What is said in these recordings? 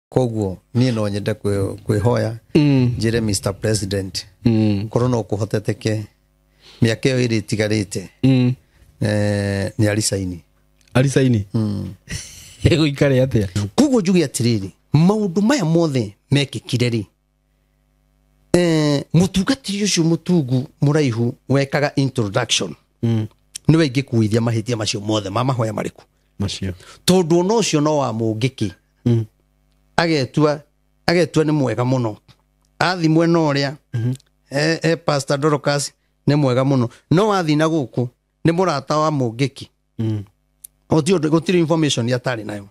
Koguo niĩ no nyende kwĩhoya njĩre Mr President korwo no kũhoteteke mĩaka ĩyo ĩrĩ ĩtigarĩte nĩ aricaini. Aricaini ĩgũikare atĩa? Koguo njuge atĩrĩrĩ, maũndũ maya mothe mekĩkire rĩ, mũtungatĩri ũcio mũtungu mũraihu wekaga introduction nĩwe ingĩkuithia mahĩtia macio mothe ma mahoya marĩkũ macio, tondũ ona ũcio no wa mũngĩkĩ agetua nĩ mwega mũno, athi mwena ũrĩa Pastor Dorcas nĩ mwega mũno, no athi na gũkũ nĩ mũrata wa mũngĩki. Gũtirĩ information atarĩ nayo.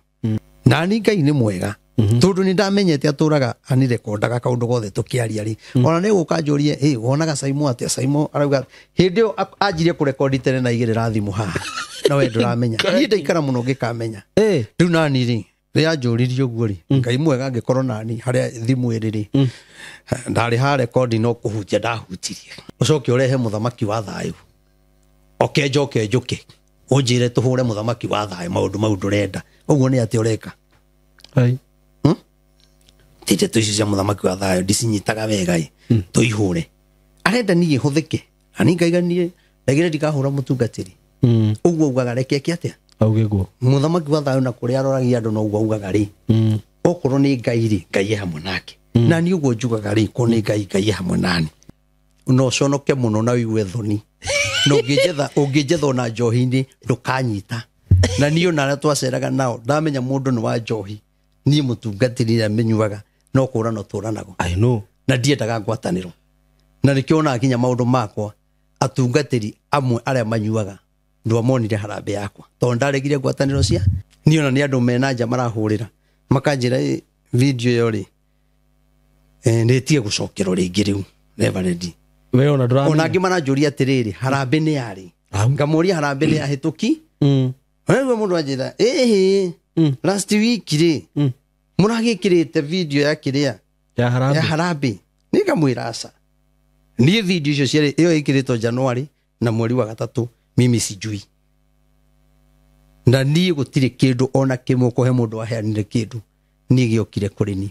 Nani Ngai nĩ mwega tondũ nĩ ndamenyete atũraga anirekondaga kaũndũ gothe tũkĩaria rĩ, ona nĩ gũka njũrie ĩ wonaga Saimo atĩa? Saimo arauga hĩndĩ ĩyo anjirie kũrekondi tene na igĩrĩra thimũ haha na we ndũramenya. Niĩ ndaikara mũno ngĩkamenya. Rĩu nani rĩ rĩrĩa anjũririe ũguo rĩ, Ngai mwega angĩkorwo nani harĩa thimũ ĩrĩ rĩ, ndarĩ ha rekondi no kũhutia ndahutirie. Ũcoke ũrehe mũthamaki wa thayũ, oke njoke njũke ũnjĩre tũhũre mũthamaki wa thayũ maũndũ mau ndũrenda. Ũguo nĩ atĩa ũreka? Ti ndeto icio cia mũthamaki wa thayũ ndicinyitaga wega ĩ, tũihũre. Arenda niĩ hũthĩke na niĩ ngaiga niĩ ndagĩre ndikahũra mũtungatĩri. Ũguo augaga reke eke atĩa? Auge guo mũthamaki wa thayũ na kũrĩa aroragia andũ noguo augaga rĩ, okorwo nĩ Ngai rĩ, Ngai e hamwe nake. Na niĩ ũguo njugaga rĩ, korwo nĩ Ngai, Ngai e hamwe nani. No ũconoke mũno na ũigue thoni. Na ũngĩnjetha ona njohi-inĩ ndũkanyita. Na niĩ ona arĩa twaceraga nao ndamenya mũndũ nĩ wa njohi, niĩ mũtungatĩri ĩrĩa mĩnyuaga no kũrana tũranago. I know. Na ndiendaga ngwatanĩro. Na nĩkĩo onaga nginya maũndũ makwa atungatĩri amwe arĩa manyuaga ndwamonire harambĩ yakwa, tondũ ndaregire ngwatanĩro cia niĩ. Ona nĩ andũ mena nja marahũrĩra makanjĩra video ĩyo rĩ, nĩ ĩtige gũcokerwo rĩngĩ rĩu Reverend. We ona ndũramenya. Ona angĩ maranjũria atĩrĩrĩ, harambĩ nĩ yarĩ? Ngamũria harambĩ nĩ yahĩtũki? Rĩu mũndũ anjĩra ĩhĩ, last week rĩ mũragĩkĩrĩte video ya kĩrĩa ya harambĩ, ya harambĩ. Nĩ ngamwĩra aca, niĩ video icio ciarĩ ĩyo ĩkĩrĩtwo January na mweri wa gatatũ, mimi sijui. Na niĩ gũtirĩ kĩndũ ona kĩmwe kũhe mũndũ aheanire kĩndũ, niĩ gĩokire kũrĩ niĩ.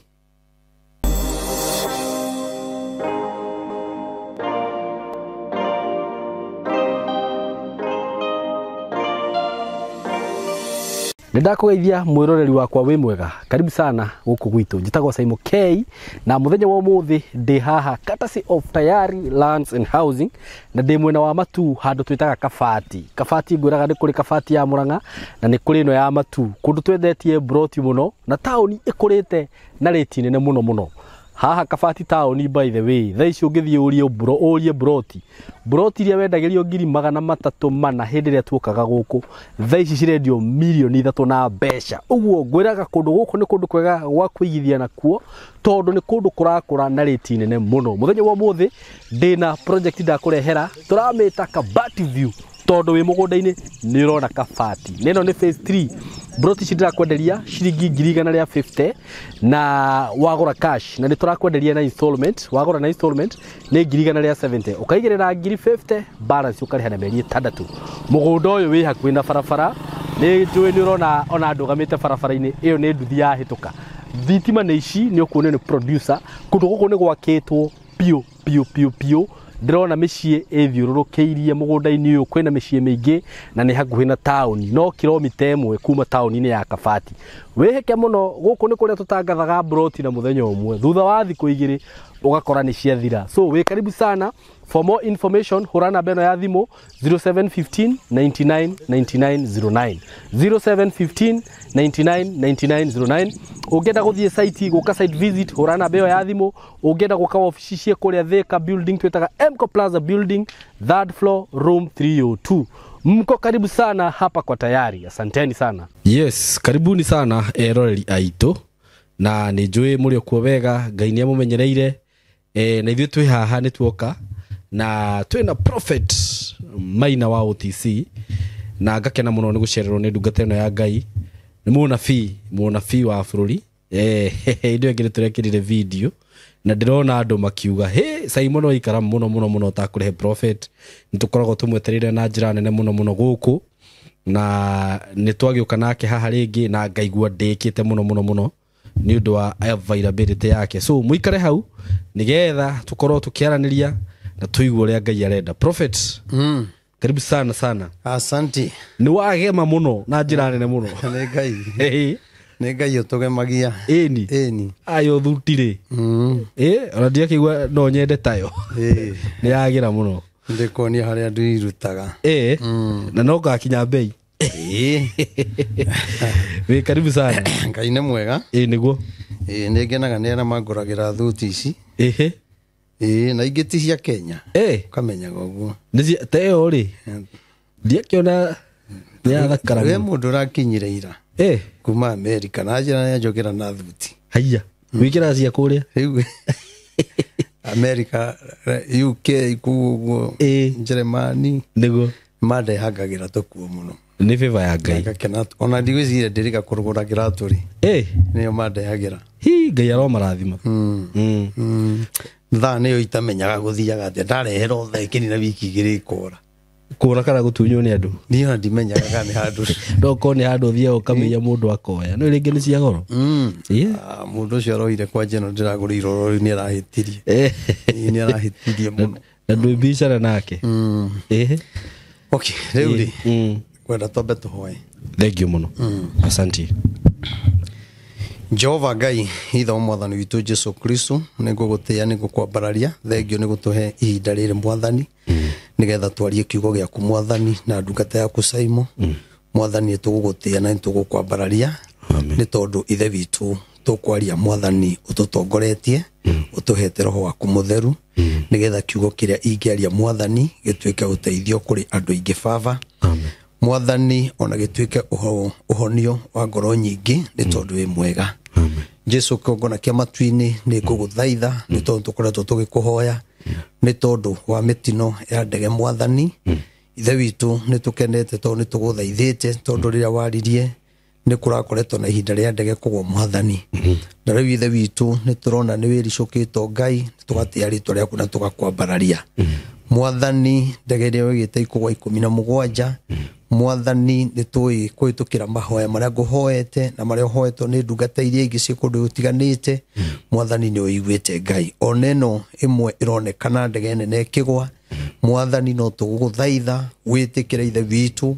Nĩndakũgeithia mwĩroreri wakwa wĩ mwega, karibu sana gũkũ gwitũ. Njĩtagwo Saimo K na mũthenya wa ũmũthĩ ndĩ haha courtesy of Tayari Lands and Housing na ndĩ mwena wa Matuu handũ twĩtaga Kabati. Kabati ngwĩraga nĩ kũrĩ Kabati ya Mũrang'a na nĩ kũrĩ ĩno ya Matuu, kũndũ twendetie broti mũno na taũni ĩkũrĩte na rĩti nene mũno mũno. Haha Kabati taũni, by the way, thaa ici ũngĩthiĩ ũrie broti, broti iria wendagĩrio 340,000 hĩndĩ ĩrĩa tuokaga gũkũ, thaa ici cirendio 3,000,000 na mbeca. Ũguo ngwĩraga kũndũ gũkũ nĩ kũndũ kwega gwa kũigithia nakuo tondũ nĩ kũndũ kũrakũra na rĩti nene mũno. Mũthenya wa ũmũthĩ ndĩna project ndakũrehera, tũramĩta Kabati View tondũ wĩ mũgũnda-inĩ nĩ ũrona Kabati. Na ĩno nĩ phase 3. Broti ici ndĩrakwenderia ciringi 150,000 na wagũra cash, na nĩ tũrakwenderia na installment. Wagũra na installment nĩ 170,000, ũkaigĩrĩra 50,000, balance ũkarĩha na mĩeri 6. Mũgũnda ũyũ wĩ hakuhĩ na barabara, nĩ njũĩ nĩ ũrona ona ndũgamĩte barabara-inĩ ĩyo nĩ nduthi yahĩtũka. Thitima nĩ ici, nĩ ũkuonio nĩ producer. Kũndũ gũkũ nĩ gwakĩtwo piũ piũ piũ piũ. Ndĩrona mĩciĩ ĩthiũrũrũkĩirie mũgũnda-inĩ ũyũ, kwĩna mĩciĩ mĩingĩ na nĩ hakuhĩ na taũni, no kilomita 1 kuma taũni-inĩ ya Kabati. Wĩhĩke mũno, gũkũ nĩ kũrĩa tũtangathaga broti na mũthenya ũmwe, thutha wa thikũ 2 ũgakora nĩ ciathira. So wĩ karibu sana. For more information hũra namba ĩno ya thimũ 0715 99 99 09, 0715 99 99 09. Ũngĩenda gũthiĩ site, gũka site visit, hũra namba ĩyo ya thimũ. Ũngĩenda gũka wabici ciĩ kũrĩa Thika building, twĩtaga Mco Plaza building, 3rd floor, room 302. Mko karibu sana hapa kwa Tayari. Asanteni sana. Yes, karibuni sana eroreri aitũ, na nĩ njũĩ mũrĩ okuo wega, Ngai nĩ amũmenyereire. Na ithuĩ twĩ haha nĩ tuoka na twĩna Prophet Maina wa OTC, na ngakena mũno nĩ gũcererwo nĩ ndungata ĩno ya Ngai. Nĩ mũnabii wa bũrũri. Hĩndĩ ĩyo ĩngĩ nĩ tũrekĩrire video na ndĩrona andũ makiuga he Simon waikara mũno mũno mũno ũtakũrehe Prophet. Nĩ tũkoragwo tũmwetereire na njĩra nene mũno mũno gũkũ, na nĩ twagĩũka nake haha rĩngĩ na ngaigua ndĩkĩte mũno mũno mũno. Nĩ ũndũ wa availability yake. So mũikare hau nĩgetha tũkorwo tũkĩaranĩria na tũigue ũrĩa Ngai arenda. Prophet, karibu sana sana. Asante. Nĩ wagema mũno na njĩra nene mũno. Nĩ Ngai. Nĩ Ngai ũtũgemagia. Ĩni. Ĩni. Ayo thuti-rĩ. Ona ndiakĩigua no nyende tayo. Nĩ yagĩra mũno. Ndĩkuonia harĩa ndĩrutaga. Na no ngakinya bei. Wĩ karibu sana. Ngai nĩ mwega. Ĩ nĩguo. Nĩ ngenaga nĩ arĩa mangũragĩra thuti ici. Ĩhĩ. Na ingĩ ti cia Kenya. Ũkamenyaga ũguo. Ta ĩyo rĩ, ndiakĩona nĩ yathakara We mũno. mũndũ ũrakinyire ira. Kuma Amerika na njĩra nĩ anjũkĩra na thuti. Haiya. Wĩkĩraga cia kũrĩa? Rĩu Amerika, UK kũu ũguo, Njĩrĩmani. Nĩguo. Mandehangagĩra tũkuo mũno. Nĩ favor ya Ngai. Ngakena ona ndigwĩciria ndĩrĩga kũrũgũra kĩratũ rĩ. Nĩo mandehagĩra. Hi, Ngai aromarathima. Thaa nĩyo itamenyaga gũthiaga atĩa, ndarehera thaa ĩkĩnina wiki igĩrĩ ĩkora. Kũra kana gũtunywo nĩ andũ? Niĩ ona ndimenyaga kana nĩ handũ. No korwo nĩ handũ ũthiaga ũkamĩiya mũndũ akoya. No rĩngĩ nĩ cia goro. Mũndũ ũcio aroire kwanja ĩno ndĩragũrĩirwo rori nĩ arahĩtirie. Nĩ arahĩtirie mũno. Na ndwĩ biacara nake. Okay, rĩu rĩ, kwenda twambe tũhoe. Thank you mũno. Asante. Jehova Ngai ithe wa mwathani witũ Jesu Kristo, nĩ ngũgũtĩĩa, nĩ ngũkwambararia. Thengio nĩ gũtũhe ihinda rĩrĩ mwathani, nĩgetha twarie kiugo gĩaku mwathani na ndungata yaku Saimo. Mwathani nĩ tũgũgũtĩĩa na nĩ tũgũkwambararia, nĩ tondũ ithe witũ tũkwaria mwathani ũtũtongoretie, ũtũhete roho waku mũtheru, nĩgetha kiugo kĩrĩa ingĩaria mwathani gĩtuĩke ũteithio kũrĩ andũ aingĩ baba. Mwathani ona gĩtuĩke ũhonio wa ngoro nyingĩ, nĩ tondũ wĩ mwega. Jesu kĩgongona kĩa matu-inĩ nĩ ngũgũthaitha, nĩ tondũ tũkoretwo tũgĩkũhoya, nĩ tondũ wa mĩtino ya ndege mwathani. Ithe witũ nĩ tũkenete tondũ nĩ tũgũthaithĩte, tondũ rĩrĩa waririe nĩ kũrakoretwo na ihinda rĩa ndege kũgwa mwathani. Na rĩu ithe witũ nĩ tũrona nĩ wĩricũkĩtwo Ngai, tũgatĩa rĩtwa rĩaku na tũgakwambararia. Mwathani ndege ĩrĩa wĩgĩte ikũgwa 17, mwathani nĩ tũĩ kũhĩtũkĩra mahoya marĩa ngũhoete na marĩa ũhoetwo nĩ ndungata iria ingĩ ciĩ kũndũ gũtiganĩte. Mwathani nĩ ũiguĩte Ngai. Ona ĩno ĩmwe ĩronekana ndege nene ĩkĩgwa, mwathani no tũgũgũthaitha wĩtĩkĩre ithe witũ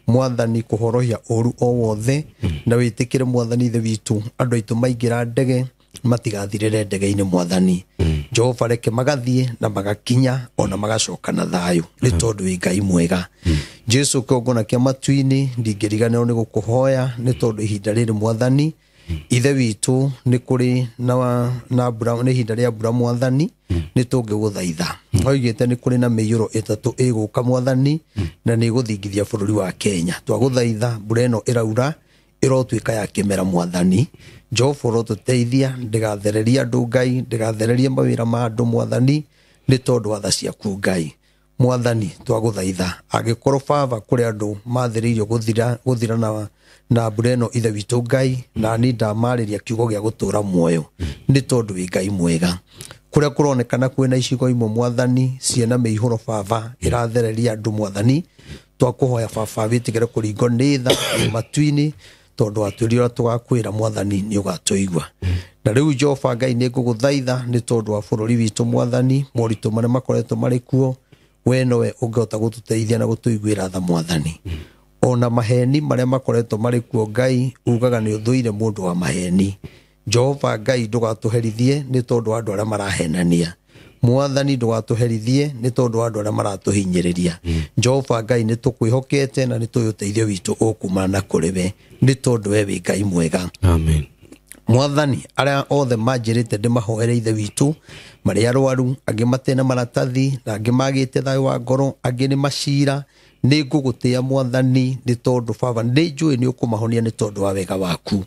mwathani kũhorohia ũru o wothe, na wĩtĩkĩre mwathani ithe witũ andũ aitũ maingĩra ndege matigathirĩre ndege-inĩ mwathani. Jehova reke magathiĩ na magakinya ona magacoka na thayũ, nĩ tondũ wĩ Ngai mwega. Jesu kĩgongona kĩa matu-inĩ ndingĩriganĩrwo nĩ gũkũhoya, nĩ tondũ ihinda rĩrĩ mwathani ithe witũ nĩ kũrĩ na mbura, nĩ ihinda rĩa mbura mwathani, nĩ tũngĩgũthaitha. Oigĩte nĩ kũrĩ na mĩiyũro ĩtatũ ĩgũka mwathani, na nĩ ĩgũthingithia bũrũri wa Kenya. Twagũthaitha mbura ĩno ĩraura ĩrotuĩka ya kĩmera mwathani. Jehova ũrotũteithia, ndĩgathererie andũ Ngai, ndĩgathererie mawĩra ma andũ mwathani, nĩ tondũ wa tha ciaku Ngai. Mwathani twagũthaitha angĩkorwo baba kũrĩ andũ mathĩrĩirio gũthira na mbura ĩno ithe witũ Ngai, na niĩ ndamarĩria kiugo gĩa gũtũra muoyo, nĩ tondũ wĩ Ngai mwega. Kũrĩa kũronekana kwĩna icigo imwe mwathani ciĩna mĩihũro baba ĩrathereria andũ mwathani, twakũhoya baba wĩtĩkĩre kũringwo nĩ tha matu-inĩ, tondũ watwĩrire ũrĩa tũgakwĩra mwathani nĩ ũgatũigua. Na rĩu Jehova Ngai nĩ ngũgũthaitha nĩ tondũ wa bũrũri witũ mwathani, moritũ marĩa makoretwo marĩ kuo, we nowe ũngĩhota gũtũteithia na gũtũiguĩra tha mwathani. Ona maheni marĩa makoretwo marĩ kuo Ngai, ugaga nĩ ũthũire mũndũ wa maheni. Jehova Ngai ndũgatũherithie nĩ tondũ wa andũ arĩa marahenania. Mwathani ndũgatũherithie nĩ tondũ wa andũ arĩa maratũhinyĩrĩria. Jehova Ngai nĩ tũkwĩhokete na nĩ tũĩ ũteithio witũ ũkumana na kũrĩ we, nĩ tondũ we wĩ Ngai mwega. Amen. Mwathani arĩa othe manjĩrĩte ndĩmahoere ithe witũ, marĩ arwaru, angĩ matena maratathi, na angĩ magĩte thayũ wa ngoro, angĩ nĩ macira, nĩ ngũgũtĩĩa mwathani nĩ tondũ baba nĩ njũĩ nĩ ũkũmahonia nĩ tondũ wa wega waku.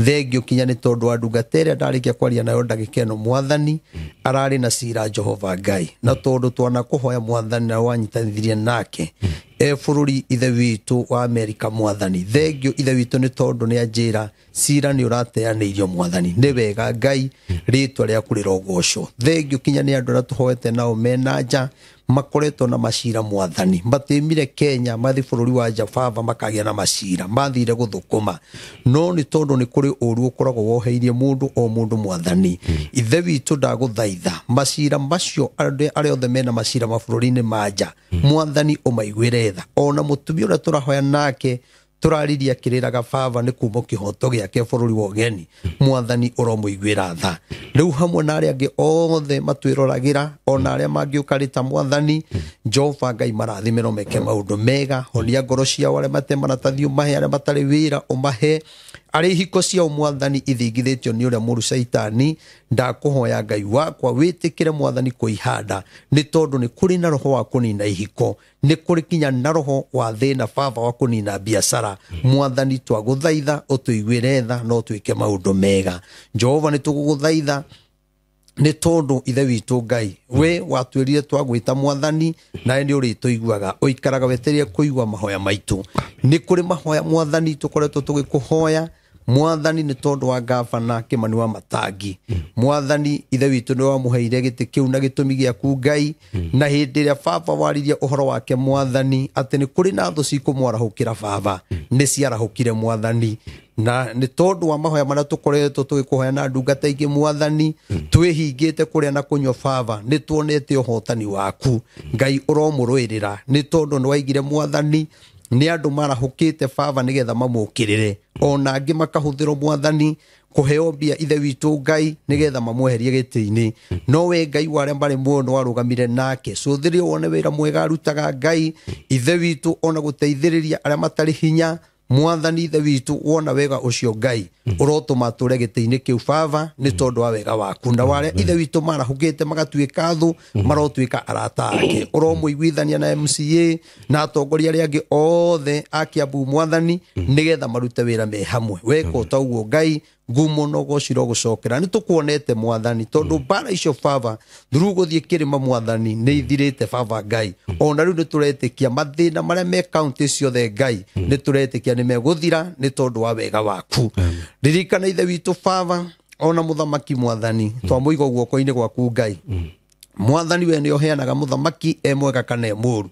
Thengio kinya nĩ tondũ wa ndungata ĩrĩa ndarĩkia kwaria nayo ndagĩka ĩno mwathani, ararĩ na cira Jehova Ngai, na tondũ twanakũhoya mwathani na wanyitanithirie nake e bũrũri ithe witũ wa Amerika mwathani. Thengio ithe witũ nĩ tondũ nĩ anjĩra cira nĩ ũrateanĩirio mwathani, nĩ wega Ngai, rĩtwa rĩaku rĩrogocwo. Thengio kinya nĩ andũ arĩa tũhoete nao mena nja Makoretwo na macira mwathani, matimire Kenya mathi bũrũri wa nja baba makagĩa na macira, mathire gũthũkũma, no nĩ tondũ nĩ kũrĩ ũru ũkoragwo woheirie mũndũ o mũndũ mwathani. Ithe witũ ndagũthaitha macira macio, arĩa othe mena macira mabũrũri-inĩ ma nja mwathani ũmaiguĩre tha. Ona mũtumia ũrĩa tũrahoya nake tũraririe akĩrĩraga baba nĩ kuma kĩhoto gĩake bũrũri wa ũgeni, mwathani ũromũiguĩra tha. Rĩu hamwe na arĩa angĩ othe matwĩroragĩra, ona arĩa mangĩũka rĩta mwathani, Jehova Ngai marathime no meke maũndũ mega. Honia ngoro ciao, arĩa mate maratathi ũmahe, arĩa matarĩ wĩra ũmahe, arĩa ihiko ciao mwathani ithingithĩtio nĩ ũrĩa mũru caitani, ndakũhoya Ngai wakwa wĩtĩkĩre mwathani kũihanda, nĩ tondũ nĩ kũrĩ na roho wa kũnina ihiko, nĩ kũrĩ kinya na roho wa thĩna baba wa kũnina biacara. Mwathani twagũthaitha ũtũiguĩre tha no twĩke maũndũ mega. Jehova nĩ tũgũgũthaitha nĩ tondũ ithe witũ Ngai we watwĩrire twagwĩta mwathani, nawe nĩ ũrĩtũiguaga, ũikaraga wetereire kũigua mahoya maitũ. Nĩ kũrĩ mahoya mwathani tũkoretwo tũgĩkũhoya mwathani nĩ tondũ wa gavana Kimani wa Matangi. Mwathani ithe witũ nĩ wamũheire gĩtĩ kĩu na gĩtũmi gĩaku Ngai, na hĩndĩ ĩrĩa baba waririe ũhoro wake mwathani atĩ nĩ kũrĩ na thũ cikũmwarahũkĩra baba, nĩ ciarahũkire mwathani. Na nĩ tondũ wa mahoya marĩa tũkoretwo tũgĩkũhoya na ndungata ingĩ mwathani, twĩhingĩte kũrĩa na kũnyua baba, nĩ tuonete ũhotani waku Ngai ũromũrũĩrĩra, nĩ tondũ nĩ waigire mwathani nĩ andũ marahũkĩte baba nĩgetha mamũkĩrĩre, ona angĩ makahũthĩrwo mwathani kũheo mbia ithe witũ Ngai nĩgetha mamweherie gĩtĩ-inĩ. No we Ngai wa arĩa marĩ muoyo nĩ warũgamire nake, cũthĩrĩria wone wĩra mwega arutaga Ngai ithe witũ, ona gũteithĩrĩria arĩa matarĩ hinya mwathani ithe witũ, wona wega ũcio Ngai ũrotũma tũre gĩtĩ-inĩ kĩu baba nĩ tondũ wa wega waku. Na warĩa ithe witũ marahũkĩte magatuĩka thũ, marotuĩka arata ake, ũromũiguithania na MCA na atongoria arĩa angĩ othe a Kiambu mwathani, nĩgetha marute wĩra me hamwe. Weka ta ũguo Ngai, ngumo no gociro gũcokera. Nĩ tũkuonete mwathani, tondũ mbara icio baba through gũthiĩ kĩrĩma mwathani nĩ ithirĩte baba Ngai. Ona rĩu nĩ tũretĩkia mathĩna marĩa me kaunti ciothe Ngai, nĩ tũretĩkia nĩ megũthira nĩ tondũ wa wega waku. Ririkana ithe witũ baba, ona mũthamaki mwathani twamũiga guoko-inĩ gwaku Ngai. Mwathani we nĩ ũheanaga mũthamaki e mwega kana e mũũru,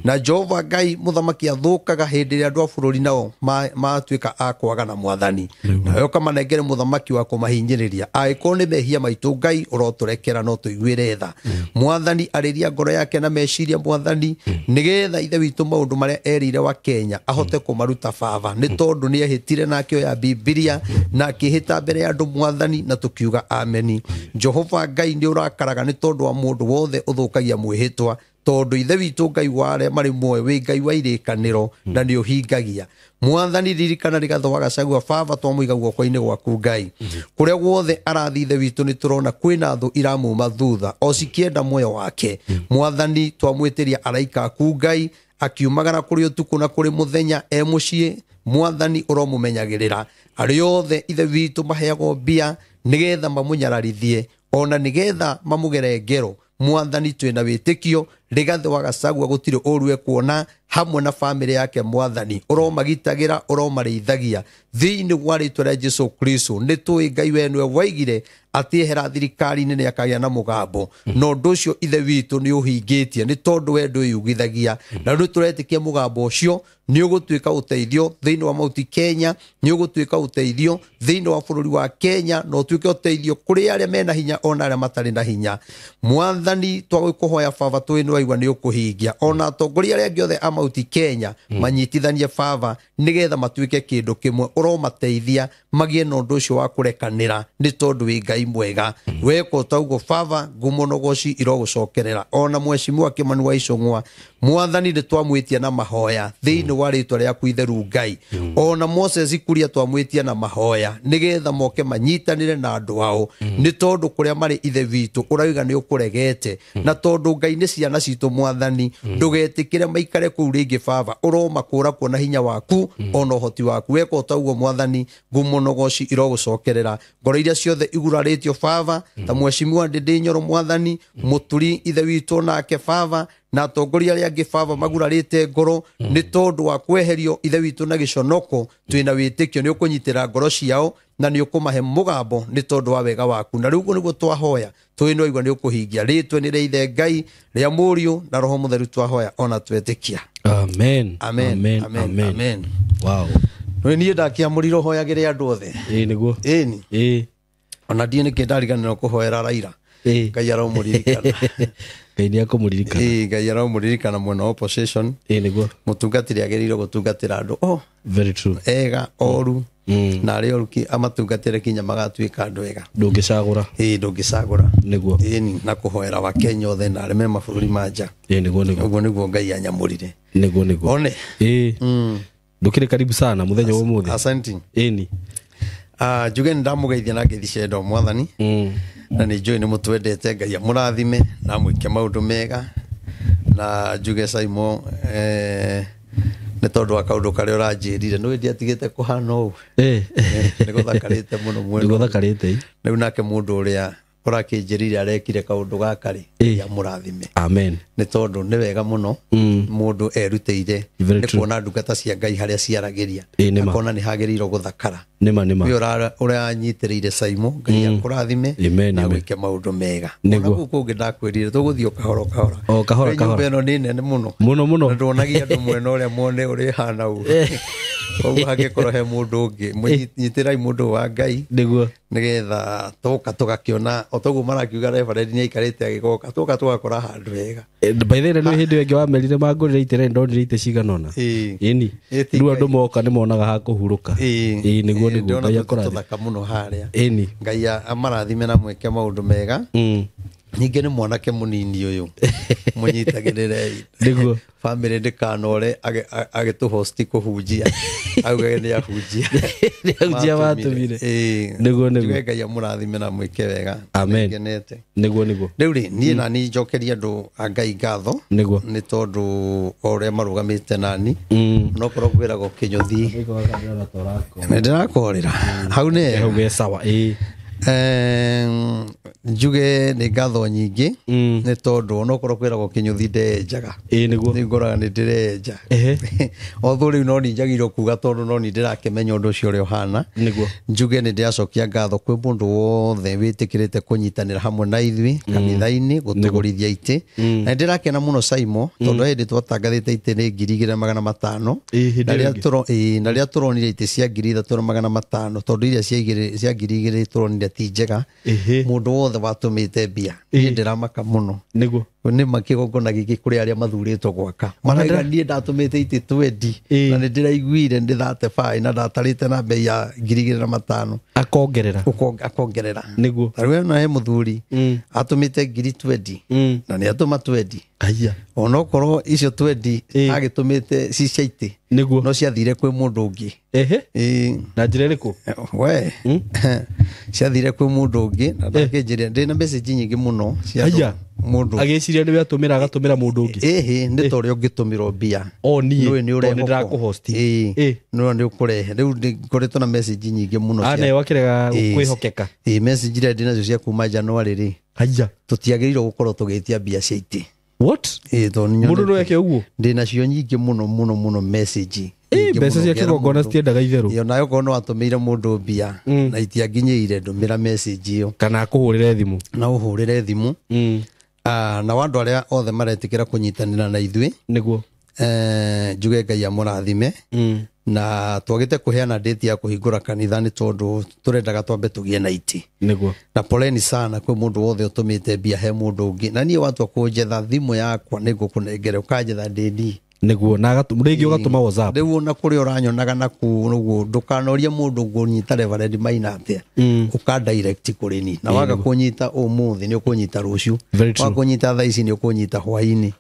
na Jehova Ngai mũthamaki athũkaga hĩndĩ ĩrĩa andũ a bũrũri nao matuĩka a kwaga na mwathani, nawe ũkamanengere mũthamaki wa kũmahinyĩrĩria. Angĩkorwo nĩ mehia maitũ Ngai ũrotũrekera no tũiguĩre tha. Mwathani arĩria ngoro yake na meciria mwathani, nĩgetha ithe witũ maũndũ marĩa erĩire wa Kenya ahote kũmaruta baba, nĩ tondũ nĩ ehĩtire na akĩoya Bibilia na akĩhĩta mbere ya andũ mwathani, na tũkiuga ameni. Jehova Ngai nĩ ũrakaraga nĩ tondũ wa mũndũ wothe ũthũkagia mwĩhĩtwa, tondũ ithe witũ Ngai wa arĩa marĩ muoyo wĩ Ngai wa irĩkanĩro na nĩ ũhingagia. Mwathani ririkana Rigathĩ wa Gachagua baba, twamũiga guoko-inĩ gwaku Ngai. Kũrĩa guothe arathiĩ ithe witũ nĩ tũrona kwĩna thũ iramuma thutha o cikĩenda muoyo wake. Mwathani twamwĩtĩria araika aku Ngai, akiumagara kũrĩ ũtukũ na kũrĩ mũthenya e mũciĩ mwathani ũromũmenyagĩrĩra. Arĩa othe ithe witũ maheagwo mbia nĩgetha mamũnyararithie ona nĩgetha mamũgere ngero, mwathani twĩna wĩtĩkio Rigathĩ wa Gachagua gũtirĩ ũru ekuona hamwe na bamĩrĩ yake mwathani, ũromagitagĩra ũromarĩithagia thĩinĩ wa rĩtwa rĩa Jesu Kristo. Nĩ tũĩ Ngai we nĩwe waigire atĩ ehera thirikari-inĩ nĩ akagĩa na mũgambo, na ũndũ ũcio ithe witũ nĩ ũhingĩtie, nĩ tondũ we ndwĩyugithagia. Na rĩu tũretĩkia mũgambo ũcio nĩ ũgũtuĩka ũteithio thĩinĩ wa Mount Kenya, nĩ ũgũtuĩka ũteithio thĩinĩ wa bũrũri wa Kenya, na ũtuĩke ũteithio kũrĩ arĩa mena hinya ona arĩa matarĩ na hinya. Mwathani twagũkũhoya baba, tũĩ nĩ waigua nĩ ũkũhingia. Ona atongoria arĩa angĩ othe a Mount Kenya manyitithanie baba, nĩgetha matuĩke kĩndũ kĩmwe, ũromateithia magĩe na ũndũ ũcio wa kũrekanĩra, nĩ tondũ wĩ Ngai mwega. Weka ũta ũguo baba, ngumo na ũgoci irogũcokerera. Ona mheshimiwa Kimani wa Ichung'wa mwathani nĩ twamwĩtia na mahoya thĩinĩ wa rĩtwa rĩaku itheru Ngai. Ona Moses Kuria twamwĩtia na mahoya nĩgetha moke manyitanĩre na andũ ao, nĩ tondũ kũrĩa marĩ ithe witũ ũrauga nĩ ũkũregete, na tondũ Ngai nĩ ciana citũ mwathani, ndũgetĩkĩre maikare kũu rĩngĩ baba, ũromakũra kuona hinya waku ona ũhoti waku. Weka ũta ũguo mwathani, ngumo na ũgoci irogũcokerera. Ngoro iria ciothe igurarĩtio baba, ta mheshimiwa Ndĩndĩ Nyoro mwathani, mũturi ithe witũ nake baba, na atongoria arĩa angĩ baba magurarĩte ngoro nĩ tondũ wa kweherio ithe witũ na gĩconoko, twĩna wĩtĩkio nĩ ũkũnyitĩra ngoro ciao Na nĩ ũkũmahe mũgambo nĩ tondũ wa wega waku. Na rĩu ũguo nĩguo twahoya, tũĩ no igua nĩ ũkũhingia. Rĩtwe nĩ rĩa Ithe Ngai, rĩa Mũriũ na Roho Mũtheru twahoya ona twetĩkia. Amen. Amen. Amen. Amen. Amen. Amen. Wow. Nĩ niĩ ndakĩamũrire ũhoyagĩre andũ othe. Ĩĩ nĩguo. Ĩni. Ĩĩ. Ona ndiĩ nĩkĩ ndariganĩrwo kũhoera Raila. Ĩĩ. Ngai aromũririkana. Ngai nĩ akũmũririkana. Ĩĩ, Ngai aromũririkana mwena wa opposition. Ĩĩ nĩguo. Mũtungatĩri agĩrĩirwo gũtungatĩra andũ o Very true. ega oru na arĩa oru amatungatĩre kinya magatuĩka andũ ega. Ndũngĩcagũra. Ĩĩ, ndũngĩcagũra. Nĩguo. Ĩni, na kũhoera Wakenya othe na arĩa me mabũrũri ma nja. Ĩĩ nĩguo nĩguo. Ũguo nĩguo Ngai anyamũrire. Nĩguo nĩguo. One. Ĩĩ. Ndũkĩrĩ karibu sana mũthenya wa ũmũthĩ. Asante. Ĩni. Njuge nĩ ndamũgeithia na ngeithi cia wendo wa Mwathani. Na nĩ njũĩ nĩ mũtwendete, Ngai amũrathime na amwĩke maũndũ mega. Na njuge Simon, nĩ tondũ wa kaũndũ karĩa ũranjĩrire, nĩ ndiatigĩte kũhana ũũ. Ĩĩ. Nĩ gũthakarĩte mũno mwena. Nĩguo thakarĩte. Rĩu nake mũndũ ũrĩa ũrakĩnjĩrire arekire kaũndũ gaka rĩ, Ĩĩ. Ngai amũrathime. Amen. Nĩ tondũ nĩ wega mũno mũndũ erutĩire Very nĩ true. kuona ndungata cia Ngai harĩa ciaragĩria, Ĩĩ, nĩ ma. akona nĩ hagĩrĩirwo gũthakara. Nĩma nĩma. Ũyũ ũranyitĩrĩire Simon, Ngai akũrathime Amen, na amen. gwĩke maũndũ mega. Nĩguo. Ona kũu kũngĩ ndakwĩrire tũgũthiĩ o kahora o kahora. O kahora, Rĩu kahora. nyũmba ĩno nĩ nene mũno. Mũno mũno. Na nduonagia andũ mwena ũrĩa mwone ũrĩa ĩhana ũguo. Koguo hangĩkorwo he mũndũ ũngĩ, nyitĩrai mũndũ wa Ngai Nĩguo. nĩgetha tũka tũgakĩona o toguo marakiuga reverend nĩ aikarĩte agĩgoka, tũka tũgakora handũ hega. By the way, nĩ hĩndĩ ĩyo ĩngĩ wamerire mangũrĩre itĩ rĩ, ndonire itĩ cigana ũna. Ĩĩ. Ĩni. Ĩĩ, ti Rĩu andũ Ngai. moka nĩ monaga ha kũhurũka. Ĩĩ. Ĩĩ nĩguo Ĩĩ, nĩguo. ndĩrona Ngai tũtĩ akũrathime. tũthaka mũno harĩa. Ĩni. Ngai amarathime na mwĩke maũndũ mega. Ningĩ nĩ mwanake mũnini ũyũ mũnyitagĩrĩrei. Nĩguo. Bamĩrĩ ndĩkanore agĩtũhosti kũhunjia, augage nĩ ahunjia. Nĩ ahunjia matũmire. Ĩĩ. Nĩguo, nĩguo. Njuge Ngai amũrathime na mwĩke wega. Amen. Ngenete. Nĩguo nĩguo. Rĩu rĩ, niĩ nani njokerie andũ a Ngai ngatho Nĩguo. nĩ tondũ o ũrĩa marũgamĩte nani, onokorwo kwĩragwo kĩnyũthi nĩ ndĩrakorĩra hau nĩ Hau ge sawa. Ĩĩ. Njuge nĩ ngatho nyingĩ nĩ tondũ onokorwo kwĩragwo kĩnyũthi ndenjaga. Ĩĩ nĩguo. Nĩ ngoraga nĩ ndĩrenja. Ehe. Although rĩu no ni njagĩrĩirwo kuga tondũ no ni ndĩrakĩmenya ũndũ ũcio ũrĩa ũhana. Nĩguo. Njuge nĩ ndĩracokia ngatho kwĩ mũndũ wothe wĩtĩkĩrĩte kũnyitanĩra hamwe na ithuĩ kanitha-inĩ gũtũgũrithia itĩ. Na nĩ ndĩrakena mũno Simon, tondũ hĩndĩ twatangathĩte itĩ nĩ 2,500. Ĩĩ, hĩndĩ Na ĩyo rĩrĩa ĩngĩ. na rĩrĩa tũronire itĩ cia 3,500, tondũ iria cia 2,000 tũronire ti njega. Ĩhĩ. Mũndũ wothe watũmĩte mbia, niĩ ndĩramaka mũno. Nĩguo. Nĩ makĩgongona gĩkĩ kũrĩ arĩa mathurĩtwo gwaka marauga niĩ ndatũmĩte itĩ 20 Ĩĩ. na nĩ ndĩraiguire nĩ 35 na ndatarĩte na mbei ya 2,500. Akongerera. Akongerera. Nĩguo. Ta rĩu ĩno he mũthuri atũmĩte 20,000 na nĩ atũma 20. Aya. Onokorwo icio 20 Ĩĩ. agĩtũmĩte ci cia itĩ Nĩguo. no ciathire kwĩ mũndũ ũngĩ. Ehe. Ĩĩ. Na njĩra ĩrĩkũ? We ciathire kwĩ mũndũ ũngĩ na ndakĩnjĩria ndĩna message nyingĩ mũno cia andũ- Aya. mũndũ Agĩciria nĩwe atũmĩra agatũmĩra mũndũ ũngĩ. ĩhĩ nĩ ta ũrĩa ũngĩtũmĩrwo mbia. O niĩ, Nĩũĩ nĩ tondũ ũrehokwo. nĩ ndĩrakũhost. Ĩĩ. Ĩĩ. Nĩũĩ nĩ ũkũrehe. Rĩu nĩ ngoretwo na message nyingĩ mũno cia- Ane wakĩrega Ĩĩ. kwĩhokeka. Ĩĩ, message iria ndĩnacio cia kuma January rĩ, Haya. tũtiagĩrĩirwo gũkorwo tũgĩtia mbia cia itĩ. What? Ĩĩ, tondũ nĩ Mũndũ nyonete- no eke ũguo? ndĩnacio nyingĩ mũno mũno mũno message Ĩĩ, nyingĩ mbeca mũno. cia Ngera kĩgongona mũndũ- citiendaga itherũ. Ĩyo nayo korwo no atũmĩire mũndũ mbia na itianginyĩire, ndũmĩra message ĩyo. Kana akũhũrĩre thimũ. Na ũhũrĩre thimũ. Na andũ arĩa othe maretĩkĩra kũnyitanĩra na ithuĩ, Nĩguo. njuge Ngai amũrathime. Na twagĩte kũheana date ya kũhingũra kanitha nĩ tondũ tũrendaga twambe tũgĩe na itĩ. Nĩguo. Na poleni sana kwĩ mũndũ wothe ũtũmĩte mbia he mũndũ ũngĩ, na niĩ watua kũnjetha thimũ yakwa nĩ ngũkũnengere ũkanjetha ndĩ niĩ. Nĩguo. Na rĩngĩ ũgatũma WhatsApp. Rĩu ona kũrĩa ũranyonaga na kũu ũguo, ndũkanorie mũndũ ngũnyita Reverend Maina atĩa, ũka direct kũrĩ niĩ. Na waga kũnyita ũmũthĩ nĩ ũkũnyita rũciũ, Very true. waga kũnyita thaa ici nĩ ũkũnyita hwaĩ-inĩ.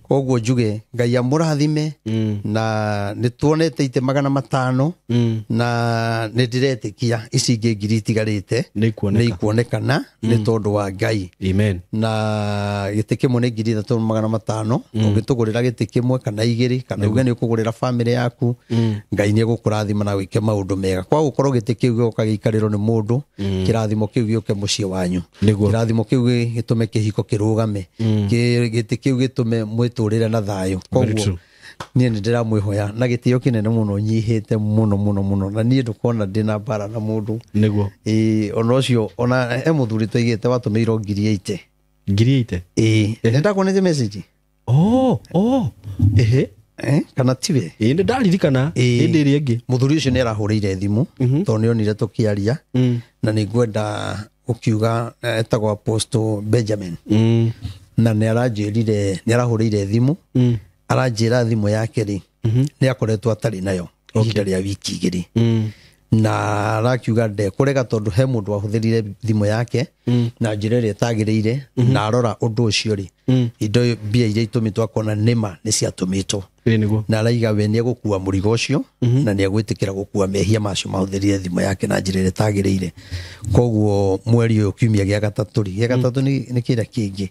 Koguo njuge Ngai amũrathime. Na nĩ tuonete itĩ 500 na nĩ ndĩretĩkia ici ingĩ 1,000 itigarĩte Nĩ ikuoneka. nĩ ikuonekana nĩ tondũ wa Ngai. Amen. Na gĩtĩ kĩmwe nĩ 3,500. Ũngĩtũgũrĩra gĩtĩ kĩmwe kana igĩrĩ, kana uge nĩ ũkũgũrĩra bamĩrĩ yaku, Ngai nĩ egũkũrathima na wĩke maũndũ mega. Kwa gũkorwo gĩtĩ kĩu gĩgoka gĩikarĩrwo nĩ mũndũ, kĩrathimo kĩu gĩũke mũciĩ wanyu. Nĩguo. Kĩrathimo kĩu gĩtũme kĩhiko kĩrũgame. Gĩtĩ kĩu gĩtũme mwĩtũrĩre na thayũ. Very Koguo true. Niĩ nĩ ndĩramwĩhoya na gĩtĩo kĩnene mũno, nyihĩte mũno mũno mũno, na niĩ ndũkona ndĩna mbara na mũndũ. Nĩguo. Ĩĩ, ona ũcio ona he mũthuri twaigĩte watũmĩirwo 80,000. 80,000? Ĩĩ, nĩ ndakuonetie message. Oh, oh. Ehe. Kana tiwe? Ĩĩ, nĩ ndaririkana. Ĩĩ. Hĩndĩ ĩrĩa ĩngĩ. Mũthuri ũcio nĩ arahũrĩire thimũ tondũ nĩ onire tũkĩaria, na nĩ ngwenda gũkiuga etagwo Apostle Benjamin. Na nĩ aranjĩrire, nĩ arahũrĩire thimũ, aranjĩra thimũ yake rĩ, nĩ akoretwo atarĩ nayo ihinda rĩa wiki 2. Na arakiuga ndekũrega tondũ he mũndũ wahũthĩrire thimũ yake na njĩra ĩrĩa ĩtagĩrĩire, na arora ũndũ ũcio rĩ, indo mbia iria itũmĩtwo akona nĩma nĩ ciatũmĩtwo. Ĩĩ, nĩguo. Na araiga we nĩ egũkua mũrigo ũcio, na nĩ egwĩtĩkĩra gũkua mehia macio mahũthĩrire thimũ yake na njĩra ĩrĩa ĩtagĩrĩire. Koguo mweri ũyũ kiumia gĩa gatatũ rĩ, gĩa gatatũ nĩ kĩrĩa kĩngĩ,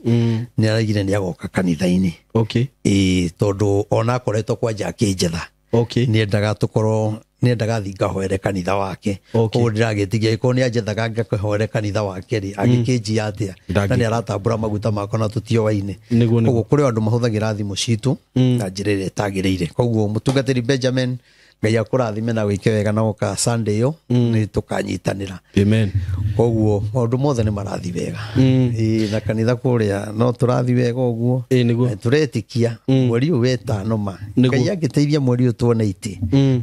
nĩ araigire nĩ agoka kanitha-inĩ. Okay. Ĩĩ, tondũ ona akoretwo kwanja akĩnjetha. Okay. Nĩendaga tũkorwo, nĩendaga thiĩ ngahoere kanitha wake. Okay. Koguo ndĩragĩtigia angĩkorwo nĩanjethaga ngahoere kanitha wake rĩ, angĩkĩnjia atĩa? Ndangĩ. Na nĩaratambũra maguta makwa na tũtioaine. Nĩguo, nĩguo. Koguo kũrĩ andũ mahũthagĩra thimũ citũ na njĩra ĩrĩa ĩtagĩrĩire. Koguo mũtungatĩri Benjamin, Ngai akũrathime na wĩke wega, na woka Sunday ĩyo nĩ tũkanyitanĩra. Amen. Koguo maũndũ mothe nĩ marathiĩ wega. Ĩĩ, na kanitha kũrĩa no tũrathiĩ wega ũguo. Ĩĩ, nĩguo. Tũretĩkia mweri ũyũ wetano ma. Nĩguo. Ngai angĩteithia mweri ũyũ tuone itĩ,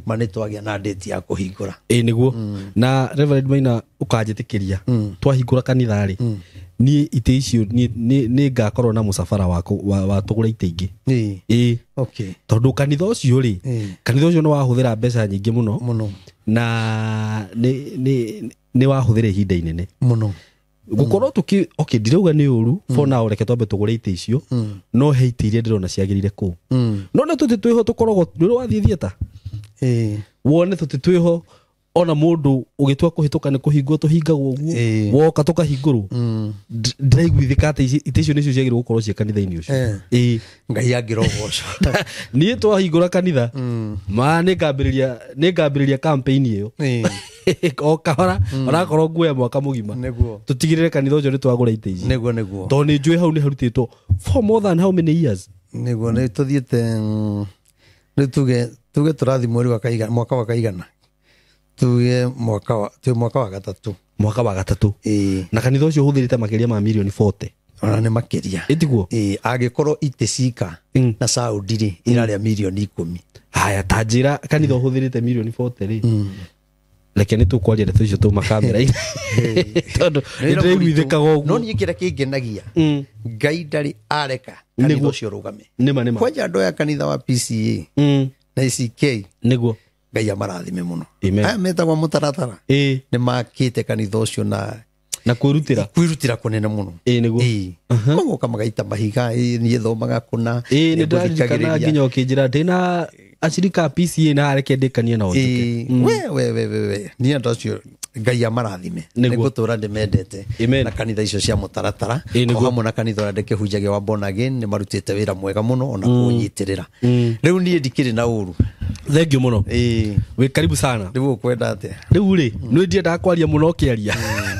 ma nĩ twagĩa na date ya kũhingũra. Ĩĩ, nĩguo. Na Reverend Maina, ũkanjĩtĩkĩria twahingũra kanitha rĩ, niĩ itĩ icio nĩ ngakorwo na mũcabara wa tũgũre itĩ ingĩ. Ĩĩ. Ĩĩ. Okay. Tondũ kanitha ũcio rĩ, kanitha ũcio nĩ wahũthĩra mbeca nyingĩ mũno. Mũno. Na nĩ wahũthĩra ihinda inene. Mũno. Gũkorwo tũkĩ, okay, ndirauga nĩ ũru, for now reke twambe tũgũre itĩ icio, no he itĩ iria ndĩrona ciagĩrĩire kũu. No nĩ tũtĩ twĩho tũkoragwo, nĩ ũrĩ wathiĩ theatre? Ĩĩ. Wone tũtĩ twĩho, ona mũndũ ũgĩtua kũhĩtũka nĩ kũhingwo tũhingagwo ũguo, woka tũkahingũrwo. Ndĩraiguithĩka atĩ itĩ icio nĩcio ciagĩrĩirwo gũkorwo ciĩ kanitha-inĩ ũcio. Ĩĩ. Ngai angĩrogoca. Niĩ twahingũra kanitha, ma nĩngambĩrĩria campaign ĩyo. O kahora, onakorwo nguoya mwaka mũgima. Nĩguo. Tũtigĩrĩre kanitha ũcio nĩ twagũra itĩ ici. Nĩguo, nĩguo. Tondũ nĩ njũĩ hau nĩ harutĩtwo for more than how many years? Nĩguo, nĩ tũthiĩte, rĩu tuge tũrathiĩ mweri wa kaigana, mwaka wa kaigana. Tuge mwaka wa, tuge mwaka wa gatatũ. Mwaka wa gatatũ. Ĩĩ. Na kanitha ũcio ũhũthĩrĩte makĩria ma mirioni 40. Ona nĩ makĩria. Ĩtiguo? Ĩĩ, angĩkorwo itĩ cika na sound rĩ, irarĩa mirioni 10. Haya, ta njĩra kanitha ũhũthĩrĩte mirioni 40 rĩ. Reke nĩ tũkwaria ndeto icio tũma kamera-inĩ. Tondũ nĩ ndĩraiguithĩkaga ũguo. No niĩ kĩrĩa kĩngenagia, Ngai ndarĩ areka kanitha ũcio ũrũgame. Nĩma, nĩma. Kwanja andũ aya kanitha wa PCA na ACK, Nĩguo. Ngai amarathime mũno. Amen. Aya metagwo mũtaratara. Ĩĩ. Nĩ makĩte kanitha ũcio na Na kwĩrutĩra. Kwĩrutĩra kũnene mũno. Ĩĩ, nĩguo. Ĩĩ. Magoka magaita mahiga, ĩĩ, niĩ thomaga kũna, Ĩĩ, nĩ nĩ ndĩraririkana ngũthikagĩrĩria. nginya ũkĩnjĩra ndĩna acirika a PCA na areke ndĩkanie nao njũke. Ĩĩ, we, we, we, we, we. Niĩ andũ acio Ngai amarathime. Nĩguo. Nĩ ngũtũra ndĩmendete. Amen. Na kanitha icio cia mũtaratara. Ĩĩ, nĩguo. O hamwe na kanitha ũrĩa ndĩkĩhunjagia wa Born Again, nĩ marutĩte wĩra mwega mũno ona kũnyitĩrĩra. Rĩu niĩ ndikĩrĩ na ũru. Thank you mũno. Ĩĩ. Wĩ karibu sana. Rĩu ũkwenda atĩa? Rĩu rĩ, nĩ ndiendaga kwaria mũno ũkĩaria.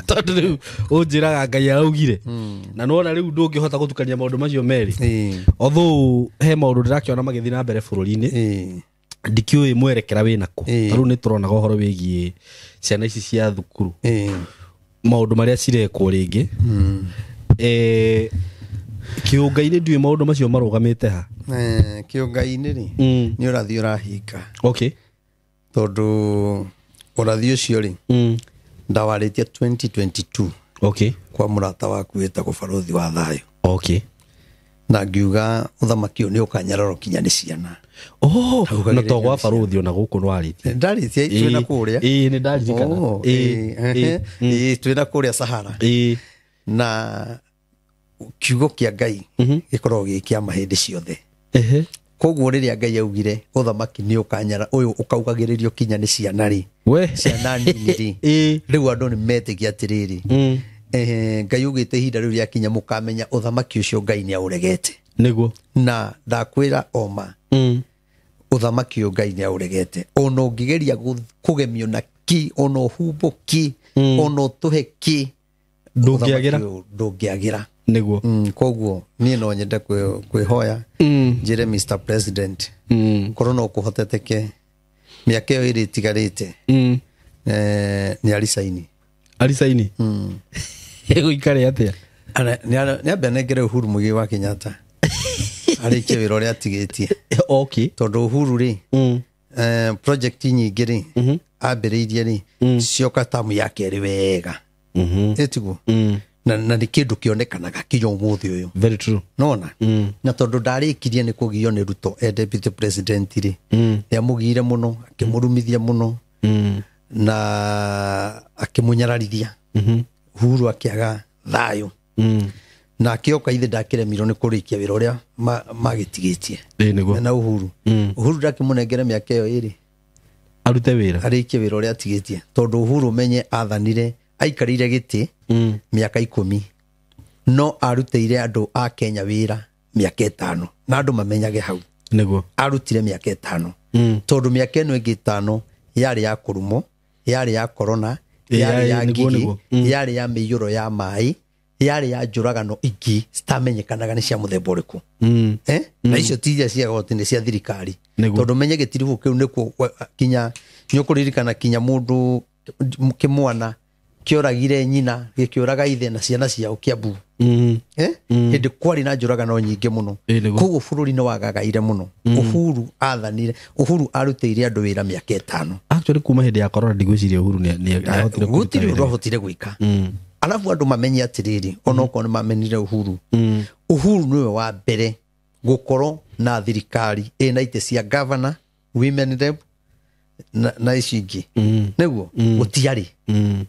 Tondũ rĩu ũnjĩraga Ngai araugire. Na nĩwona rĩu ndũngĩhota gũtukania maũndũ macio merĩ. Ĩĩ. Although he maũndũ ndĩrakĩona magĩthiĩ na mbere bũrũri-inĩ. Ĩĩ. Ndikĩũĩ mwerekera wĩna kũ. Ĩĩ. Ta rĩu nĩ tũronaga ũhoro wĩgiĩ ciana ici cia thukuru. Ĩĩ. Maũndũ marĩa cirekwo rĩngĩ. Kĩũngai-inĩ ndiũĩ maũndũ macio marũgamĩte ha. Kĩũngai-inĩ rĩ, nĩ ũrathiĩ ũrahinga. Okay. Tondũ ũrathi ũcio rĩ, ndawarĩtie 2022. Okay. Kwa mũrata waku wĩtagwo Barũthi wa Thayũ. Okay. Na ngiuga ũthamaki ũyũ nĩ ũkanyararwo kinya nĩ ciana. Oh, Hau na to gwa kagĩrĩire Barũthi ona gũkũ nĩwarĩtie. Ndarĩtie twĩna kũrĩa. Ĩĩ, nĩ ndaririkana. Oh, Ĩĩ, ĩĩ, ĩĩ, ĩĩ, twĩna kũrĩa Sahara. Ĩĩ. Na kiugo kĩa Ngai gĩkoragwo gĩ kĩa mahĩndĩ ciothe. Ehe. Koguo rĩrĩa Ngai augire ũthamaki nĩ ũkanyara ũyũ ũkaugagĩrĩrio kinya nĩ ciana rĩ. We. Ciana nini rĩ. Ĩĩ. Rĩu andũ nĩ metĩkia atĩrĩrĩ. Ngai augĩte ihinda rĩu rĩakinya mũkamenya ũthamaki ũcio Ngai nĩ aũregete. Nĩguo. Na ndakwĩra oma. Ũthamaki ũyũ Ngai nĩ aũregete. Ona ũngĩgeria kũgemio na ki, ona ũhumbũ ki, ona ũtũhe ki, Ndũngĩagĩra. ũthamaki ũyũ ndũngĩagĩra. Nĩguo. Koguo niĩ no nyende kwĩhoya njĩre Mr President, korwo no kũhoteteke mĩaka ĩyo ĩrĩ ĩtigarĩte, nĩ aricaini. Aricaini ĩgũikare atĩa? Nĩ ambe anengere Uhuru Muigai wa Kenyatta arĩkie wĩra ũrĩa atigĩtie. Tondũ Uhuru rĩ, project nyingĩ rĩ ambĩrĩirie rĩ, cioka tamu ya kerĩ wega. Ĩtiguo? Na nĩ kĩndũ kĩonekanaga kinya ũmũthĩ ũyũ. Very true. Nona na tondũ ndarĩkirie nĩ kũgio nĩ Ruto e deputy president rĩ, nĩ amũgiire mũno, akĩmũrumithia mũno na akĩmũnyararithia. Uhuru akĩaga thayũ na akĩoka ithe ndakĩremirwo nĩ kũrĩkia wĩra ũrĩa magĩtigĩtie. Ĩĩ nĩguo. Na Uhuru, Uhuru ndakĩmũnengere mĩaka ĩyo ĩrĩ arute wĩra, arĩkie wĩra ũrĩa atigĩtie, tondũ Uhuru menye athanire aikarĩire gĩtĩ mĩaka 10, no arutĩire andũ a Kenya wĩra mĩaka 5, na andũ mamenyage hau. Nĩguo. Arutire mĩaka 5, tondũ mĩaka ĩno ĩngĩ 5 yarĩ ya kũrumwo, yarĩ ya corona, yarĩ ya ngigĩ, yarĩ ya mĩiyũro ya maĩ, yarĩ ya njũragano ingĩ citamenyekanaga nĩ cia mũthemba ũrĩkũ. Na icio ti iria cia goti, nĩ cia thirikari. Tondũ menye gĩtiribũ kĩu nĩkuo kinya nĩ ũkũririkana kinya mũndũ kĩmwana kĩoragire nyina, gĩkĩũraga ithe na ciana ciao Kiambu. Hĩndĩ kwarĩ na njũragano nyingĩ mũno. Koguo bũrũri nĩ wagagaire mũno. Uhuru athanire, Uhuru arutĩire andũ wĩra mĩaka 5. Actually kuma hĩndĩ ya corona ndigwĩciria Uhuru nĩ ahotire kũruta Gũtirĩ wĩra. ũndũ ahotire gwĩka. Alafu andũ mamenye atĩrĩrĩ, onokorwo nĩ mamenire Uhuru, Uhuru nĩwe wa mbere gũkorwo na thirikari ĩna itĩ cia governor, women rep na icio ingĩ. Nĩguo gũtiarĩ.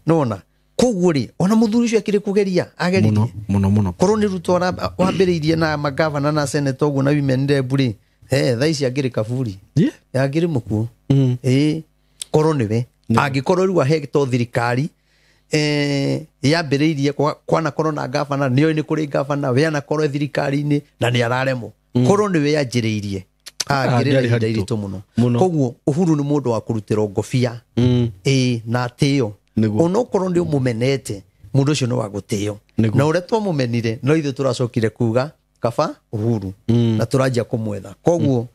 Nona koguo rĩ, ona mũthuri ũcio akĩrĩ kũgeria ageririe Mũno mũno mũno. Korwo nĩ Ruto wambĩrĩirie na magavana na seneta ũguo na women rep rĩ, thaa ici angĩrĩ kaburi, angĩrĩ mũkuũ. Ĩĩ, korwo nĩwe angĩkorwo rĩu ahetwo thirikari yambĩrĩirie kwanakorwo na gavana, nĩoĩ nĩ kũrĩ gavana we anakorwo thirikari-inĩ na nĩ araremwo, korwo nĩwe yanjĩrĩirie angĩrĩ na Angĩarĩ ihinda haritũ. iritũ mũno. Mũno. Koguo Uhuru nĩ mũndũ wa kũrutĩrwo ngobia, ĩĩ, na atĩo. Onokorwo nĩ ũmũmenete, mũndũ ũcio nĩ wa gũtĩo. Na ũrĩa twamũmenire no ithuĩ tũracokire kuga kaba Uhuru na tũranjia kũmwetha. Koguo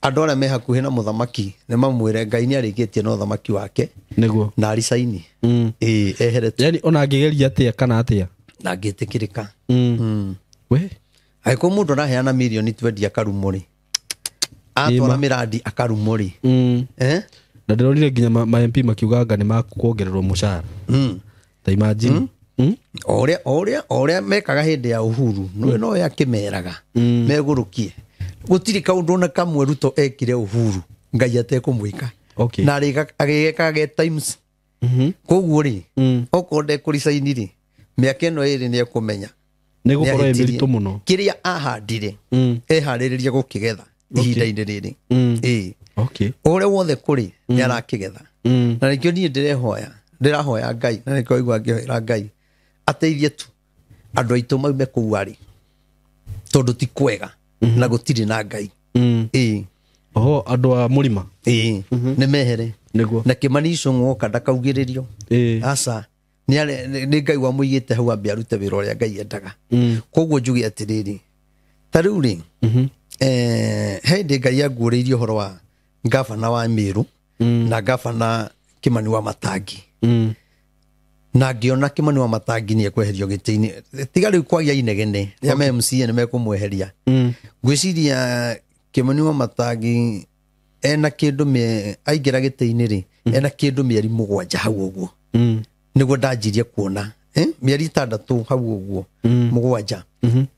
andũ arĩa me hakuhĩ na mũthamaki nĩ mamwĩre Ngai nĩ arĩkĩtie na ũthamaki wake. Nĩguo. Na aricaini. Ĩĩ, ehere tu. Yani ona angĩgeria atĩa kana atĩa, na angĩtĩkĩrĩka. We Angĩkorwo mũndũ araheana mirioni 20 akarumwo rĩ, atwara mĩrandi akarumwo rĩ. Na ndĩronire nginya ma MP makiuga anga nĩ makuongererwo mũcara. Ta imagine. O ũrĩa mekaga hĩndĩ ya Uhuru nĩwe no akĩmeraga megũrũkie. Gũtirĩ kaũndũ ona kamwe Ruto ekire Uhuru Ngai atekũmwĩka. Na agĩgekaga times. Koguo rĩ, okorwo ndekũricaini rĩ, mĩaka ĩno ĩrĩ nĩ ekũmenya Nĩ gũkorwo ĩ nĩahĩtirie. mĩritũ mũno. Kĩrĩa ahandire eharĩrĩria gũkĩgetha ihinda-inĩ rĩrĩ. Ĩĩ. Ũrĩa wothe kũrĩ nĩ arakĩgetha. Na nĩkĩo niĩ ndĩrehoya, ndĩrahoya Ngai, na nĩkĩo igua ngĩhoera Ngai ateithie tu andũ aitũ maume kũu arĩ, tondũ ti kwega na gũtirĩ na Ngai. Ĩĩ. Oho andũ a mũrima. Ĩĩ, nĩ mehere. Na Kĩmani Ichung'wa oka ndakaugĩrĩrio. Aca, nĩ Ngai wamũigĩte hau ambe arute wĩra ũrĩa Ngai endaga. Koguo njuge atĩrĩrĩ, ta rĩu rĩ, he hĩndĩ Ngai anguũrĩirie ũhoro wa gavana wa Meru na gavana Kĩmani wa Matangi, na ngĩona Kĩmani wa Matangi nĩ ekweherio gĩtĩ-inĩ, tiga rĩu kwagĩa inegene rĩa ma MCA nĩ mekũmweheria. Ngwĩciria Kĩmani wa Matangi ena kĩndũ aingĩra gĩtĩ-inĩ rĩ, ena kĩndũ mĩeri 7 hau ũguo, nĩguo ndanjirie kuona, mĩeri 6 hau ũguo, 7,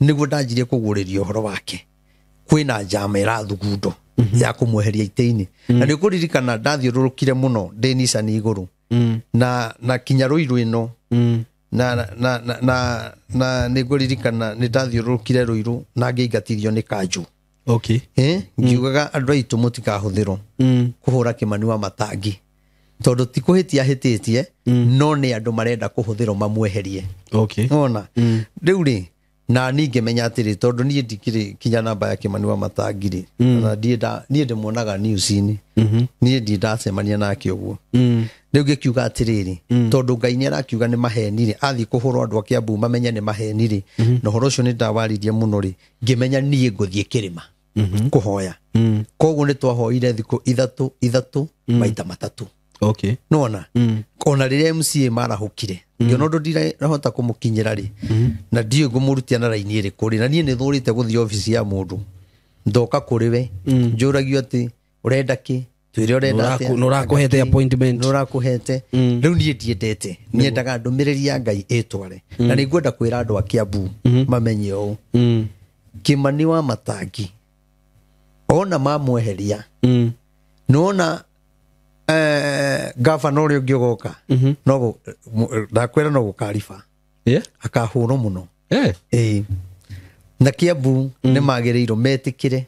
nĩguo ndanjirie kũguũrĩrio ũhoro wake kwĩna njama ĩrathugundo ya kũmweheria itĩ-inĩ. Na nĩ ũkũririkana ndathiũrũrũkire mũno ndĩ nicani igũrũ na kinya Rũirũ ĩno, na nĩ ngũririkana nĩ ndathiũrũrũkire Rũirũ na ngĩingatithio nĩ kanjũ. Ngiugaga andũ aitũ mũtikahũthĩrwo kũhũra Kĩmani wa Matangi, tondũ ti kũhĩtia ahĩtĩtie, no nĩ andũ marenda kũhũthĩrwo mamweherie. Ona rĩu rĩ, Na niĩ ngĩmenya atĩrĩ, tondũ niĩ ndikĩrĩ kinya namba ya Kĩmani wa Matangi rĩ, na niĩ ndĩmuonaga news-inĩ, niĩ ndirĩ ndacemania nake ũguo. Rĩu ngĩkiuga atĩrĩrĩ, tondũ Ngai nĩ arakiuga nĩ maheni rĩ, athiĩ kũhũrwo andũ a Kiambu mamenye nĩ maheni rĩ, na ũhoro ũcio nĩ ndawaririe mũno rĩ, ngĩmenya niĩ ngũthiĩ kĩrĩma kũhoya. Koguo nĩ twahoire thikũ ithatũ ithatũ maita matatũ. Nona ona rĩrĩa MCA marahũkire, ngĩona ũndũ ndirahota kũmũkinyĩra rĩ, na ndiũĩ ngũmũrutia na raini ĩrĩkũ rĩ, na niĩ nĩ thũrĩte gũthiĩ obici ya mũndũ ndoka kũrĩ we njũragio atĩ ũrenda kĩ, twĩre ũrenda atĩa, Nũrakũhete appointment. Nũrakũhete. Rĩu niĩ ndiendete, niendaga ndũmĩrĩri ya Ngai ĩtware, na nĩ ngwenda kwĩra andũ a Kiambu mamenye ũũ, Kĩmani wa Matangi ona mamweheria, nona gavana ũrĩa ũngĩ ũgoka, no ndakwĩra no gũkariba akahũrwo mũno. Ĩĩ, na Kiambu nĩ magĩrĩirwo metĩkĩre,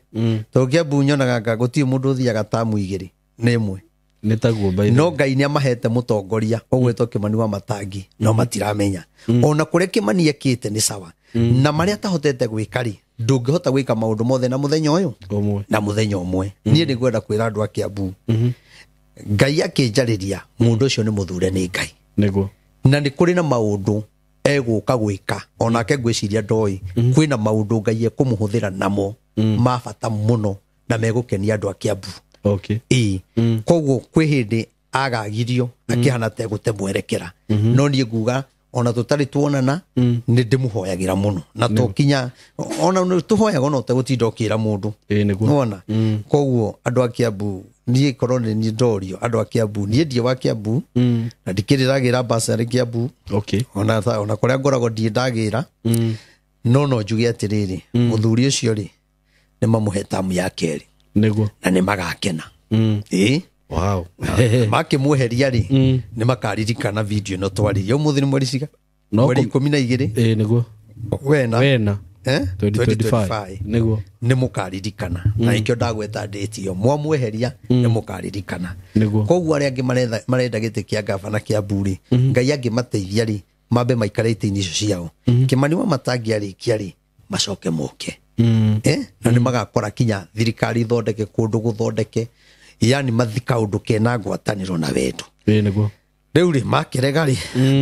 tondũ Kiambu nyonaga nga gũtirĩ mũndũ ũthiaga tamu igĩrĩ nĩ ĩmwe. Nĩ taguo by the No Ngai nĩ amahete mũtongoria ũgwĩtwo Kĩmani wa Matangi, no matiramenya ona kũrĩa Kĩmani ekĩte nĩ sawa, na marĩa atahotete gwĩka rĩ, ndũngĩhota gwĩka maũndũ mothe na mũthenya ũyũ ũmwe. Na mũthenya ũmwe. Niĩ nĩ ngwenda kwĩra andũ a Kiambu, Ngai akĩnjarĩria, mũndũ ũcio nĩ mũthure nĩ Ngai. Nĩguo. Na nĩ kũrĩ na maũndũ egũka gwĩka, onake ngwĩciria ndoĩ kwĩna maũndũ Ngai ekũmũhũthĩra namo ma bata mũno na megũkenia andũ a Kiambu. Ĩĩ, koguo kwĩ hĩndĩ agagirio akĩhana ta egũte mwerekera, no niĩ nguga ona tũtarĩ tuonana nĩ ndĩmũhoyagĩra mũno, na tokinya ona nĩ tũhoyaga ona ũtegũtinda ũkĩra mũndũ. Ĩĩ, nĩguo. Nĩwona? Koguo andũ a Kiambu, niĩ korwo nĩ niĩ ndorio andũ a Kiambu, niĩ ndiĩ wa Kiambu na ndikĩrĩ ndagĩra basarĩ Kiambu, ona ona kũrĩa ngoragwo ndiĩ ndagĩra, no njuge atĩrĩrĩ, mũthuri ũcio rĩ, nĩ mamũhe tamu ya kerĩ na nĩ magakena. Ĩĩ. Makĩmweheria rĩ, nĩ makaririkana video ĩno twaririe ũmũthĩ nĩ mweri ciga No mweri 12. Ĩĩ, nĩguo. Wena. Wena. Eh? 2025. Nĩguo. Nĩ mũkaririkana, na ikĩo ndagweta ndĩti ĩyo, mwamweheria nĩ mũkaririkana. Koguo arĩa angĩ marenda gĩtĩ kĩa gavana Kiambu rĩ, Ngai angĩmateithia rĩ, mambe maikare itĩ-inĩ icio ciao, Kĩmani wa Matangi arĩkia rĩ, macoke moke. Na nĩ magakora kinya thirikari ithondeke kũndũ gũthondeke, yani mathi kaũndũ kena ngwatanĩro na wendo. Ĩĩ, nĩguo. Rĩu rĩ, makĩrega rĩ,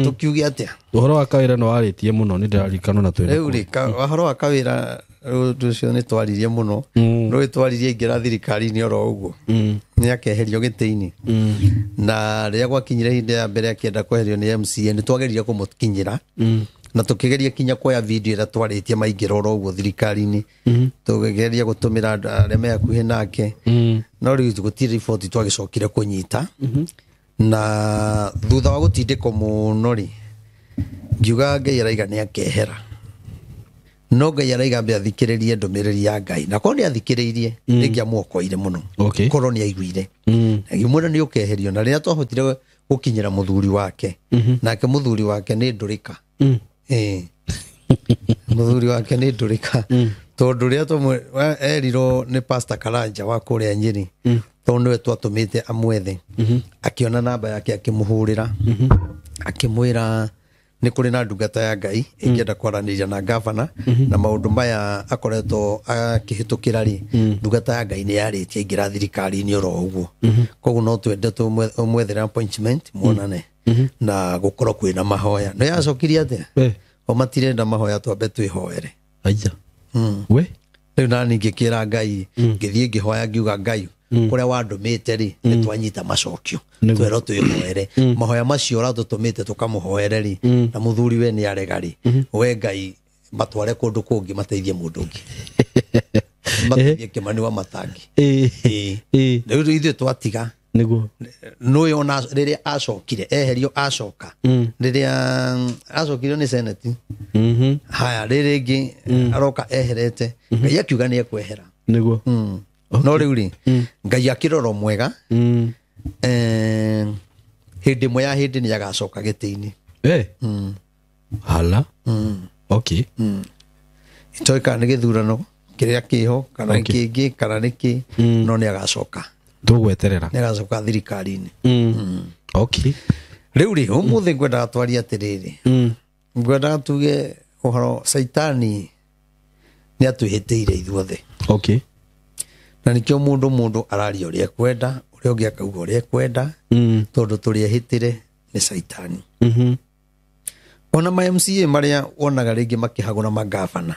tũkiuge atĩa? Ũhoro wa kawĩra nĩ warĩtie mũno, nĩ ndĩraririkana na twĩna Rĩu rĩ, ũhoro wa kawĩra, ũndũ ũcio nĩ twaririe mũno. Nĩ twaririe ingĩra thirikari-inĩ oro ũguo nĩ akeherio gĩtĩ-inĩ, na rĩrĩa gwakinyire ihinda ya mbere akĩenda kweherio nĩ MCA, nĩ twageririe kũmũkinyĩra na tũkĩgeria kinya kuoya video ĩrĩa twarĩtie maingĩra oro ũguo thirikari-inĩ, tũkĩgeria gũtũmĩra andũ arĩa me hakuhĩ nake, no rĩu gũtirĩ riboti twagĩcokire kũnyita. Na thutha wa gũtindĩkwo mũno rĩ, ngiuga Ngai araiga nĩ akehera, no Ngai araiga mbe athikĩrĩrie ndũmĩrĩri ya Ngai, na korwo nĩ athikĩrĩirie nĩngĩamuokoire mũno. Korwo nĩ aiguire, agĩmwĩra nĩ ũkeherio. Na rĩrĩa twahotire gũkinyĩra mũthuri wake, nake mũthuri wake nĩ ndũrĩka. Ĩĩ, mũthuri wake nĩ ndũrĩka, tondũ rĩrĩa erirwo nĩ Pastor Karanja wa kũrĩa Nyĩrĩ, tondũ nĩwe twatũmĩte amwethe, akĩona namba yake, akĩmũhũrĩra, akĩmwĩra nĩ kũrĩ na ndungata ya Ngai ĩngĩenda kwaranĩria na gavana na maũndũ maya akoretwo akĩhĩtũkĩra rĩ, ndungata ya Ngai nĩ yarĩtie aingĩra thirikari-inĩ oro ũguo, koguo no twende tũmwethere appointment muonane na gũkorwo kwĩna mahoya. No yacokirie atĩa? O matirenda mahoya, twambe twĩhoere. Aija. We. Rĩu nani ngĩkĩra Ngai, ngĩthiĩ ngĩhoya, ngiuga Ngai kũrĩa wandũmĩte rĩ, nĩ twanyita macokio, twerwo twĩhoere mahoya macio ũratũtũmĩte tũkamũhoere rĩ, na mũthuri we nĩ arega rĩ, we Ngai matware kũndũ kũngĩ, mateithie mũndũ ũngĩ, mateithie Kĩmani wa Matangi. Rĩu ithuĩ twatiga. Nĩguo. Nũĩ ona rĩrĩa acokire eherio, acoka rĩrĩa acokirio nĩ senate, haya rĩrĩ rĩngĩ aroka eherete, Ngai akiuga nĩ ekwehera. Nĩguo. No rĩu rĩ, Ngai akĩrora mwega, hĩndĩ ĩmwe ya hĩndĩ nĩ agacoka gĩtĩ-inĩ. Hala. Itoĩ kana nĩ gĩthurano kĩrĩa kĩho kana nĩ kĩngĩ kana nĩ kĩ, no nĩ agacoka. Tũgweterera. Nĩ agacoka thirikari-inĩ. Rĩu rĩ, ũmũthĩ ngwendaga twarie atĩrĩrĩ, ngwendaga tuge Ũhoro Caitani nĩ atwĩhĩtĩire ithuothe. Okay. Na nĩkĩo mũndũ araria ũrĩa ekwenda, ũrĩa ũngĩ akauga ũrĩa ekwenda, tondũ tũrĩ ehĩtĩre nĩ Caitani. Ona ma MCA marĩa wonaga rĩngĩ makĩhagũra magavana.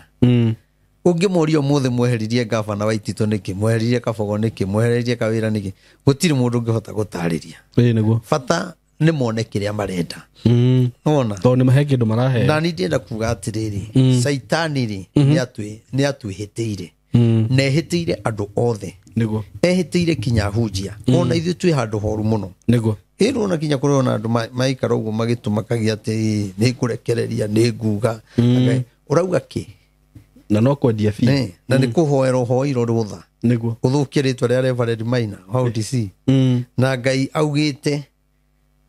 Ũngĩmoria ũmũthĩ mweheririe gavana wa Itito nĩkĩ, mweheririe Kabogo nĩkĩ, mweheririe Kawĩra nĩkĩ, gũtirĩ mũndũ ũngĩhota gũtarĩria. Ĩĩ nĩguo. Bata nĩ mone kĩrĩa marenda. Nĩwona? Tondũ nĩ mahe kĩndũ maraheo. Na niĩ ndĩrenda kuga atĩrĩrĩ, Caitani rĩ, nĩ atwĩhĩtĩire. Na ehĩtĩire andũ othe. Nĩguo. Ehĩtĩire kinya hunjia. Ona ithuĩ twĩ handũ horu mũno. Nĩguo. Ĩĩ ona kinya kũrĩ ona andũ maikara ũguo magĩtũmakagia atĩ nĩ ngũrekereria, nĩ nguga. Ũrauga kĩ? Na no kwendia biũ. Na nĩ kũhoera ũhoirwo rũtha. Nĩguo. Ũthũkie rĩtwa rĩa Reverend Maina wa ODC. Na Ngai augĩte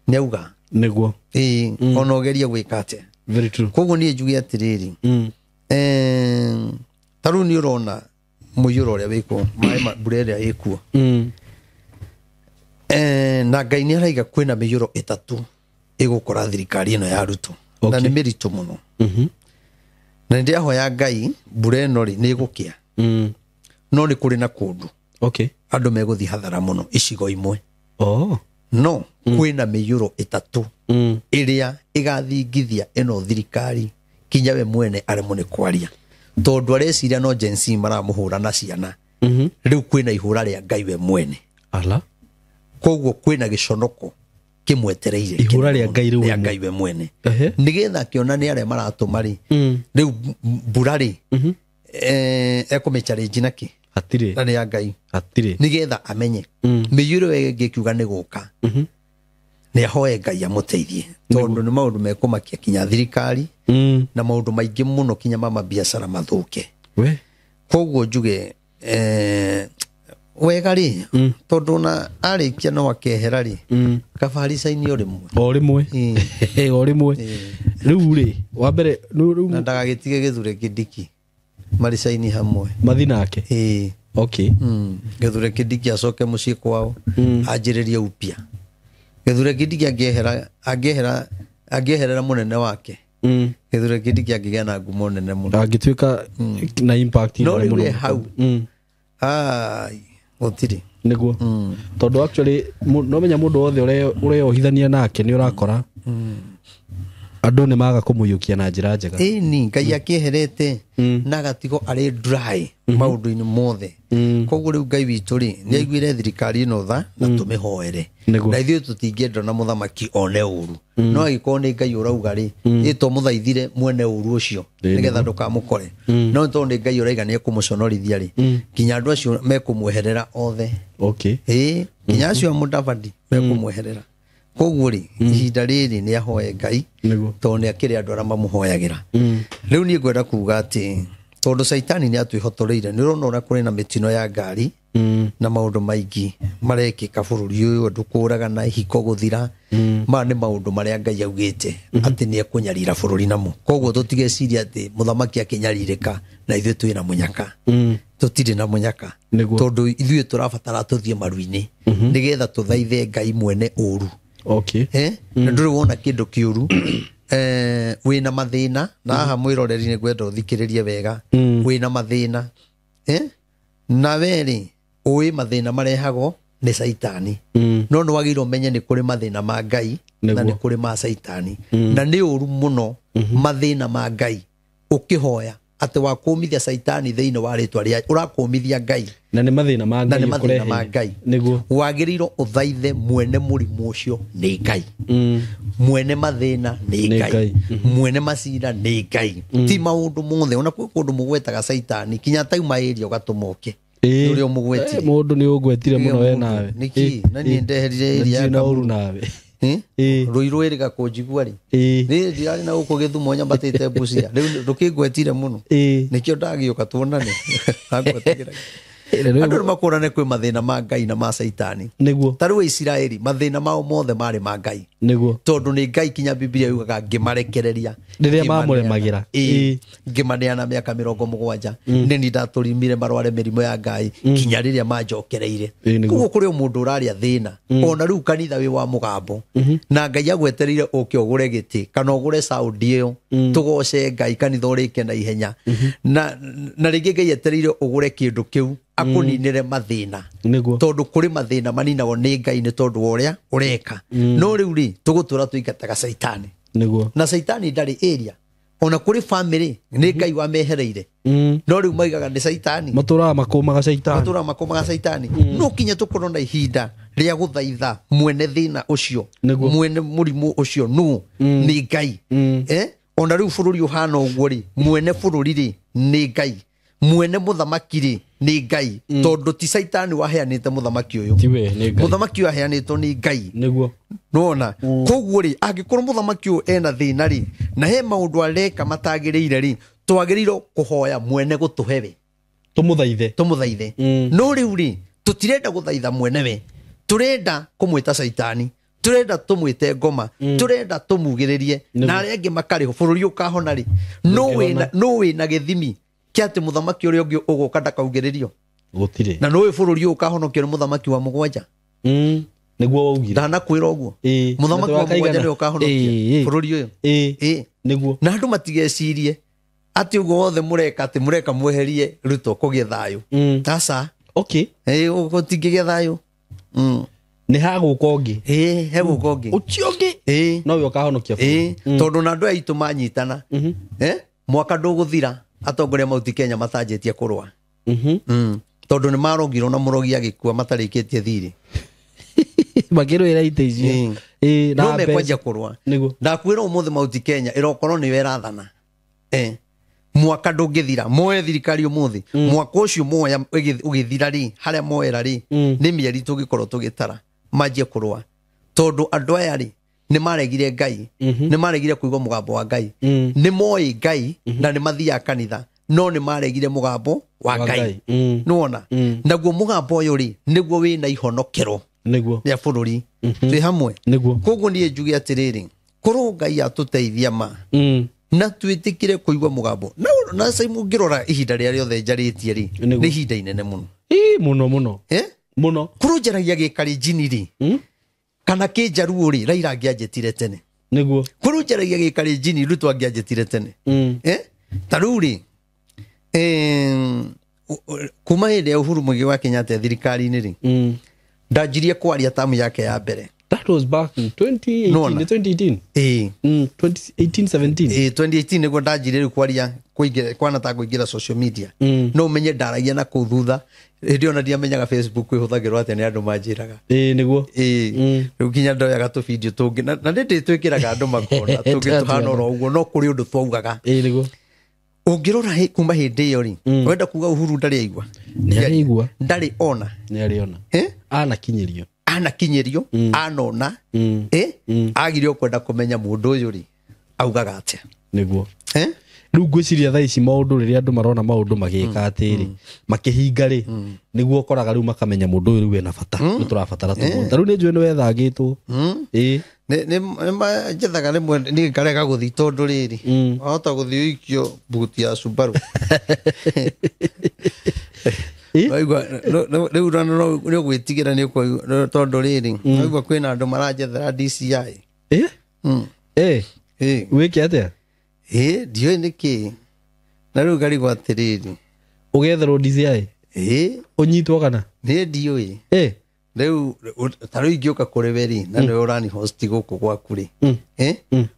nĩ auga. Nĩguo. Ĩĩ, ona ũgerie gwĩka atĩa. Very true. Koguo niĩ njuge atĩrĩrĩ, ta rĩu nĩ ũrona mũiyũro ũrĩa wĩkuo, maĩ mbura ĩrĩa ĩkuo. Na Ngai nĩ araiga kwĩna mĩiyũro ĩtatũ ĩgũkora thirikari ĩno ya Ruto. Na nĩ mĩritũ mũno. Na nĩndĩrahoya Ngai mbura ĩno rĩ nĩ ĩgũkĩa. No nĩ kũrĩ na kũndũ. Okay. Andũ megũthiĩ hathara mũno icigo imwe. Oh. No kwĩna mĩiyũro ĩtatũ ĩrĩa ĩgathingithia ĩno thirikari kinya we mwene aremwo nĩ kwaria. Tondũ areciria no Gen Z maramũhũra na ciana. Rĩu kwĩna ihũra rĩa Ngai we mwene. Ala. Koguo kwĩna gĩconoko kĩmwetereire. Ihũra rĩa Ngai rĩu rĩa Ngai we mwene. Nĩgetha akĩona nĩ arĩa maratũma rĩ. Rĩu mbura rĩ ekũmĩchallenge na kĩ? Hatirĩ. Na nĩ ya Ngai. Hatirĩ. Nĩgetha amenye. Mĩiyũro ĩngĩ ĩkiuga nĩ gũka. Nĩ ahoe Ngai amũteithie. Tondũ nĩ maũndũ mekũmakia kinya thirikari na maũndũ maingĩ mũno kinya ma mabiacara mathũke. We. Koguo njuge wega rĩ, tondũ na arĩkia no akehera rĩ, kabaricaini o rĩmwe. O rĩmwe. O rĩmwe. Rĩu rĩ, wa mbere rĩu na ndagagĩtige Gĩthure Kindiki maricaini hamwe. Mathi nake. Ĩĩ. Okay. Gĩthure Kindiki acoke mũciĩ kwao, anjĩrĩrie upya. Gĩthure Kindiki angĩeherera mũnene wake. Gĩthure Kindiki angĩgĩa na ngumo nene mũno. Angĩtuĩka na impact no rĩu e hau. Ai, gũtirĩ. Nĩguo. Tondũ actually no menya mũndũ wothe ũreohithania nake nĩ ũrakora andũ nĩ maga kũmũiyũkia na njĩra njega. Ĩni Ngai akĩeherete na agatigo arĩ dry maũndũ-inĩ mothe. Koguo rĩu Ngai witũ rĩ nĩ aiguire thirikari ĩno tha na tũmĩhoere. Na ithuĩ tũtingĩenda na mũthamaki one ũru. No angĩkorwo nĩ Ngai ũrauga rĩ, ĩto mũthaithire mwene ũru ũcio nĩgetha ndũkamũkore. No tondũ nĩ Ngai ũraiga nĩ ekũmũconorithia rĩ, nginya andũ acio mekũmweherera othe. Okay. Ĩĩ, nginya acio a Mũdavadi mekũmweherera. Koguo rĩ, ihinda rĩrĩ nĩ ahoe Ngai tondũ nĩ akĩrĩ andũ arĩa mamũhoyagĩra. Rĩu niĩ ngwenda kuga atĩ tondũ Caitani nĩ atwĩhotoreire, nĩ ũrona ũrĩa kũrĩ na mĩtino ya ngari na maũndũ maingĩ marekĩka bũrũri ũyũ, andũ kũragana, ihiko gũthira. Maya nĩ maũndũ marĩa Ngai augĩte atĩ nĩ ekũnyarira bũrũri namo. Koguo tũtigeciria atĩ mũthamaki akĩnyarirĩka na ithuĩ twĩna mũnyaka. Tũtirĩ na mũnyaka. Tondũ ithuĩ tũrabatara tũthiĩ maru-inĩ nĩgetha tũthaithe Ngai mwene ũru. Okay. Na ndũrĩ wona kĩndũ kĩũru wĩna mathĩna na haha mwĩroreri nĩ ngwenda ũthikĩrĩrie wega. Wĩna mathĩna na we rĩ ũĩ mathĩna marehagwo nĩ Caitani. No nĩ wagĩrĩirwo ũmenye nĩ kũrĩ mathĩna ma Ngai na nĩ kũrĩ ma Caitani. Na nĩ ũru mũno mathĩna ma Ngai ũkĩhoya atĩ wakũmithia Caitani thĩinĩ wa rĩtwa rĩa ũrakũmithia Ngai. Na nĩ mathĩna ma Ngai. Na nĩ mathĩna ma Ngai. Nĩguo. Wagĩrĩirwo ũthaithe mwene mũrimũ ũcio nĩ Ngai. Mwene mathĩna nĩ Ngai. Mwene macira nĩ Ngai. Ti maũndũ mothe ona kwĩ kũndũ mũgwetaga Caitani kinya tauma area ũgatũma ũke. Nĩ ũrĩa ũmũgwetire. Mũndũ nĩ ũngwetire mũno we nawe. Nĩkĩ? Na niĩ ndeherire area ya ũru nawe. Rũi rwĩrĩga kũnjigua rĩ. Niĩ ndirarĩ na gũkũ Gĩthumo nyambatĩte Busia. Rĩu ndũkĩngwetire mũno. Nĩkĩo ndagĩũka tuonane. Ngwetagĩra. Andũ nĩ makũrane kwĩ mathĩna ma Ngai na ma Caitani. Nĩguo. Ta rĩu Isiraeli mathĩna mao mothe marĩ ma Ngai. Nĩguo. Tondũ nĩ Ngai kinya Bibilia yugaga ngĩmarekereria Rĩrĩa mamũremagĩra. Ngĩmaneana mĩaka 70 nĩ ni ndatũrimire marware mĩrimũ ya Ngai kinya rĩrĩa manjokereire. Koguo kũrĩ o mũndũ ũrarĩa thĩna ona rĩu kanitha wĩ wa mũgambo na Ngai agwetereire ũke ũgũre gĩtĩ kana ũgũre saundi ĩyo tũgoce Ngai kanitha ũrĩke na ihenya na rĩngĩ Ngai etereire ũgũre kĩndũ kĩu akũninĩre mathĩna. Nĩguo. Tondũ kũrĩ mathĩna maninagwo nĩ Ngai nĩ tondũ wa ũrĩa ũreka. No rĩu rĩ tũgũtũra tũingataga caitani. Nĩguo. Na caitani ndarĩ area ona kũrĩ family nĩ Ngai wamehereire. No rĩu maigaga nĩ caitani. Matũraga makũmaga caitani. Matũraga makũmaga caitani. No kinya tũkorwo na ihinda rĩa gũthaitha mwene thĩna ũcio. Nĩguo. Mwene mũrimũ ũcio nũ nĩ Ngai. Ona rĩu bũrũri ũhana ũguo rĩ mwene bũrũri rĩ nĩ Ngai. Mwene mũthamaki rĩ nĩ Ngai. Tondũ ti caitani waheanĩte mũthamaki ũyũ. Tiwe nĩ Ngai. Mũthamaki ũyũ aheanĩtwo nĩ Ngai. Nĩguo. Nĩwona? Koguo rĩ angĩkorwo mũthamaki ũyũ ena thĩna rĩ na he maũndũ areka matagĩrĩire rĩ twagĩrĩirwo kũhoya mwene gũtũhe we. Tũmũthaithe. Tũmũthaithe. No rĩu rĩ tũtirenda gũthaitha mwene we. Tũrenda kũmwĩta caitani. Tũrenda tũmwĩte ngoma. Tũrenda tũmugĩrĩrie. Na arĩa angĩ makarĩho bũrũri ũkahona rĩ no wĩna gĩthimi kĩa atĩ mũthamaki ũrĩa ũngĩ ũgũka ndakaugĩrĩrio. Gũtirĩ. Na nĩũĩ bũrũri ũyũ ũkahonokio nĩ mũthamaki wa mũgwanja. Nĩguo waugire. Ndanakwĩra ũguo. Mũthamaki wa mũgwanja nĩwe ũkahonokia bũrũri ũyũ. Nĩguo. Na andũ matigecirie atĩ ũguo wothe mũreka atĩ mũreka mweherie Ruto kũgĩe thayũ. Aca. Okay. Gũtingĩgĩa thayũ. Nĩ hagũka ũngĩ. Hegũka ũngĩ. Ũcio ũngĩ. Nowe ũkahonokia bũrũri. Tondũ na andũ aya aitũ manyitana. Mwaka ndũgũthira atongoria Mount Kenya matanjĩtie kũrũa. Tondũ nĩ marogirwo na mũrogi agĩkua matarĩkĩtie thirĩ. Makĩrũĩra itĩ icio. No mekwanjia kũrũa. Nĩguo. Ndakwĩra ũmũthĩ Mount Kenya ĩrokorwo nĩyo ĩrathana. Mwaka ndũngĩthira moe thirikari ũmũthĩ. Mwaka ũcio moya ũgĩthira rĩ harĩa moera rĩ nĩ mĩeri tũngĩkorwo tũgĩtara manjie kũrũa. Tondũ andũ aya rĩ nĩ maregire Ngai. Nĩ maregire kũigua mũgambo wa Ngai. Nĩ moĩ Ngai na nĩ mathiaga kanitha no nĩ maregire mũgambo wa Ngai. Nĩwona? Naguo mũgambo ũyũ rĩ nĩguo wĩna ihonokero Nĩguo. rĩa bũrũri. Twĩ hamwe. Nĩguo. Koguo niĩ njuge atĩrĩrĩ korwo Ngai atũteithia ma na twĩtĩkĩre kũigua mũgambo na Simon ũngĩrora ihinda rĩrĩa rĩothe njarĩtie rĩ nĩ ihinda inene mũno. Mũno mũno. Mũno. Korwo njaragia gĩkarenjini rĩ kana kĩnjaruo rĩ Raila angĩanjĩtire tene. Nĩguo. Korwo njaragia gĩkarenjini Ruto angĩanjĩtire tene. Ta rĩu rĩ kuma hĩndĩ ya Uhuru Muigai wa Kenyatta thirikari-inĩ rĩ ndanjirie kwaria tamu yake ya mbere. That was back in 2018. 2018. 2018 17. 2018 nĩguo ndanjirie rĩu kwaria kwana ta kũingĩra social media. No ũmenye ndaragia na kũu thutha hĩndĩ ĩyo na ndiamenyaga Facebook ĩhũthagĩrwo atĩa nĩ andũ manjĩraga. Nĩguo. Rĩu nginya ndoyaga tũbindio tũngĩ na nĩ ndĩtwĩkĩraga andũ makona tũngĩ tũhana oro ũguo no kũrĩ ũndũ twaugaga. Nĩguo. Ũngĩrora kuma hĩndĩ ĩyo rĩ wenda kuga Uhuru ndarĩ aigua. Nĩ araigua. Ndarĩ ona. Nĩ arĩ ona. Anakinyĩrio. Anakinyĩrio anona agire kwenda kũmenya mũndũ ũyũ rĩ augaga atĩa. Nĩguo. Rĩu ngwĩciria thaa ici maũndũ rĩrĩa andũ marona maũndũ magĩka atĩrĩ makĩhinga rĩ nĩguo ũkoraga rĩu makamenya mũndũ ũyũ rĩu ena bata nĩ tũrabatara tũmũ. Ta rĩu nĩ njũĩ nĩ wethangĩtwo. Nĩ njethaga rĩmwe niĩ ngarega gũthiĩ tondũ rĩrĩ wahota gũthiĩ ũikio buti ya Subaru. Waigua rĩu nĩ ũgwĩtigĩra nĩ tondũ rĩrĩ waigua kwĩna andũ maranjethera DCI. Wĩke atĩa? Ndiũĩ nĩkĩ na rĩu ngarigwo atĩrĩrĩ ũgetherwo DCI ũnyitwo kana niĩ ndiũĩ rĩu ta rĩu ingĩũka kũrĩ we rĩ na nĩwe ũrani host gũkũ gwaku rĩ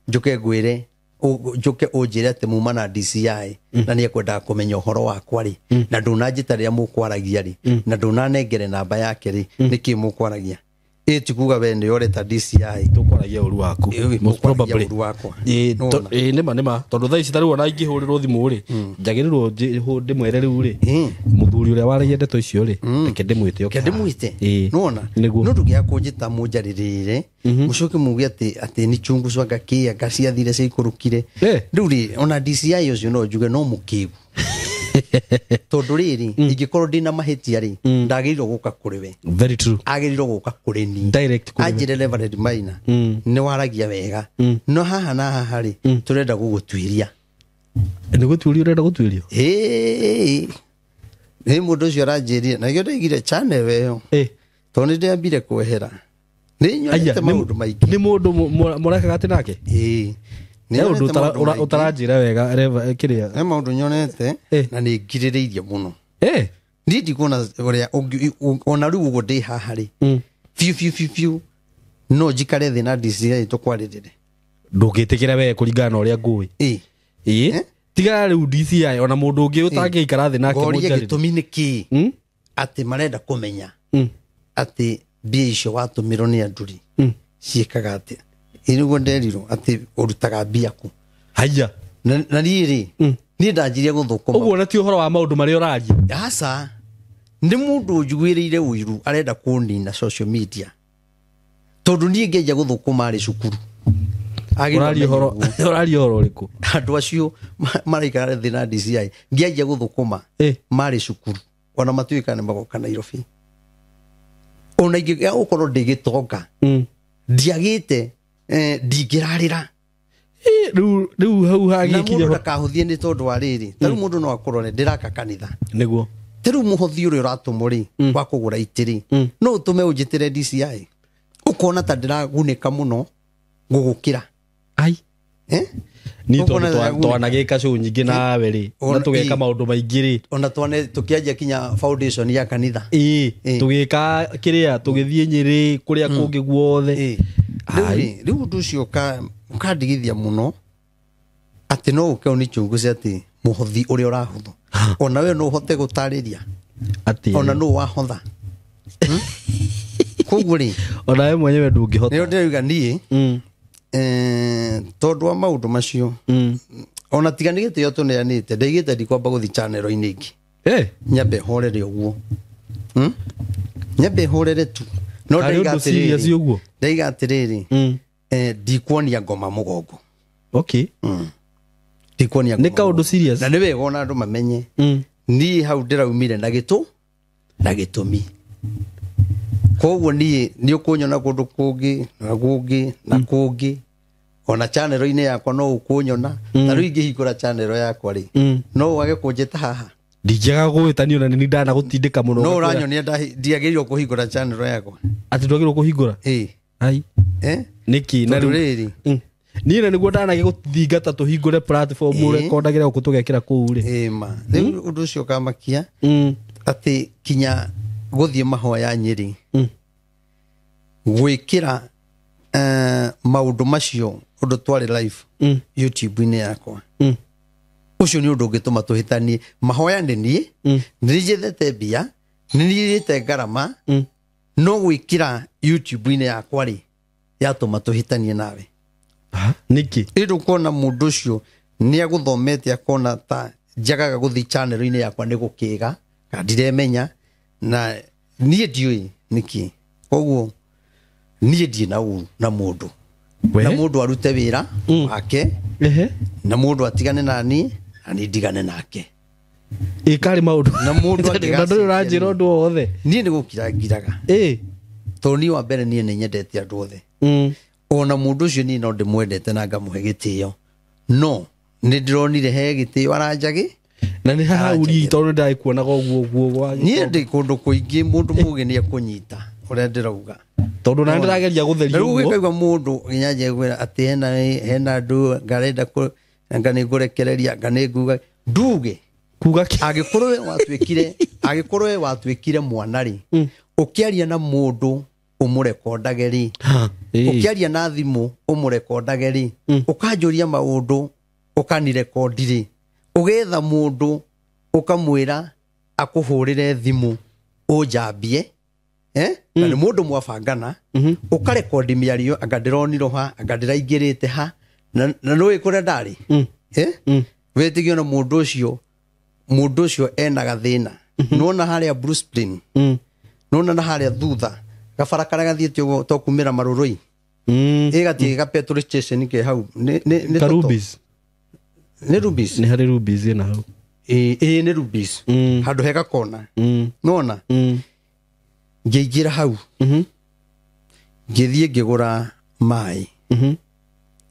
njũke ngwĩre njoke unjire ati muma na DCI na ni ekwendaga kumenya uhoro wakwa ri na ndunanjita riria mukwaragia ri na ndunanengere namba yake ri niki mukwaragia ti kuga we ni oreta DCI tukwaragia uru waku most probably uru wakwa nima nima tondu thaa ici ta riu ona ingĩhũrĩrwo thimũ rĩ njagĩrĩrwo ndĩmwĩre rĩu rĩ mũthuri ũrĩa waragia ndeto icio rĩ reke ndĩmwĩte oke ndĩmwĩte nĩwona no ndũngĩaga kũnjĩta mũnjarĩrĩre mũcoke muge atĩ nĩ chungu cwanga kĩ anga ciathire ciaikũrũkire rĩu rĩ ona DCI ũcio no njuge no mũkĩgu. Tondũ rĩrĩ ingĩkorwo ndĩna mahĩtia rĩ ndagĩrĩirwo gũka kũrĩ we. Very true. Agĩrĩirwo gũka kũrĩ niĩ. Direct kũrĩ we. Anjĩre Reverend Maina nĩ waragia wega no haha na haha rĩ tũrenda gũgũtuĩria. Nĩ gũtuĩrio ũrenda gũtuĩrio? Ĩĩ. Nĩ mũndũ ũcio aranjĩrire na nĩkĩo ndaigire channel ĩyo tondũ nĩ ndĩambire kwehera. Nĩ nyonete maũndũ maingĩ. Nĩ mũndũ mũrekaga atĩ nake? Ĩĩ. Nĩ He ũndũ nyonete maũndũ maingĩ. ũtaranjĩra wega kĩrĩa. He maũndũ nyonete na nĩ ngirĩrĩirie mũno. Niĩ ndikuona ũrĩa ona rĩu ũguo ndĩ haha rĩ biũ biũ biũ biũ no njikare thĩ na DCI tũkwarĩrĩre. Ndũngĩtĩkĩra we kũringana na ũrĩa ngũĩ. Ĩĩ. Tiga rĩu DCI ona mũndũ ũngĩ ũtangĩikara thĩ nake Ngoria mũnjarĩrie. gĩtũmi nĩ kĩĩ atĩ marenda kũmenya atĩ mbia icio watũmĩrwo nĩ andũ rĩ ciĩkaga atĩa. Ĩ nĩguo nderirwo atĩ ũrutaga mbia kũ. Haiya. Na niĩ rĩ niĩ ndanjirie gũthũkũma. Ũguo na ti ũhoro wa maũndũ marĩa ũraria. Aca. Nĩ mũndũ ũnjiguĩrĩire ũiru arenda kũnina social media. Tondũ niĩ ngĩanjia gũthũkũma arĩ cukuru. Ũraria ũhoro ũrĩkũ? Andũ acio maraikara thĩ na DCI ngĩanjia gũthũkũma marĩ cukuru. Ona matiũĩ kana nĩ magoka Nairobi. Ona ingĩaga gũkorwo ndĩ gĩtonga ndiagĩte ndingĩrarĩra. Rĩu hau Na hagĩkinya mũndũ ndakahũthie nĩ tondũ wa rĩrĩ. Ta rĩu mũndũ no akorwo ndĩraka kanitha. Nĩguo. Ta rĩu mũhothi ũrĩa ũratũmwo rĩ wa kũgũra itĩ rĩ no ũtũme ũnjĩtĩre DCI. Ũkona ta ndĩragunĩka mũno gũgũkĩra. Ai. Niĩ tondũ twanagĩka show nyingĩ nawe rĩ na tũgeka maũndũ maingĩ rĩ. Ona twane tũkĩanjia kinya foundation ya kanitha. Ĩĩ. Tũgĩka kĩrĩa tũgĩthiĩ Nyĩrĩ kũrĩa kũngĩ guothe. Rĩu ũndũ ũcio ũkandigithia mũno atĩ no ũke ũnichunguze atĩ mũhothi ũrĩa ũrahotho. Ona we no ũhote gũtarĩria. Atĩ ona no wahotha. Koguo rĩ ona we mwenyewe ndũngĩhota. Nĩyo ndĩrauga niĩ tondũ wa maũndũ macio ona tiga nĩ gĩtĩo tũneanĩte ndaigĩte ndikwamba gũthiĩ channel-inĩ ĩngĩ. Nyambe horere ũguo. Nyambe horere tu. No ndaiga atĩrĩrĩ. Ndaiga atĩrĩrĩ. Ndikuonia ngoma mũgongo. Okay. Ndikuonia ngoma. Nĩ kaũndũ serious. Na nĩ wega ona andũ mamenye. Niĩ hau ndĩraumire na gĩtũ na gĩtũmi. Koguo niĩ nĩ ũkũnyona kũndũ kũngĩ na kũngĩ na kũngĩ. Ona channel-inĩ yakwa no ũkũnyona. Ta rĩu ingĩhingũra channel yakwa rĩ no wage kũnjĩta haha. Ndingĩaga gũgwĩta niĩ ona nĩ ndanagũtindĩka mũno. No ũranyonia ndiagĩrĩirwo kũhingũra channel yakwa. Atĩ ndwagĩrĩirwo kũhingũra? Ĩĩ. Ai. Nĩkĩ na rĩu rĩrĩ niĩ na nĩguo ndanagĩgũthingata tũhingũre platform ũrekondagĩra gũkũ tũgekĩra kũu rĩ. Ĩĩ ma. Rĩu ũndũ ũcio ũkamakia atĩ kinya gũthiĩ mahoya Nyĩrĩ gwĩkĩra maũndũ macio ũndũ twarĩ live YouTube-inĩ yakwa. Ũcio nĩ ũndũ ũngĩtũma tũhĩtanie. Mahoya nĩ niĩ nĩ njethete mbia nĩ niĩrĩte ngarama no gwĩkĩra YouTube-inĩ yakwa rĩ yatũma tũhĩtanie nawe. Nĩkĩ? Ĩndũ kuona mũndũ ũcio nĩ agũthomete akona ta njagaga gũthiĩ channel-inĩ yakwa nĩ gũkĩga kana ndiremenya na niĩ ndiũĩ nĩkĩ. Koguo niĩ ndirĩ na ũru na mũndũ. Na mũndũ arute wĩra wake na mũndũ atigane na niĩ na niĩ ndigane nake. Ĩkarĩ maũndũ. Na mũndũ angĩgacenjia. Na ndũrĩ ũranjĩra ũndũ o wothe. Niĩ nĩ gũkira ngiraga. Tondũ niĩ wa mbere niĩ nĩ nyendete andũ othe. Ona mũndũ ũcio niĩ no ndĩmwendete na ngamũhe gĩtĩo. No nĩ ndĩronire he gĩtĩo aranjagĩ. Na nĩ haha ũri tondũ ndagĩkuonaga ũguo ũguo gwa. Niĩ ndĩ kũndũ kũingĩ mũndũ mũgĩ nĩ ekũnyita ũrĩa ndĩrauga. Tondũ na ndĩrageria gũtheria ũguo. Rĩu ũkaigua mũndũ nginya anjie kwĩra atĩ hena andũ ngarenda anga nĩ ngũrekereria anga nĩ nguga nduge. Kuga kĩ? Angĩkorwo we watuĩkire mwana rĩ ũkĩaria na mũndũ ũmũrekondage rĩ ũkĩaria na thimũ ũmũrekondage rĩ ũkanjũria maũndũ ũkanirekondi rĩ ũgetha mũndũ ũkamwĩra akũhũrĩre thimũ ũnjambie na nĩ mũndũ mwabangana ũkarekondi mĩario anga ndĩronirwo ha anga ndĩraingĩrĩte ha na nĩũĩ kũrĩa ndarĩ wĩtĩkio na mũndũ ũcio ena gathĩna nĩwona harĩa Bruce Spring nĩwona na harĩa thutha gabara karĩa gathiĩte ũguo to kumĩra marũrũi ĩgatiĩ ga petrol station ke hau nĩ Rubis. Nĩ Rubis. Nĩ harĩ Rubis ĩna hau. Ĩĩ nĩ Rubis. Handũ hega kona. Nona ngĩingĩra hau. Ngĩthiĩ ngĩgũra maĩ.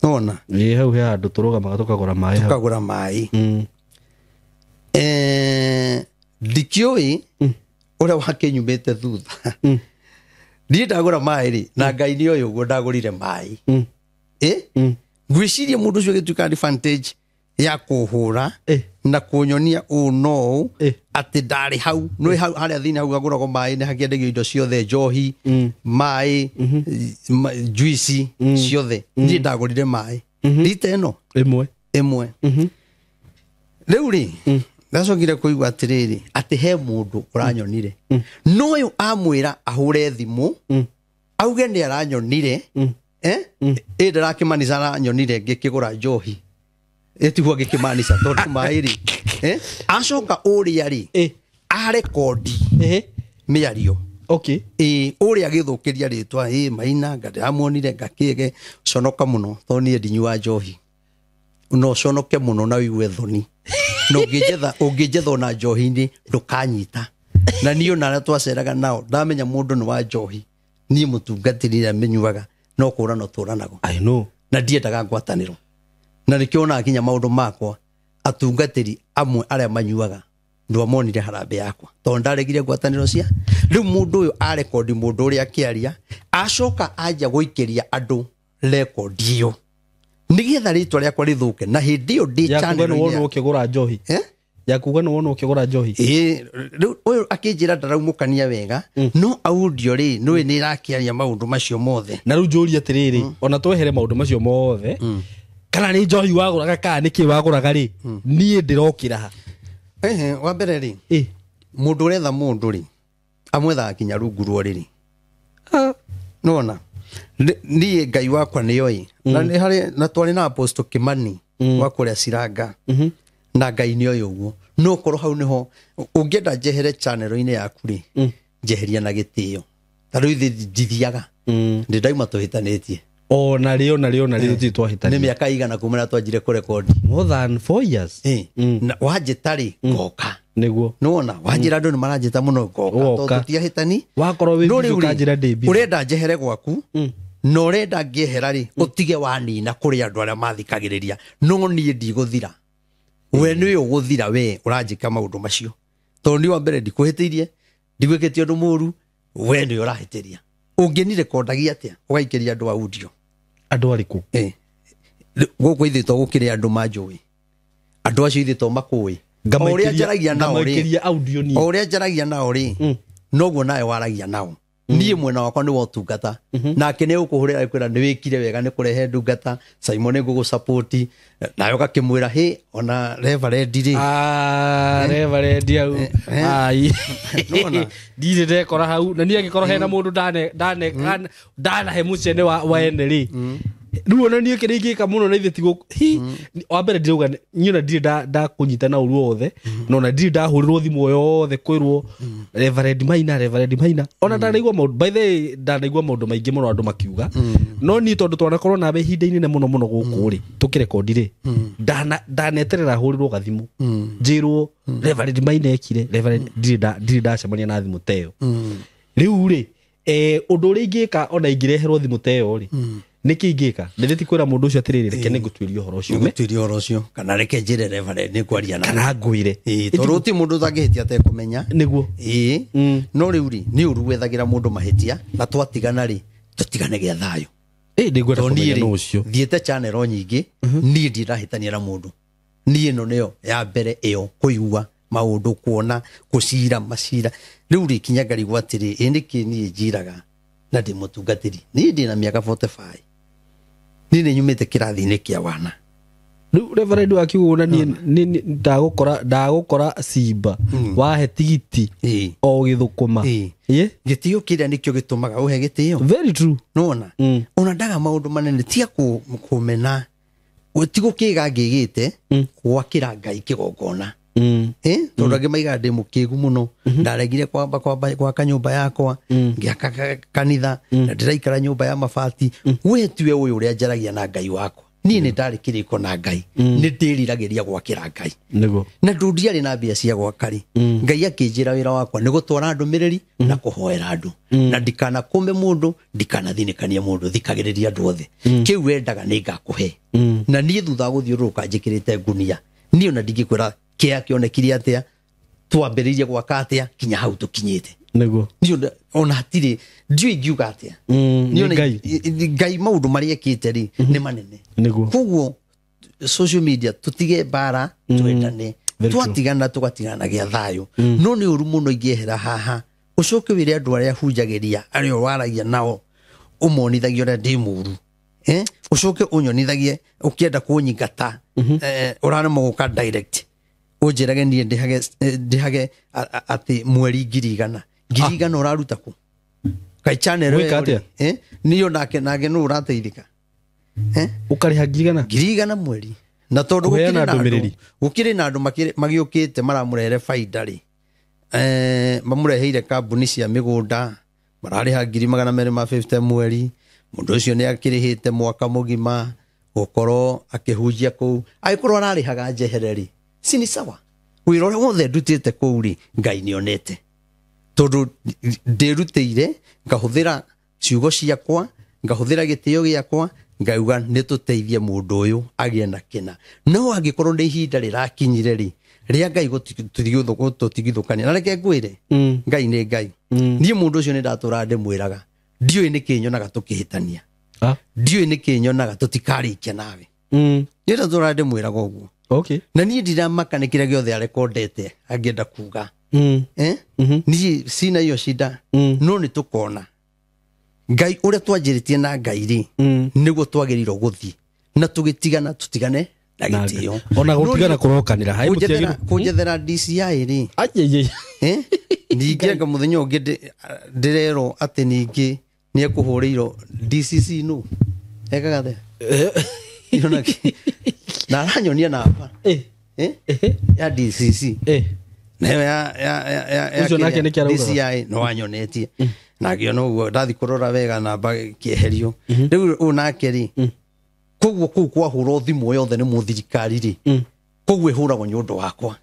Nona Ĩ hau he handũ tũrũgamaga tũkagũra maĩ hau. Tũkagũra maĩ. Ndikĩũĩ ũrĩa wakĩnyumĩte thutha. Niĩ ndagũra maĩ rĩ, na Ngai nĩ oĩ ũguo ndagũrire maĩ. Ngwĩciria mũndũ ũcio agĩtuĩka advantage ya kũhũra na kũnyonia ũũ no ũũ atĩ ndarĩ hau. Nĩ hau harĩa thĩinĩ hau hagũragwo maĩ, nĩ hakĩendagio indo ciothe, njohi, maĩ, juici ciothe. Niĩ ndagũrire maĩ rita ĩno Ĩmwe. Rĩu rĩ, ndacokire kũigua atĩrĩrĩ, atĩ he mũndũ ũranyonire. No ũyũ amwĩra ahũre thimũ auge nĩ aranyonire. Ĩ ndarakĩmanisa aranyonire ngĩkĩgũra njohi. Ĩtiguo ngĩkĩmanisa tondũ maĩ rĩ. Acoka ũrĩa rĩ, arekondi mĩario. Ĩ ũrĩa agĩthũkĩria rĩtwa, ĩ Maina nga ndĩramuonire ngakĩge conoka mũno tondũ niĩ ndinyuaga njohi. No conoke mũno na ũigue thoni. Na ũngĩnjetha ona njohi-inĩ ndũkanyita. Na niĩ ona arĩa twaceraga nao ndamenya mũndũ nĩ wa njohi, niĩ mũtungatĩri ũrĩa mĩnyuaga no kũrano tũranago. I know. Na ndiendaga ngwatanĩro. Na nĩkĩo onaga nginya maũndũ makwa atungatĩri amwe arĩa manyuaga ndwamonire harambĩ yakwa tondũ ndaregire ngwatanĩro cia. Rĩu mũndũ ũyũ arekondi mũndũ ũrĩa akĩaria, acoka anja gũikĩria andũ rekondi ĩyo nĩgetha rĩtwa rĩakwa rĩthũke. Na hĩndĩ ĩyo ndĩ channel inĩ ũkĩgũra njohi. Yakuga nĩ wonwo ũkĩgũra njohi. Ĩ rĩu ũyũ akĩnjĩra ndaraumũkania wega, no audio rĩ nĩwe nĩ ĩrakĩaria maũndũ macio mothe. Na rĩu njũrie atĩrĩrĩ, ona twehere maũndũ macio mothe, kana nĩ njohi wagũraga kana nĩkĩ wagũraga rĩ, niĩ ndĩrokĩra ha? Wa mbere rĩ, mũndũ ũretha mũndũ rĩ, amwethaga kinya rungu rwa ũrĩrĩ. Nĩwona? Niĩ Ngai wakwa nĩoĩ. Na nĩ harĩ na twarĩ na Apostle Kimani wa kũrĩa Ciranga. Na Ngai nĩoĩ ũguo. No korwo hau nĩho ũngĩenda njehere channel-inĩ yaku rĩ, njeheria na gĩtĩo. Ta rĩu ithuĩ ndithiaga. Ndĩ ndauma tũhĩtanĩtie. Ona rĩ, ona rĩ, ona rĩ tũtirĩ twahĩtania. Nĩ mĩaka igana kuma rĩrĩa twanjire kũrekondi? More than 4 years. Na wanjĩta rĩ, ngoka. Nĩguo. Nĩwona, wanjĩra andũ nĩ maranjĩta mũno ngoka. Tondũ tũtiahĩtani. Wakorwo wĩ busy ũkanjĩra ndĩ busy. Ũrenda njehere gwaku, na ũrenda ngĩehera rĩ, ũtige wanina kũrĩ andũ arĩa mathikagĩrĩria. No niĩ ndigũthira. We nĩwe ũgũthira, we ũranjĩka maũndũ macio. Tondũ niĩ wa mbere ndikũhĩtĩirie, ndigwĩkĩte ũndũ mũũru, we nĩwe ũrahĩtĩria. Ũngĩnirekondagia atĩa ũgaikĩria andũ audio? Andũ arĩkũ? Gũkũ ithuĩ to gũkĩrĩ andũ manjũĩ. Andũ acio ithuĩ to makũĩ. O ũrĩa njaragia nao rĩ, o ũrĩa njaragia nao rĩ, noguo nawe waragia nao. Niĩ mwena wakwa nĩ wotungata. Nake nĩ ũkũhũrĩra kwĩra nĩ wĩkire wega nĩ kũrehe ndungata, Simon nĩ ngũgũsupport, nawe ũgakĩmwĩra hĩ ona Reverend rĩ. Reverend hau. Ai. Ndirĩ ndekora hau na niĩ angĩkorwo hena mũndũ ndanahe mũcene wa ene rĩ. Rĩu ona niĩ kĩrĩa ingĩka mũno na ithuĩ ti hi wa mbere ndirauga niĩ ona ndirĩ ndakũnyita na ũru wothe, na ona ndirĩ ndahũrĩrwo thimũ yothe kwĩrwo Reverend Maina, Reverend Maina. Ona ndanaigua maũndũ, by the way, ndanaigua maũndũ maingĩ mũno andũ makiuga. No niĩ tondũ twanakorwo nawe ihinda inene mũno mũno gũkũ rĩ, tũkĩrekondi rĩ, ndaneterera hũrĩrwo gathimũ. Njĩrwo Reverend Maina ekire, Reverend ndirĩ ndacemania na thimũ ta ĩyo. Rĩu rĩ, ũndũ ũrĩa ingĩka ona ingĩreherwo thimũ ta ĩyo rĩ, nĩkĩ ingĩka? Ndĩrĩ ti kwĩra mũndũ ũcio atĩrĩrĩ, reke nĩngũtuĩria ũhoro ũcio. Nĩngũtuĩria ũhoro ũcio, kana reke njĩre Reverend nĩngwaria nake. Kana ngwĩre. Tondũ ti mũndũ ũtangĩhĩtia atekũmenya. Nĩguo. No rĩu rĩ, nĩ ũru wethagĩra mũndũ mahĩtia, na twatigana rĩ, tũtigane gĩa thayũ. Nĩngwenda kũmenya nũ ũcio. Thiĩte channel nyingĩ, niĩ ndirahĩtania na mũndũ. Niĩ ĩno nĩyo ya mbere ĩyo kũigua maũndũ, kuona, kũcira macira. Rĩu rĩ, kinya ngarigwo atĩrĩ, ĩ nĩkĩ niĩ njiraga na ndĩ mũtungatĩri? Niĩ ndĩna mĩaka 45. Niĩ nĩ nyumĩte kĩrathi-inĩ kĩa wana. Rĩu Reverend wa kiugo na niĩ ndagũkora Simba wahe tigiti o gĩthũkũma. Gĩtĩo kĩrĩa nĩkĩo gĩtũmaga ũhe gĩtĩo. Very true. Nĩwona? Ona ndaga maũndũ manene tiga kũmena, ti gũkĩga ngĩgĩte gwakĩra Ngai kĩgongona. Tondũ angĩ maigaga ndĩ mũkĩgu mũno, ndaregire kwamba gwaka nyũmba yakwa, ngĩaka kanitha, na ndĩraikara nyũmba ya mabati. We tiwe ũyũ ũrĩa njaragia na Ngai wakwa. Niĩ nĩ ndarĩ kĩrĩko na Ngai, nĩ ndĩriragĩria gwakĩra Ngai. Nĩguo. Na ndũ ndiarĩ na mbia cia gwaka rĩ, Ngai akĩnjĩra wĩra wakwa nĩ gũtwara ndũmĩrĩri na kũhoera andũ, na ndikanakũme mũndũ, ndikanathinĩkanie mũndũ, thikagĩrĩria andũ othe. Kĩu wendaga nĩ ngakũhe. Na niĩ thutha wa gũthiũrũrũka njĩkĩrĩte ngunia, niĩ ona ndingĩkwĩra kĩa kĩonekire atĩa, twambĩrĩirie gwaka atĩa kinya hau tũkinyĩte. Nĩguo. Niĩ ona hatirĩ ndiũĩ ingiuga atĩa. Nĩ Niĩ ona Ngai. Ngai maũndũ marĩa ekĩte rĩ nĩ manene. Nĩguo. Koguo social media tutige mbara, twendane. Very true. Twatigana tugatigana gĩa thayũ. No nĩ ũru mũno ingĩehera haha ũcoke wĩre andũ arĩa hunjagĩria, arĩa waragia nao, ũmonithagie ũrĩa ndĩ mũru. Ũcoke ũnyonithagie ũkĩenda kũnyingata, ũraremwo gũka direct, ũnjĩrage niĩ ndĩhage atĩ mweri 100,000. 100,000 ũraruta kũ? Kai channel Gwĩka ĩyo rĩ, atĩa? Niĩ nake nũ ũrateithĩka? Ũkarĩha 100,000? 100,000 mweri. Na tondũ Kũheana ndũmĩrĩri. gũkĩrĩ na andũ magĩũkĩte maramũrehere baida rĩ, mamũreheire kambuni cia mĩgũnda, mararĩha 250,000 mweri. Mũndũ ũcio nĩ akĩrĩhĩte mwaka mũgima gũkorwo akĩhunjia kũu. Angĩkorwo ararĩhaga njehere rĩ, si ni sawa? Wĩra ũrĩa wothe ndutĩte kũu rĩ, Ngai nĩonete. Tondũ ndĩrutĩire, ngahũthĩra ciugo ciakwa, ngahũthĩra gĩtĩo gĩakwa, ngauga nĩ tũteithie mũndũ ũyũ agĩe na kĩna. No angĩkorwo nĩ ihinda rĩrakinyire rĩ, rĩa Ngai gũtũtigithũkania. Na reke ngwĩre, Ngai nĩ Ngai. Niĩ mũndũ ũcio nĩ ndatũraga ndĩmwĩraga, ndiũĩ nĩkĩ nyonaga tũkĩhĩtania. Ndiũĩ nĩkĩ nyonaga tũtikarĩkia nawe. Niĩ ndatũraga ndĩmwĩraga ũguo. Okay. Na niĩ ndiramaka nĩ kĩrĩa gĩothe arekondete angĩenda kuga. Niĩ sina hiyo shida. No nĩ tũkona Ngai ũrĩa twanjĩrĩtie na Ngai rĩ, nĩguo twagĩrĩirwo gũthiĩ. Na tũgĩtigana, tũtigane na gĩtĩo. Ona gũtigana kũrokanĩra. Hai mũtiagĩrĩirwo. Kũnjethera DCI rĩ. Ai, ai, ai. Ningĩ anga mũthenya ũngĩ ndĩrerwo atĩ ningĩ nĩ ekũhũrĩirwo DCC nũ? Ekaga atĩa? Irona kĩ? Na aranyonia namba. Ya DCC. Nayo ya Ũcio nake nĩkĩ araugaga? DCI no anyonetie. Na ngĩona ũguo ndathi kũrora wega namba kĩeherio. Rĩu ũyũ nake rĩ, koguo kũu kwahũrwo thimũ yothe nĩ mũthirikari rĩ, koguo ĩhũragwo nĩ ũndũ wakwa.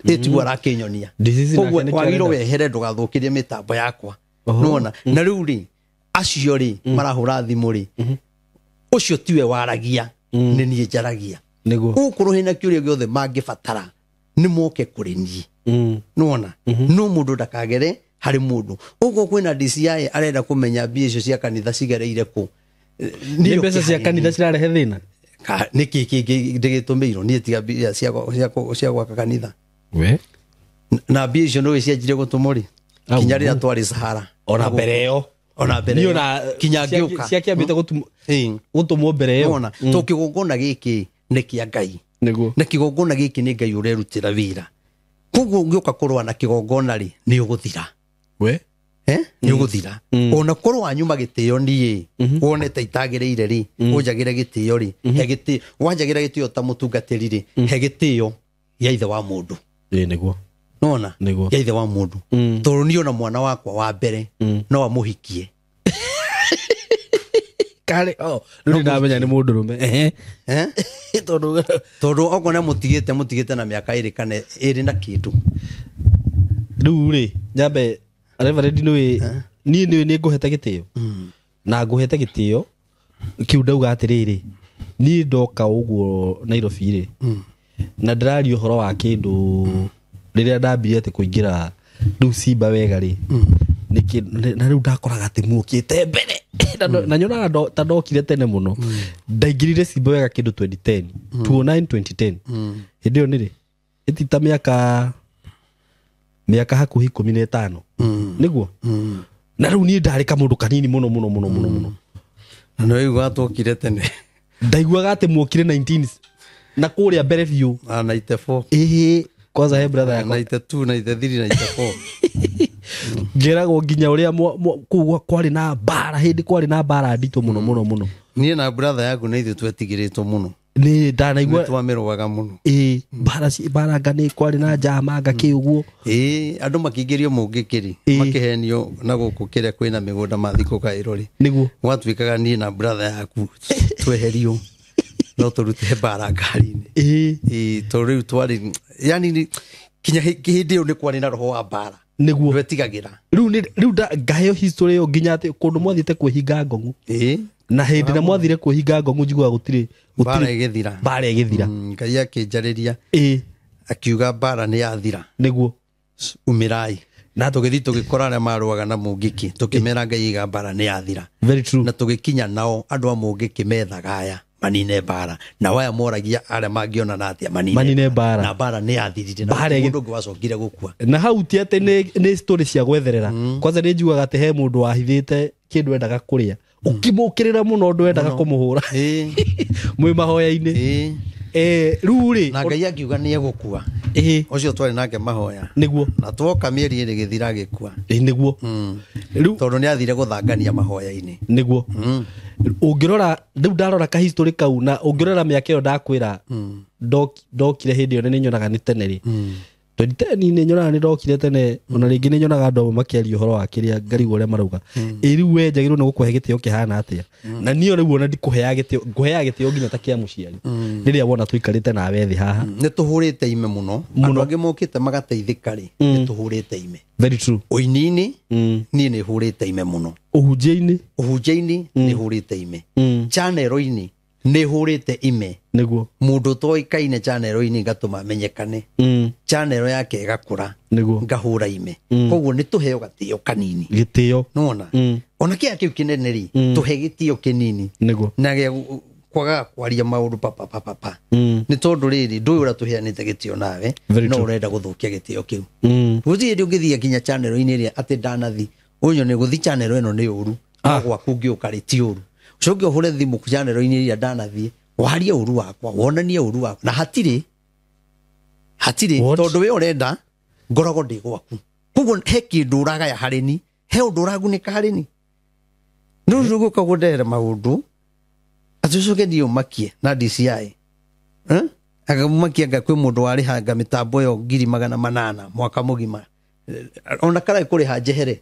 Ĩtiguo arakĩnyonia. DCC nake Koguo nĩkĩ wagĩrĩirwo arenda? wehere ndũgathũkĩrie mĩtambo yakwa. Oho. Nĩwona? Na rĩu rĩ, acio rĩ, marahũra thimũ rĩ, ũcio tiwe waragia, nĩ niĩ njaragia. Nĩguo. Ũgũkorwo hena kĩũria gĩothe mangĩbatara, nĩ moke kũrĩ niĩ. Nĩwona? No mũndũ ndakagere harĩ mũndũ. Ũguo kwĩna DCI arenda kũmenya mbia icio cia kanitha cigereire kũ. Nĩ mbeca cia kanitha cirarehe thĩna? Nĩ kĩ kĩngĩ ndĩgĩtũmĩirwo? Niĩ tiga mbia cia gwaka kanitha. We? Na mbia icio nĩũĩ cianjirie gũtũmwo rĩ? Au. Kinya rĩrĩa twarĩ Sahara. Ona mbere ĩyo. Ona mbere Niĩ ĩyo. ona Kinya ngĩũka. ciakĩambĩte gũtũmwo mbere ĩyo. Nĩwona? Tondũ kĩgongona gĩkĩ nĩ kĩa Ngai. Nĩguo. Na kĩgongona gĩkĩ nĩ Ngai ũrerutĩra wĩra. Koguo ũngĩũka kũrũa na kĩgongona rĩ, nĩ ũgũthira. We? Nĩ ũgũthira. Ona korwo wanyuma gĩtĩo niĩ, wone ta itagĩrĩire rĩ, ũnjagĩre gĩtĩo rĩ, he gĩtĩo, wanjagĩra gĩtĩo ta mũtungatĩri rĩ, he gĩtĩo gĩa ithe wa mũndũ. Ĩĩ, nĩguo. Nĩwona? Nĩguo. Gĩa ithe wa mũndũ. Tondũ niĩ ona mwana wakwa wa mbere, no amũhikie. Karĩ, oh, rĩu nĩndamenya nĩ mũndũrũme. Ehe. Tondũ okorwo nĩ mũtigĩte na mĩaka ĩrĩ kana ĩrĩ na kĩndũ. Rĩu rĩ, nyambe, Reverend nĩũĩ, niĩ nĩũĩ nĩ ngũhete gĩtĩo. Na ngũhete gĩtĩo, kĩu ndauga atĩrĩrĩ, niĩ ndoka ũguo Nairobi rĩ, na ndĩraria ũhoro wa kĩndũ rĩrĩa ndambire atĩ kũingĩra rĩu Simba wega rĩ, na rĩu ndakoraga atĩ muokĩte mbere. Na nyonaga ta ndokire tene mũno. Ndaingĩrire Simba wega kĩndũ 2010, 2009, 2010. Hĩndĩ ĩyo nĩ rĩ, ĩti ta mĩaka hakuhĩ 15. Nĩguo? Na rĩu niĩ ndarĩ kamũndũ kanini mũno, mũno, mũno, mũno, mũno. Na nĩ waiguaga twokire tene. Ndaiguaga atĩ muokire 19 na kũrĩa mbere biũ. Ah, 94. Ĩhĩ, kwanza he brother yakwa. 92, 93, 94. Ngĩragwo nginya ũrĩa kũu kwarĩ na mbara, hĩndĩ kwarĩ na mbara nditũ mũno, mũno, mũno. Niĩ na brother yaku nĩ ithuĩ twetigĩrĩtwo mũno. Nĩ ndanaigua Nĩ twamĩrũaga mũno. Ĩĩ, mbara mbara anga nĩ kwarĩ na njama anga kĩ ũguo. Ĩĩ, andũ makĩingĩrio mũngĩkĩrĩ, makĩhenio na gũkũ kĩrĩa kwĩna mĩgũnda mathikũ kaĩro rĩ. Nĩguo. Gwatuĩkaga niĩ na brother yaku tweherio. No tũrute mbara ngari-inĩ. Ĩĩ, tondũ rĩu twarĩ yani kinya hĩndĩ ĩyo nĩ kwarĩ na roho wa mbara. Nĩguo ndwetigagĩra. Rĩu ngaheo history ĩyo nginya atĩ kũndũ mwathiĩte kwĩhinga ngong'u. Ĩĩ. Na hĩndĩ na mwathire kwĩhinga ngong'u njiguaga gũtirĩ mbara ĩgĩthira. Mbara ĩgĩthira. Ngai akĩnjarĩria. Ĩĩ. Akiuga mbara nĩ yathira. Nĩguo. Umĩrai. Na tũgĩthiĩ tũgĩkora arĩa marũaga na Mũngĩkĩ, tũkĩmera Ngai iga mbara nĩ yathira. Very true. Na tũgĩkinya nao andũ a Mũngĩkĩ methaga aya manine mbara, nao aya moragia arĩa mangĩonana atĩa manine mbara. Na mbara nĩ yathirire, na mũndũ ũngĩ wacokire gũkua. Na hau ti atĩ nĩ story cia gwetherera. Kwanza nĩ njugaga atĩ he mũndũ wahithĩte kĩndũ endaga kũrĩa, ũkĩmũkĩrĩra mũno ũndũ endaga kũmũhũra mwĩ mahoya-inĩ. Rĩu rĩ, na Ngai akiuga nĩ egũkua. Ũcio twarĩ nake mahoya. Nĩguo. Na twoka mĩeri ĩrĩ gĩthira agĩkua. Nĩguo. Rĩu tondũ nĩ athire gũthangania mahoya-inĩ. Nĩguo. Ũngĩrora rĩu ndarora ka history kau, na ũngĩrora mĩaka ĩyo ndakwĩra ndokire hĩndĩ ĩyo nĩ nyonaga nĩ tene rĩ. 2010 nĩ nyonaga nĩ ndokire tene, ona rĩngĩ nĩ nyonaga andũ amwe makĩaria ũhoro wa kĩrĩa ngarigwo ũrĩa marauga. Ĩ rĩu we njagĩrĩirwo nĩ gũkũhe gĩtĩo kĩhana atĩa? Na niĩ rĩu ona ndikũheaga gĩtĩo, ngũheaga gĩtĩo nginya ta kĩa mũciari. Rĩrĩa wona tũikarĩte nawe thĩ haha. Nĩ tũhũrĩte ime mũno. Andũ angĩ mokĩte magateithĩka rĩ, nĩ tũhũrĩte ime. Very true. Ũini-inĩ, niĩ nĩ hũrĩte ime mũno. Ũhunjia-inĩ? Ũhunjia-inĩ nĩ hũrĩte ime. Channel-inĩ nĩ hũrĩte ime. Nĩguo. Mũndũ ũtoĩkaine channel-inĩ ngatũma amenyekane. Channel yake ĩgakũra. Nĩguo. Ngahũra ime. Koguo nĩ tũheo gatĩo kanini. Gĩtĩo. Nĩwona? Ona kĩrĩa kĩu kĩnene rĩ, tũhe gĩtĩo kĩnini. Nĩguo. Na gĩa kwaga kwaria maũndũ pa pa pa pa. Nĩ tondũ rĩrĩ, ndũĩ ũrĩa tũheanĩte gĩtĩo nawe, no ũrenda gũthũkia gĩtĩo kĩu. Gũtirĩ hĩndĩ ũngĩthiĩ nginya channel-inĩ ĩrĩa atĩ ndanathi, ũyũ nĩ gũthiĩ channel ĩno nĩ ũru, no gwaku ũngĩũka rĩ ti ũru. Ũcoke ũhũre thimũ channel-inĩ ĩrĩa ndanathiĩ, warie ũru wakwa, wonanie ũru wakwa, na hatirĩ tondũ we ũrenda ngoragwo ndĩ gwaku. Koguo he kĩndũ ũragaya harĩ ni, he ũndũ ũragunĩka harĩ ni. No rĩu gũka gũndehera maũndũ atĩ ũcoke niĩ ũmakie na DCI. Akamakia nga kwĩ mũndũ warĩhanga mĩtambo ĩyo 800,000 mwaka mũgima. Ona kana kũrĩha njehere,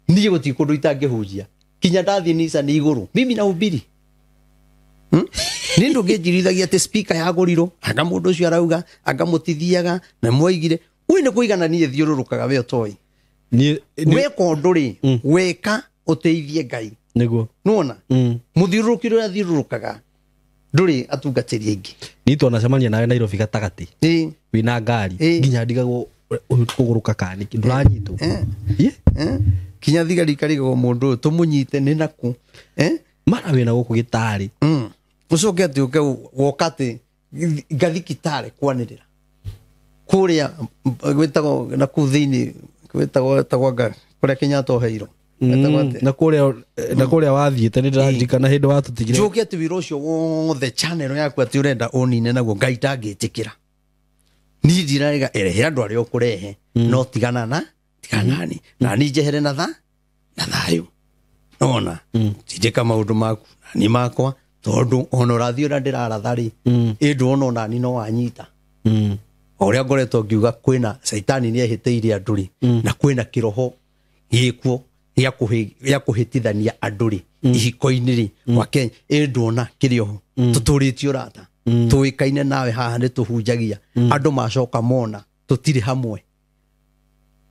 niĩ gũtirĩ kũndũ itangĩhunjia. Kinya ndathiĩ Nissan igũrũ, mimi nahubiri. Nĩ ndũngĩnjirithagia atĩ speaker yagũrirwo, anga mũndũ ũcio arauga, anga mũtithiaga, na mwoigire. Ũyũ nĩ kũigana niĩ thiũrũrũkaga we ũtoĩ. Weka ũndũ rĩ, weka ũteithie Ngai. Nĩguo. Nĩwona? Mũthiũrũrũki ũrĩa athiũrũrũkaga ndũrĩ atungatĩri aingĩ. Niĩ twanacemania nawe Nairobi gatagatĩ. Wĩna ngari nginya ndigagwo ũyũ kũgũrũka kana nĩkĩ, ndũranyitwo. Kinya thigari ikarigagwo mũndũ ũyũ tũmũnyite nĩ nakũ. Mara wĩna gũkũ gĩtarĩ. Ũcoke atĩ ũke woka atĩ ngathi Kitale kwanĩrĩra kũrĩa gwĩtagwo na kũu thĩinĩ gwĩtagwo anga kũrĩa Kenyatta oheirwo. Na kũrĩa wathiĩte nĩ ndĩraririkana hĩndĩ watũtigire. Njoke atĩ wĩra ũcio wothe channel yaku atĩ ũrenda ũnine naguo Ngai ndangĩtĩkĩra. Niĩ ndirarega erehe andũ arĩa ũkũrehe, no tigana na tiganani na niĩ njehere na thayũ. Nĩwona? Tindĩka maũndũ maku na niĩ makwa, tondũ ona ũrathiĩ ũrĩa ndĩraratha rĩ, ĩ ndwona ona niĩ no wanyita. O ũrĩa ngoretwo ngiuga kwĩna caitani nĩ ehĩtĩire andũ rĩ, na kwĩna kĩroho gĩkuo gĩa kũhĩtithania andũ rĩ, ihiko-inĩ rĩ, kwa Kenya, ĩ ndwona kĩrĩ oho. Tũtũrĩtie ũrata. Tũĩkaine nawe haha nĩ tũhunjagia. Andũ macoka mona tũtirĩ hamwe.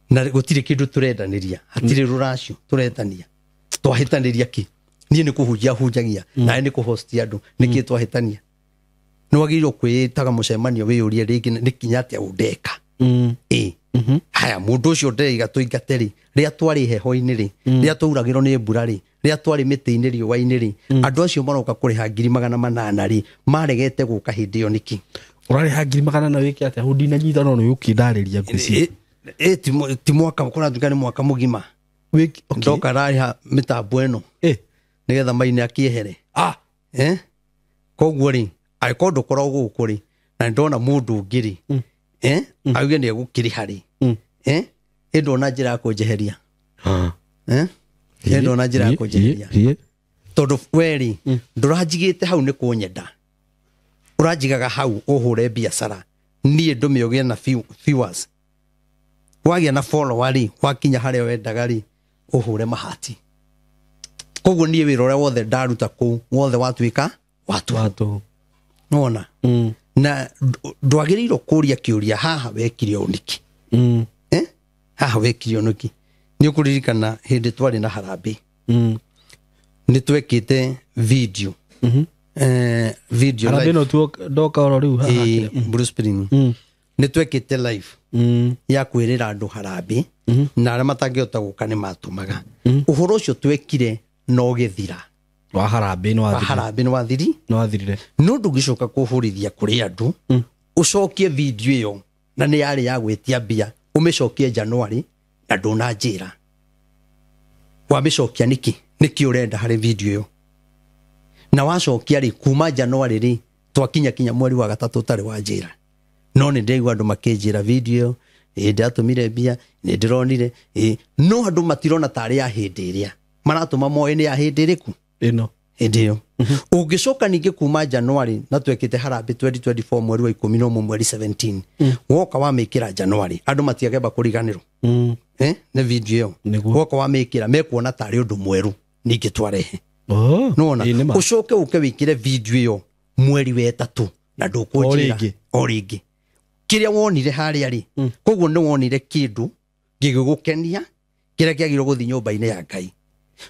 Na gũtirĩ kĩndũ tũrendanĩria, hatirĩ rũracio tũretania. Twahĩtanĩria kĩ? Niĩ nĩ kũhunjia hunjagia, nawe nĩ kũhosti andũ, nĩkĩ twahĩtania? Nĩ wagĩrĩirwo kwĩĩtaga mũcemanio wĩyũrie rĩngĩ nĩ kinya atĩa ũndeka. Haya, mũndũ ũcio ndĩraiga tũingate rĩ, rĩrĩa twarĩ heho-inĩ rĩ, rĩrĩa twauragĩrwo nĩ mbura rĩ, rĩrĩa twarĩ mĩtĩ-inĩ riũa-inĩ rĩ, andũ acio maroka kũrĩha 800,000 rĩ, maregete gũka hĩndĩ ĩyo nĩkĩ? Ũrarĩha 800,000 wĩke atĩa? Hau ndinanyita no nĩ ũkĩndarĩria ngwĩciria. Ti mwaka, kũratuĩka nĩ mwaka mũgima. Ndoka rarĩha mĩtambo ĩno. Nĩgetha maine akĩehere. Koguo rĩ, angĩkorwo ndũkoragwo gũkũ rĩ, na nĩndona mũndũ ũngĩ rĩ, auge nĩ egũkĩrĩha rĩ, ĩ ndona njĩra ya kũnjeheria. Ĩ ndona njĩra ya kũnjeheria. Tondũ we rĩ, ndũranjigĩte hau nĩ kũnyenda. Ũranjigaga hau ũhũre biacara. Niĩ ndũme ũgĩe na viewers. Wagĩa na follower rĩ, wakinya harĩa wendaga rĩ, ũhũre mahati. Koguo niĩ wĩra ũrĩa wothe ndaruta kũu, wothe watuĩka watu. Watu. Nona na ndwagĩrĩirwo kũria kĩũria haha wekire ũũ nĩkĩ. Haha wekire ũũ nĩkĩ. Nĩ ũkũririkana hĩndĩ twarĩ na harambĩ nĩ twekĩte video video harambĩ no tuo ndoka oro rĩu haha Blue Spring nĩ twekĩte live ya kwĩrĩra andũ harambĩ na arĩa matangĩhota gũka nĩ matũmaga ũhoro ũcio twekire no gĩthira wa harambĩ nĩ wathiri nĩ wathirire no ndũngĩcoka kũhũrithia kũrĩ andũ ũcokie video ĩyo na nĩ yarĩ ya gwĩtia mbia ũmĩcokie January na ndũnanjĩra wamĩcokia nĩkĩ nĩkĩ ũrenda harĩ video ĩyo na wacokia rĩ kuma January rĩ twakinya kinya mweri wa gatatũ ũtarĩ wanjĩra no nĩ ndĩraigua andũ makĩnjĩra video ĩyo ndĩratũmire mbia nĩ ndĩronire no andũ matirona tarĩ ya hĩndĩ ĩrĩa maratũma moĩ nĩ ya hĩndĩ ĩrĩkũ ĩno hĩndĩ ĩyo ũngĩcoka ningĩ kuma January na twekĩte harambĩ 2024 mweri wa 11 mweri 17 woka wamĩkĩra January andũ matiagemba kũriganĩrwo nĩ video ĩyo woka wamĩkĩra mekuona tarĩ ũndũ mwerũ ningĩ twarehe nona ũcoke ũke wĩkĩre video ĩyo mweri wa 3 na ndũkũnjĩra o rĩngĩ kĩrĩa wonire harĩa rĩ koguo nĩ wonire kĩndũ gĩgĩgũkenia kĩrĩa kĩagĩrĩirwo gũthiĩ nyũmba-inĩ ya Ngai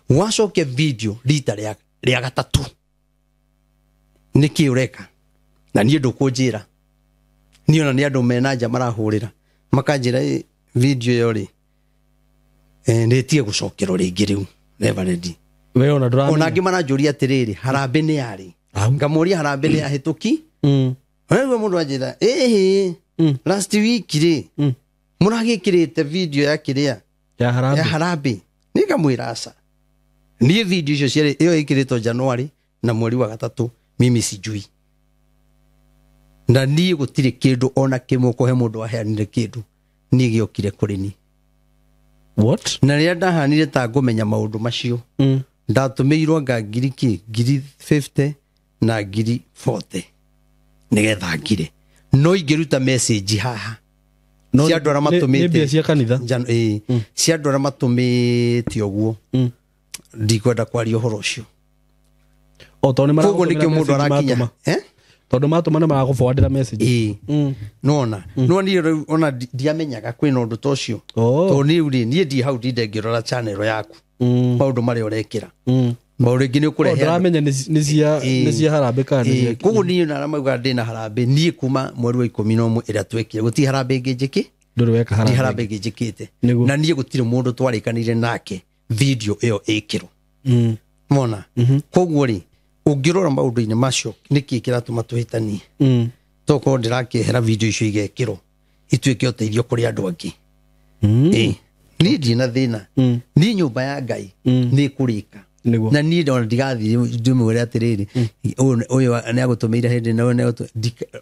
wacoke video rita rĩa gatatũ nĩkĩ ũreka na niĩ ndũkũnjĩra niĩ ona nĩ andũ mena nja marahũrĩra makanjĩra video ĩyo rĩ nĩ ĩtige gũcokerwo rĩngĩ rĩu Reverend we ona ndũramenya ona angĩ maranjũria atĩrĩrĩ harambĩ nĩ yarĩ ngamũria harambĩ nĩ yahĩtũki wewe mũndũ anjĩra ĩhĩ last week rĩ mũragĩkĩrĩte video ya kĩrĩa ya harambĩ nĩngamwĩra aca niĩ video icio cierĩ ĩyo ĩkĩrĩtwo January na mweri wa 3 mimi sijui na niĩ gũtirĩ kĩndũ ona kĩmwe kũhe mũndũ aheanire kĩndũ niĩ gĩokire kũrĩ niĩ. What? Na rĩrĩa ndahanire ta ngũmenya maũndũ macio ndatũmĩirwo nga ngiri kĩ ngiri 50 na ngiri 40 nĩgetha ngire no ingĩruta message haha cia andũ arĩa matũmĩte nĩ mbia cia kanitha cia andũ arĩa matũmĩte ũguo ndikwenda kwaria ũhoro ũcio o tondũ nĩ koguo nĩkĩo mũndũ arakinya tondũ matũma nĩ marakũbwandĩra message nona no niĩ rĩu ona ndiamenyaga kwĩna ũndũ ta ũcio tondũ niĩ rĩ niĩ ndi hau ndinde ngĩrora channel yaku maũndũ marĩa ũrekĩra maũndũ rĩngĩ nĩ ũkũrehe ndũramenya nĩ cia harambĩ kana nĩ cia koguo niĩ na arĩa maugaga ndĩna harambĩ niĩ kuma mweri wa 11 ĩrĩa twekire gũtirĩ harambĩ ĩngĩ njĩkĩ ndũrĩ weka harambĩ harambĩ ĩngĩ njĩkĩte na niĩ gũtirĩ mũndũ twarĩkanĩire nake video ĩyo ĩkĩrwo mona koguo rĩ ũngĩrora maũndũ-inĩ macio nĩkĩ kĩratũma tũhĩtanie tokorwo ndĩrakĩehera video icio igekĩrwo ituĩke ũteithio kũrĩ andũ angĩ niĩ ndirĩ na thĩna niĩ nyũmba ya Ngai nĩ ĩkũrĩka na niĩ ona ndigathiĩ ndĩmwĩre atĩrĩrĩ ũyũ nĩ agũtũmĩire hĩndĩ na ũyũ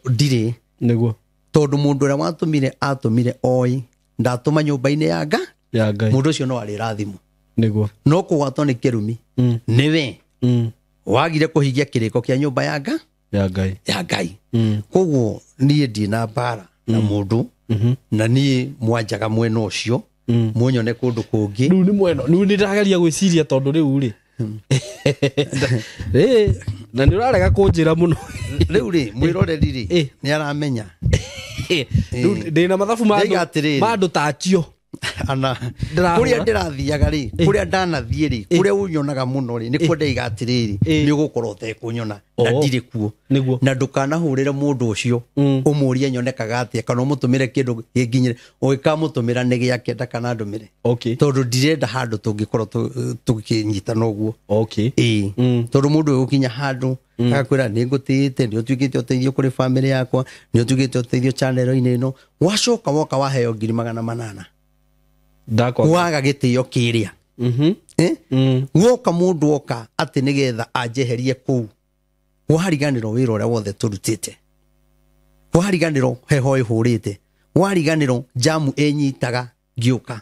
ndirĩ nĩguo tondũ mũndũ ũrĩa watũmire atũmire oĩ ndatũma nyũmba-inĩ ya Ngai mũndũ ũcio no arĩrathimwo nĩguo no kũgwatwo nĩ kĩrumi nĩwe wagire kũhingia kĩrĩko kĩa nyũmba ya Ngai ya Ngai koguo niĩ ndirĩ na mbara na mũndũ na niĩ mwanjaga mwena ũcio munyone kũndũ kũngĩ rĩu nĩ mwena rĩu nĩ ndĩrageria gwĩciria tondũ rĩu rĩ na nĩ ũrarega kũnjĩra mũno rĩu rĩ mwĩroreri rĩ nĩ aramenya rĩu ndĩna mathabu ma andũ ta acio ana kũrĩa ndĩrathiaga rĩ kũrĩa ndanathiĩ rĩ kũrĩa ũnyonaga mũno rĩ nĩkuo ndaiga atĩrĩrĩ nĩ ũgũkorwo ũtekũnyona na ndirĩ kuo na ndũkanahũrĩre mũndũ ũcio ũmũrie nyonekaga atĩa kana ũmũtũmĩre kĩndũ gĩnginyĩre ũgĩkamũtũmĩra nĩ gĩake ndakanandũmĩre tondũ ndirenda handũ tũngĩkorwo tũkĩnyitana ũguo tondũ mũndũ ũyũ gũkinya handũ agakwĩra nĩ ngũtĩĩte nĩ ũtuĩkĩte ũteithio kũrĩ bamĩrĩ yakwa nĩ ũtuĩkĩte ũteithio channel-inĩ ĩno wacoka woka waheo 800,000 waga gĩtĩo kĩrĩa woka mũndũ oka atĩ nĩgetha anjeherie kũu wariganĩrwo wĩra ũrĩa wothe tũrutĩte wariganĩrwo heho ĩhũrĩte wariganĩrwo jamu ĩnyitaga ngĩũka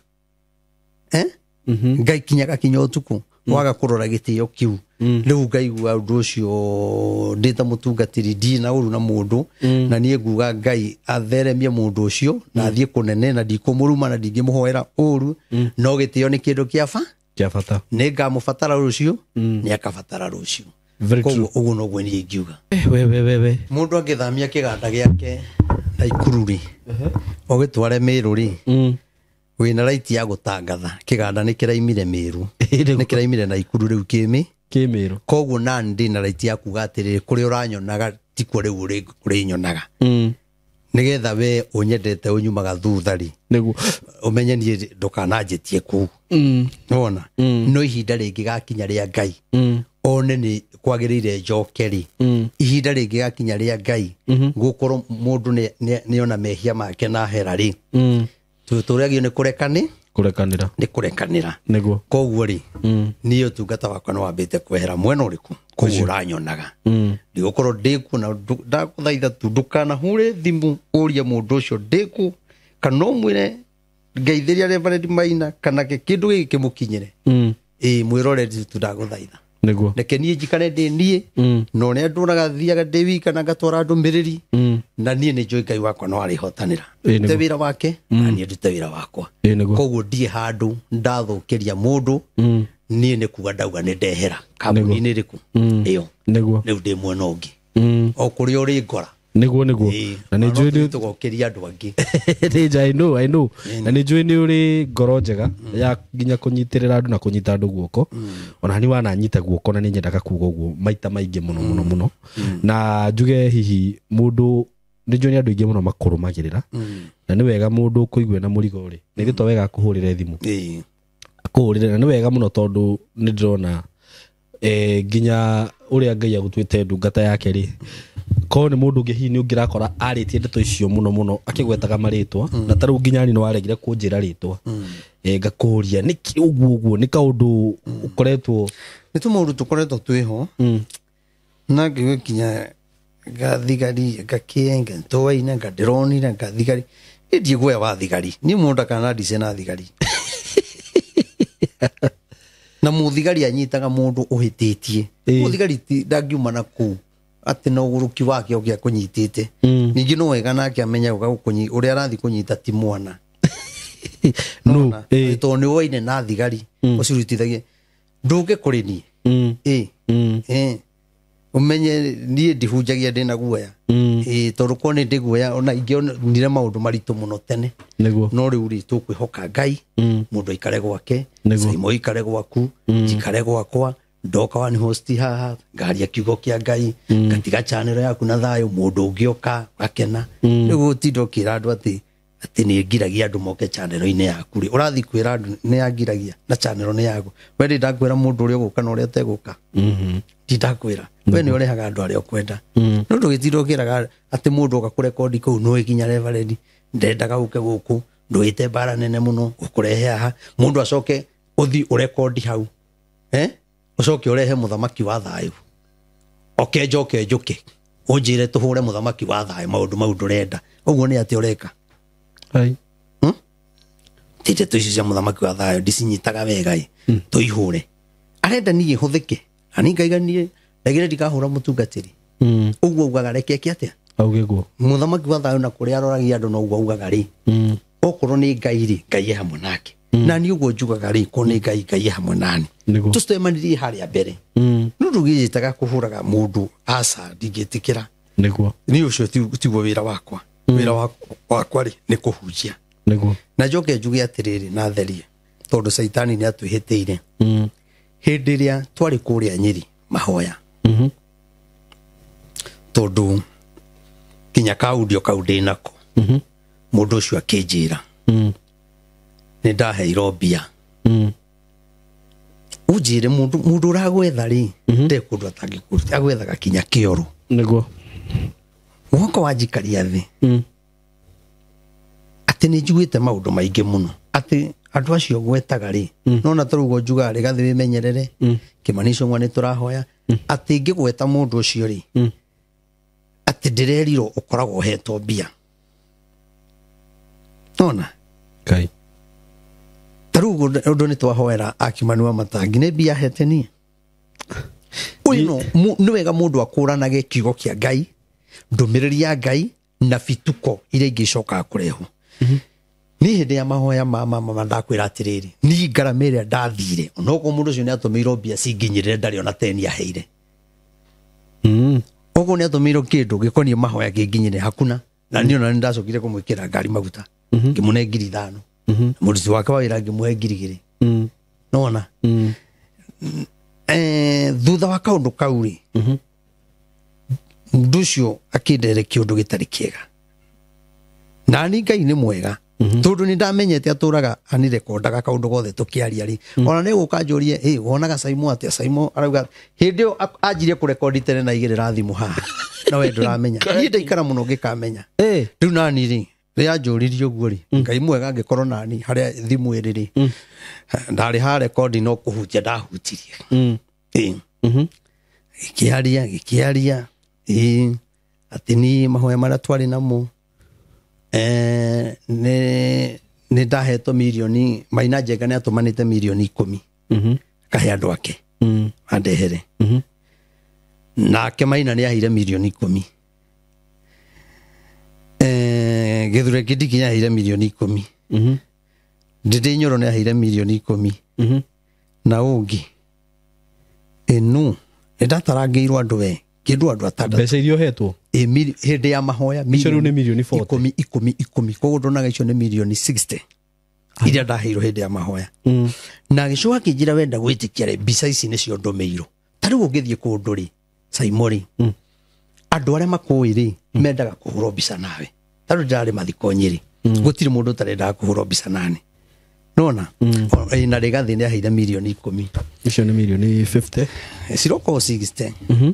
ngaikinyaga kinya ũtukũ waga kũrora gĩtĩo kĩu rĩu ngaigua ũndũ ũcio ndĩ ta mũtungatĩri ndirĩ na ũru na mũndũ na niĩ nguga Ngai atheremie mũndũ ũcio na athiĩ kũnene na ndikũmũruma na ndingĩmũhoera ũru no gĩtĩo nĩ kĩndũ kĩa bata nĩ ngamũbatara rũciũ nĩ akabatara rũciũ Koguo ũguo noguo niĩ ingiuga. We Mũndũ angĩthamia kĩganda gĩake Naikuru rĩ, ũgĩtware Mĩrũ rĩ, wĩna right ya gũtangatha kĩganda nĩ kĩraimire Mĩrũ, nĩ kĩraimire Naikuru rĩu kĩmĩ kĩmĩrũ. Koguo nani ndĩna right ya kuga atĩrĩrĩ, kũrĩa ũranyonaga tikuo rĩu ũrĩnyonaga, nĩgetha we ũnyendete ũnyumaga thutha rĩ, nĩguo ũmenye niĩ ndũkananjĩtie kũu. Nĩwona? No ihinda rĩngĩ gakinya rĩa Ngai, one nĩ kwagĩrĩire njoke rĩ, ihinda rĩngĩ gakinya rĩa Ngai gũkorwo mũndũ nĩona mehia make na hera rĩ, tũragio nĩ kũrekani, kũrekanĩra, nĩ kũrekanĩra. Nĩguo. Koguo rĩ, niĩ ũtungata wakwa nĩ wambĩte kwehera mwena ũrĩkũ koguo ũranyonaga, ndigũkorwo ndĩkuo. Na ndagũthaitha tu ndũkanahure thimũ ũrie mũndũ ũcio ndĩkũ, kana ũmwĩre ngeithĩria Reverend Maina kana kĩndũ gĩkĩ kĩmũkinyĩre. Ĩĩ, mwĩroreri tu ndagũthaitha, nĩguo, reke niĩ njikare ndĩ niĩ, na ũrĩa ndũraga thiaga ndĩ wika na ngatwara ndũmĩrĩri, na niĩ nĩ njũĩ Ngai wakwa no arĩhotanĩra. Ndute wĩra wake na niĩ ndute wĩra wakwa. Koguo ndirĩ handũ ndathũkĩria mũndũ. Niĩ nĩ kuga ndauga nĩ ndehera kambuni-inĩ ĩrĩkũ ĩyo. Nĩguo. Rĩu ndĩ mwena ũngĩ, o kũrĩa ũrĩ ngora. Nĩguo, nĩguo. Na nĩ njũĩ nĩ tũgokĩria andũ angĩ. Nĩ I know, I know. Na nĩ njũĩ nĩ ũrĩ ngoro njega ya nginya kũnyitĩrĩra andũ na kũnyita andũ guoko. Ona nĩ wananyita guoko, na nĩ nyendaga kuga ũguo maita maingĩ mũno mũno mũno. Na njuge hihi mũndũ nĩ njũĩ nĩ andũ aingĩ mũno makũrũmagĩrĩra, na nĩ wega mũndũ ũkũigua na mũrigo rĩ, nĩ gĩto wega akũhũrĩre thimũ, akũhũrĩre. Na nĩ wega mũno tondũ nĩ ndĩrona nginya ũrĩa Ngai agũtuĩte ndungata yake rĩ, korwo nĩ mũndũ ũngĩ hihi nĩ ũngĩrakora arĩtie ndeto icio mũno mũno akĩgwetaga marĩtwa. Na ta rĩu nginya niĩ nĩ waregire kũnjĩra rĩtwa, ngakũria nĩkĩ ũguo ũguo, nĩ kaũndũ ũkoretwo. Nĩ tũmaũndũ tũkoretwo twĩho, na ngĩgwe nginya ngathigari ngakĩenga ntũaine ngandĩronire ngathigari niĩ ndiĩ guoya wa thigari. Niĩ mũndũ ndakanandice na thigari, na mũthigari anyitaga mũndũ ũhĩtĩtie. Mũthigari ndangiuma na kũu atĩ na ũgũrũki wake ũngĩ akũnyitĩte. Ningĩ no wega nake amenye ũrĩa arathiĩ kũnyita ti mwana. No. Tondũ nĩ woine na thigari ũcirutithagie ndũke kũrĩ niĩ. Ĩĩ, ũmenye niĩ ndihunjagia ndĩna guoya. Ĩĩ, tondũ korwo nĩ ndĩ guoya ona ingĩonire maũndũ maritũ mũno tene. Nĩguo. No rĩu rĩ, tũkwĩhoka Ngai. Mũndũ aikare gwake. Nĩguo. Saimo aikare gwaku, njikare gwakwa. Ndoka wani host haha, ngaria kiugo kĩa Ngai, ngatiga channel yaku na thayũ. Mũndũ ũngĩ oka gakena. Rĩu gũtinda ũkĩra andũ atĩ nĩ ngiragia andũ moke channel-inĩ yaku rĩ, ũrathiĩ kwĩra andũ nĩ yangiragia na channel nĩ yaku. We ndĩ ndakwĩra mũndũ ũrĩa ũgũka na ũrĩa ũtegũka, ndi ndakwĩra we nĩ ũrehaga andũ arĩa ũkwenda. No ndũgĩtinda ũkĩraga atĩ mũndũ oka kũrekondi kũu nũĩ nginya reverend ndendaga ũke gũkũ, ndũĩte mbara nene mũno ũkũrehe haha, mũndũ acoke ũthi ũrekondi hau, ũcoke ũrehe mũthamaki wa thayũ oke njoke njũke ũnjĩre tũhũre mũthamaki wa thayũ maũndũ mau ndũrenda. Ũguo nĩ atĩ ũreka? Ai. Ti ndeto icio cia mũthamaki wa thayũ ndicinyitaga wega ĩ, tũihũre arenda niĩ hũthĩke na niĩ ngaiga niĩ ndaigire ndikahũra mũtungatĩri. Ũguo augaga reke eke atĩa? Auge guo. Mũthamaki wa thayũ na kũrĩa aroragia andũ noguo augaga rĩ, okorwo nĩ Ngai rĩ, Ngai e hamwe nake. Na niĩ ũguo njugaga rĩ, korwo nĩ Ngai, Ngai e hamwe nani. Nĩguo. Tũcemanirie harĩa mbere. No ndũgĩnjĩtaga kũhũraga mũndũ, aca, ndingĩtĩkĩra. Nĩguo. Niĩ ũcio tiguo wĩra wakwa. Wĩra wakwa rĩ, nĩ kũhunjia. Nĩguo. Na njoke njuge atĩrĩrĩ na therie, tondũ caitani nĩ atwĩhĩtĩire. Hĩndĩ ĩrĩa twarĩ kũrĩa Nyĩrĩ mahoya, tondũ nginya kaudio kau ndĩnako, mũndũ ũcio akĩnjĩra nĩ ndaheirwo mbia. Ũnjĩre mũndũ ũragwetha rĩ, nde kũndũ atangĩkũruta, agwethaga kinya kĩoro. Nĩguo. Woka wanjikaria thĩ, atĩ nĩ njiguĩte maũndũ maingĩ mũno atĩ andũ acio gwetaga rĩ, nona ta rĩu njugaga rĩ, gathĩ wĩmenyerere, Kĩmani Icũng'wa nĩ tũrahoya atĩ ngĩgweta mũndũ ũcio rĩ, atĩ ndĩrerirwo ũkoragwo ũhetwo mbia nona. Ngai. Ta rĩu ũndũ nĩ twahoera Akimani wa Matangi nĩ mbia hete niĩ ũyũ. No nĩ wega mũndũ akũranage kiugo kĩa Ngai, ndũmĩrĩri ya Ngai na bituko iria ingĩ icokaga kũrehwo. Niĩ hĩndĩ ya mahoya ma mama ndakwĩra atĩrĩrĩ, niĩ ngarama ĩrĩa ndathire, onokorwo mũndũ ũcio nĩ atũmĩirwo mbia cinginyĩrĩre, ndarĩ ona teni aheire. Koguo nĩ atũmĩirwo kĩndũ gĩkoniĩ mahoya kĩnginyĩre hakuna na niĩ ona nĩ ndacokire kũmwĩkĩra ngari maguta ngĩmũne 5,000 mũruti wake wa wĩra ngĩmũhe 2,000 nona thutha wa kaũndũ kau rĩ mũndũ ũcio akĩndere kĩũndũ gĩtarĩ kĩega na ni Ngai nĩ mwega tondũ nĩ ndamenyete atũraga anirekondaga kaũndũ gothe tũkĩaria rĩ ona nĩ gũka njũrie ĩ wonaga Saimo atĩa Saimo arauga hĩndĩ ĩyo anjirie kũrekondi tene na igĩrĩra thimũ haha na we ndũramenya niĩ ndaikara mũno ngĩkamenya rĩu nani rĩ rĩrĩa anjũririe ũguo rĩ Ngai mwega angĩkorwo nani harĩa thimũ ĩrĩ rĩ ndarĩ ha rekondi no kũhutia ndahutirie gĩkĩaria gĩkĩaria ĩ atĩ niĩ mahoya marĩa twarĩ namo nĩ ndahetwo mirioni Maina Njenga nĩ atũmanĩte mirioni 10 akahe andũ ake andehere nake Maina nĩ aheire mirioni 10 Gĩthure Kindiki nĩ aheire mirioni 10 Ndĩndĩ Nyoro nĩ aheire mirioni 10 na ũngĩ ĩnu nĩ ndatarangĩirwo andũ we kĩndũ andũ atandatũ mbeca iria ũhetwo hĩndĩ ya mahoya icio rĩu nĩ mirioni 40 10 10 10 koguo ndonaga icio nĩ mirioni 60 iria ndaheirwo hĩndĩ ya mahoya na gĩcoka kĩnjĩra wenda gwĩtĩkia rĩ mbica ici nĩcio ndũmĩirwo ta rĩu ũngĩthiĩ kũndũ rĩ Saimo rĩ andũ arĩa makũĩ rĩ mendaga kũhũrwo mbica nawe ta rĩu ndĩrarĩ mathiko Nyĩrĩ gũtirĩ mũndũ ũtarendaga kũhũrwo mbica nani nona na Rĩgathĩ nĩ aheire mirioni 10 icio nĩ mirioni 50 cirokorwo 60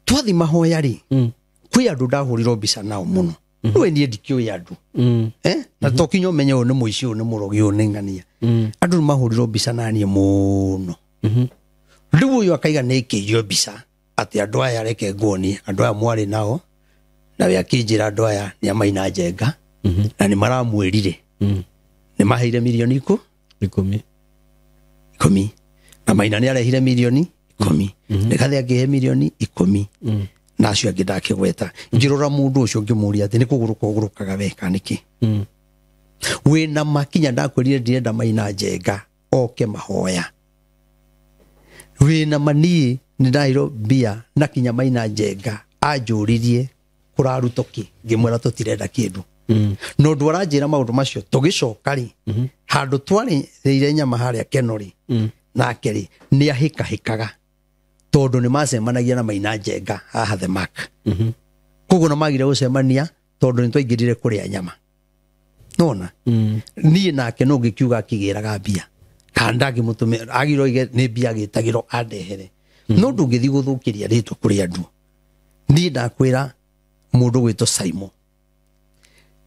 twathi mahoya rĩ kwĩ andũ ndahũrirwo mbica nao mũno rĩu niĩ ndikĩũĩ andũ na to kinya ũmenye ũyũ nĩ mũici ũyũ nĩ mũrogi ũyũ nĩ ng'ania andũ nĩ mahũrirwo mbica naniĩ mũno rĩu ũyũ akaiga nĩ ĩkĩirio mbica atĩ andũ aya reke nguonie andũ aya mwarĩ nao nawe akĩnjĩra andũ aya nĩ a Maina Njenga na nĩ maramwĩrire nĩ maheire mirioni 10 10 na Maina nĩ arehire mirioni 10 Rĩgathĩ akĩhe mirioni 10 na acio angĩ ndakĩgweta ngĩrora mũndũ ũcio ngĩmũria atĩ nĩ kũgũrũka ũgũrũkaga we kana nĩkĩ wĩna makinya ndakwĩrire ndirenda Maina Njenga oke mahoya wĩna maniĩ nĩ ndaheirwo mbia na kinya Maina Njenga anjũririe kũrarutwo kĩ ngĩmwĩra tũtirenda kĩndũ no ũndũ aranjĩra maũndũ macio tũgĩcoka rĩ handũ twarĩrĩire nyama harĩa Keno rĩ nake rĩ nĩ ahĩkahĩkaga tondũ nĩ macemanagia na Maina Njenga haha The Mark koguo na magire gũcemania tondũ nĩ twaingĩrire kũrĩa nyama nona niĩ nake no ngĩkiuga akĩgĩraga mbia kana ndangĩmũtũmĩra agĩrwo oige nĩ mbia agĩtagĩrwo andehere no ndũngĩthiĩ gũthũkĩria rĩtwa kũrĩ andũ niĩ ndakwĩra mũndũ gwĩtwo Saimo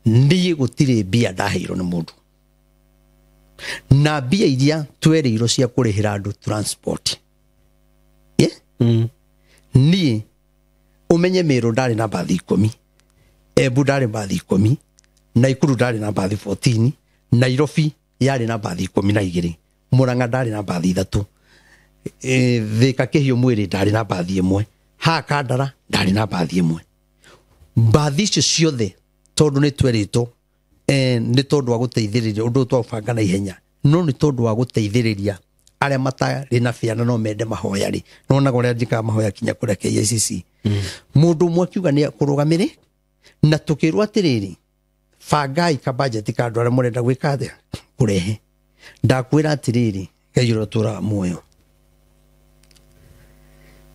niĩ gũtirĩ mbia ndaheirwo nĩ mũndũ na mbia iria twerĩirwo cia kũrĩhĩra andũ transport niĩ ũmenye Mĩrũ ndarĩ na mbathi 10 Embu ndarĩ mbathi 10 Naikuru ndarĩ na mbathi 14 Nairobi yarĩ na mbathi 12 Murang'a ndarĩ na mbathi 3 Thika Kĩhiũ Mwĩrĩ ndarĩ na mbathi 1 haha Kandara ndarĩ na mbathi 1 mbathi icio ciothe tondũ nĩ twerĩtwo nĩ tondũ wa gũteithĩrĩria ũndũ ũyũ twaũbanga na ihenya no nĩ tondũ wa gũteithĩrĩria arĩa matarĩ na biana no mende mahoya rĩ nonaga ũrĩa njĩkaga mahoya kinya kũrĩa KICC mũndũ ũmwe akiuga nĩ akũrũgamĩrĩ na tũkĩrwo atĩrĩrĩ bangai ka budget ka andũ arĩa mũrenda gwĩka atĩa kũrehe ndakwĩra atĩrĩrĩ Ngai ũrĩa ũtũũraga muoyo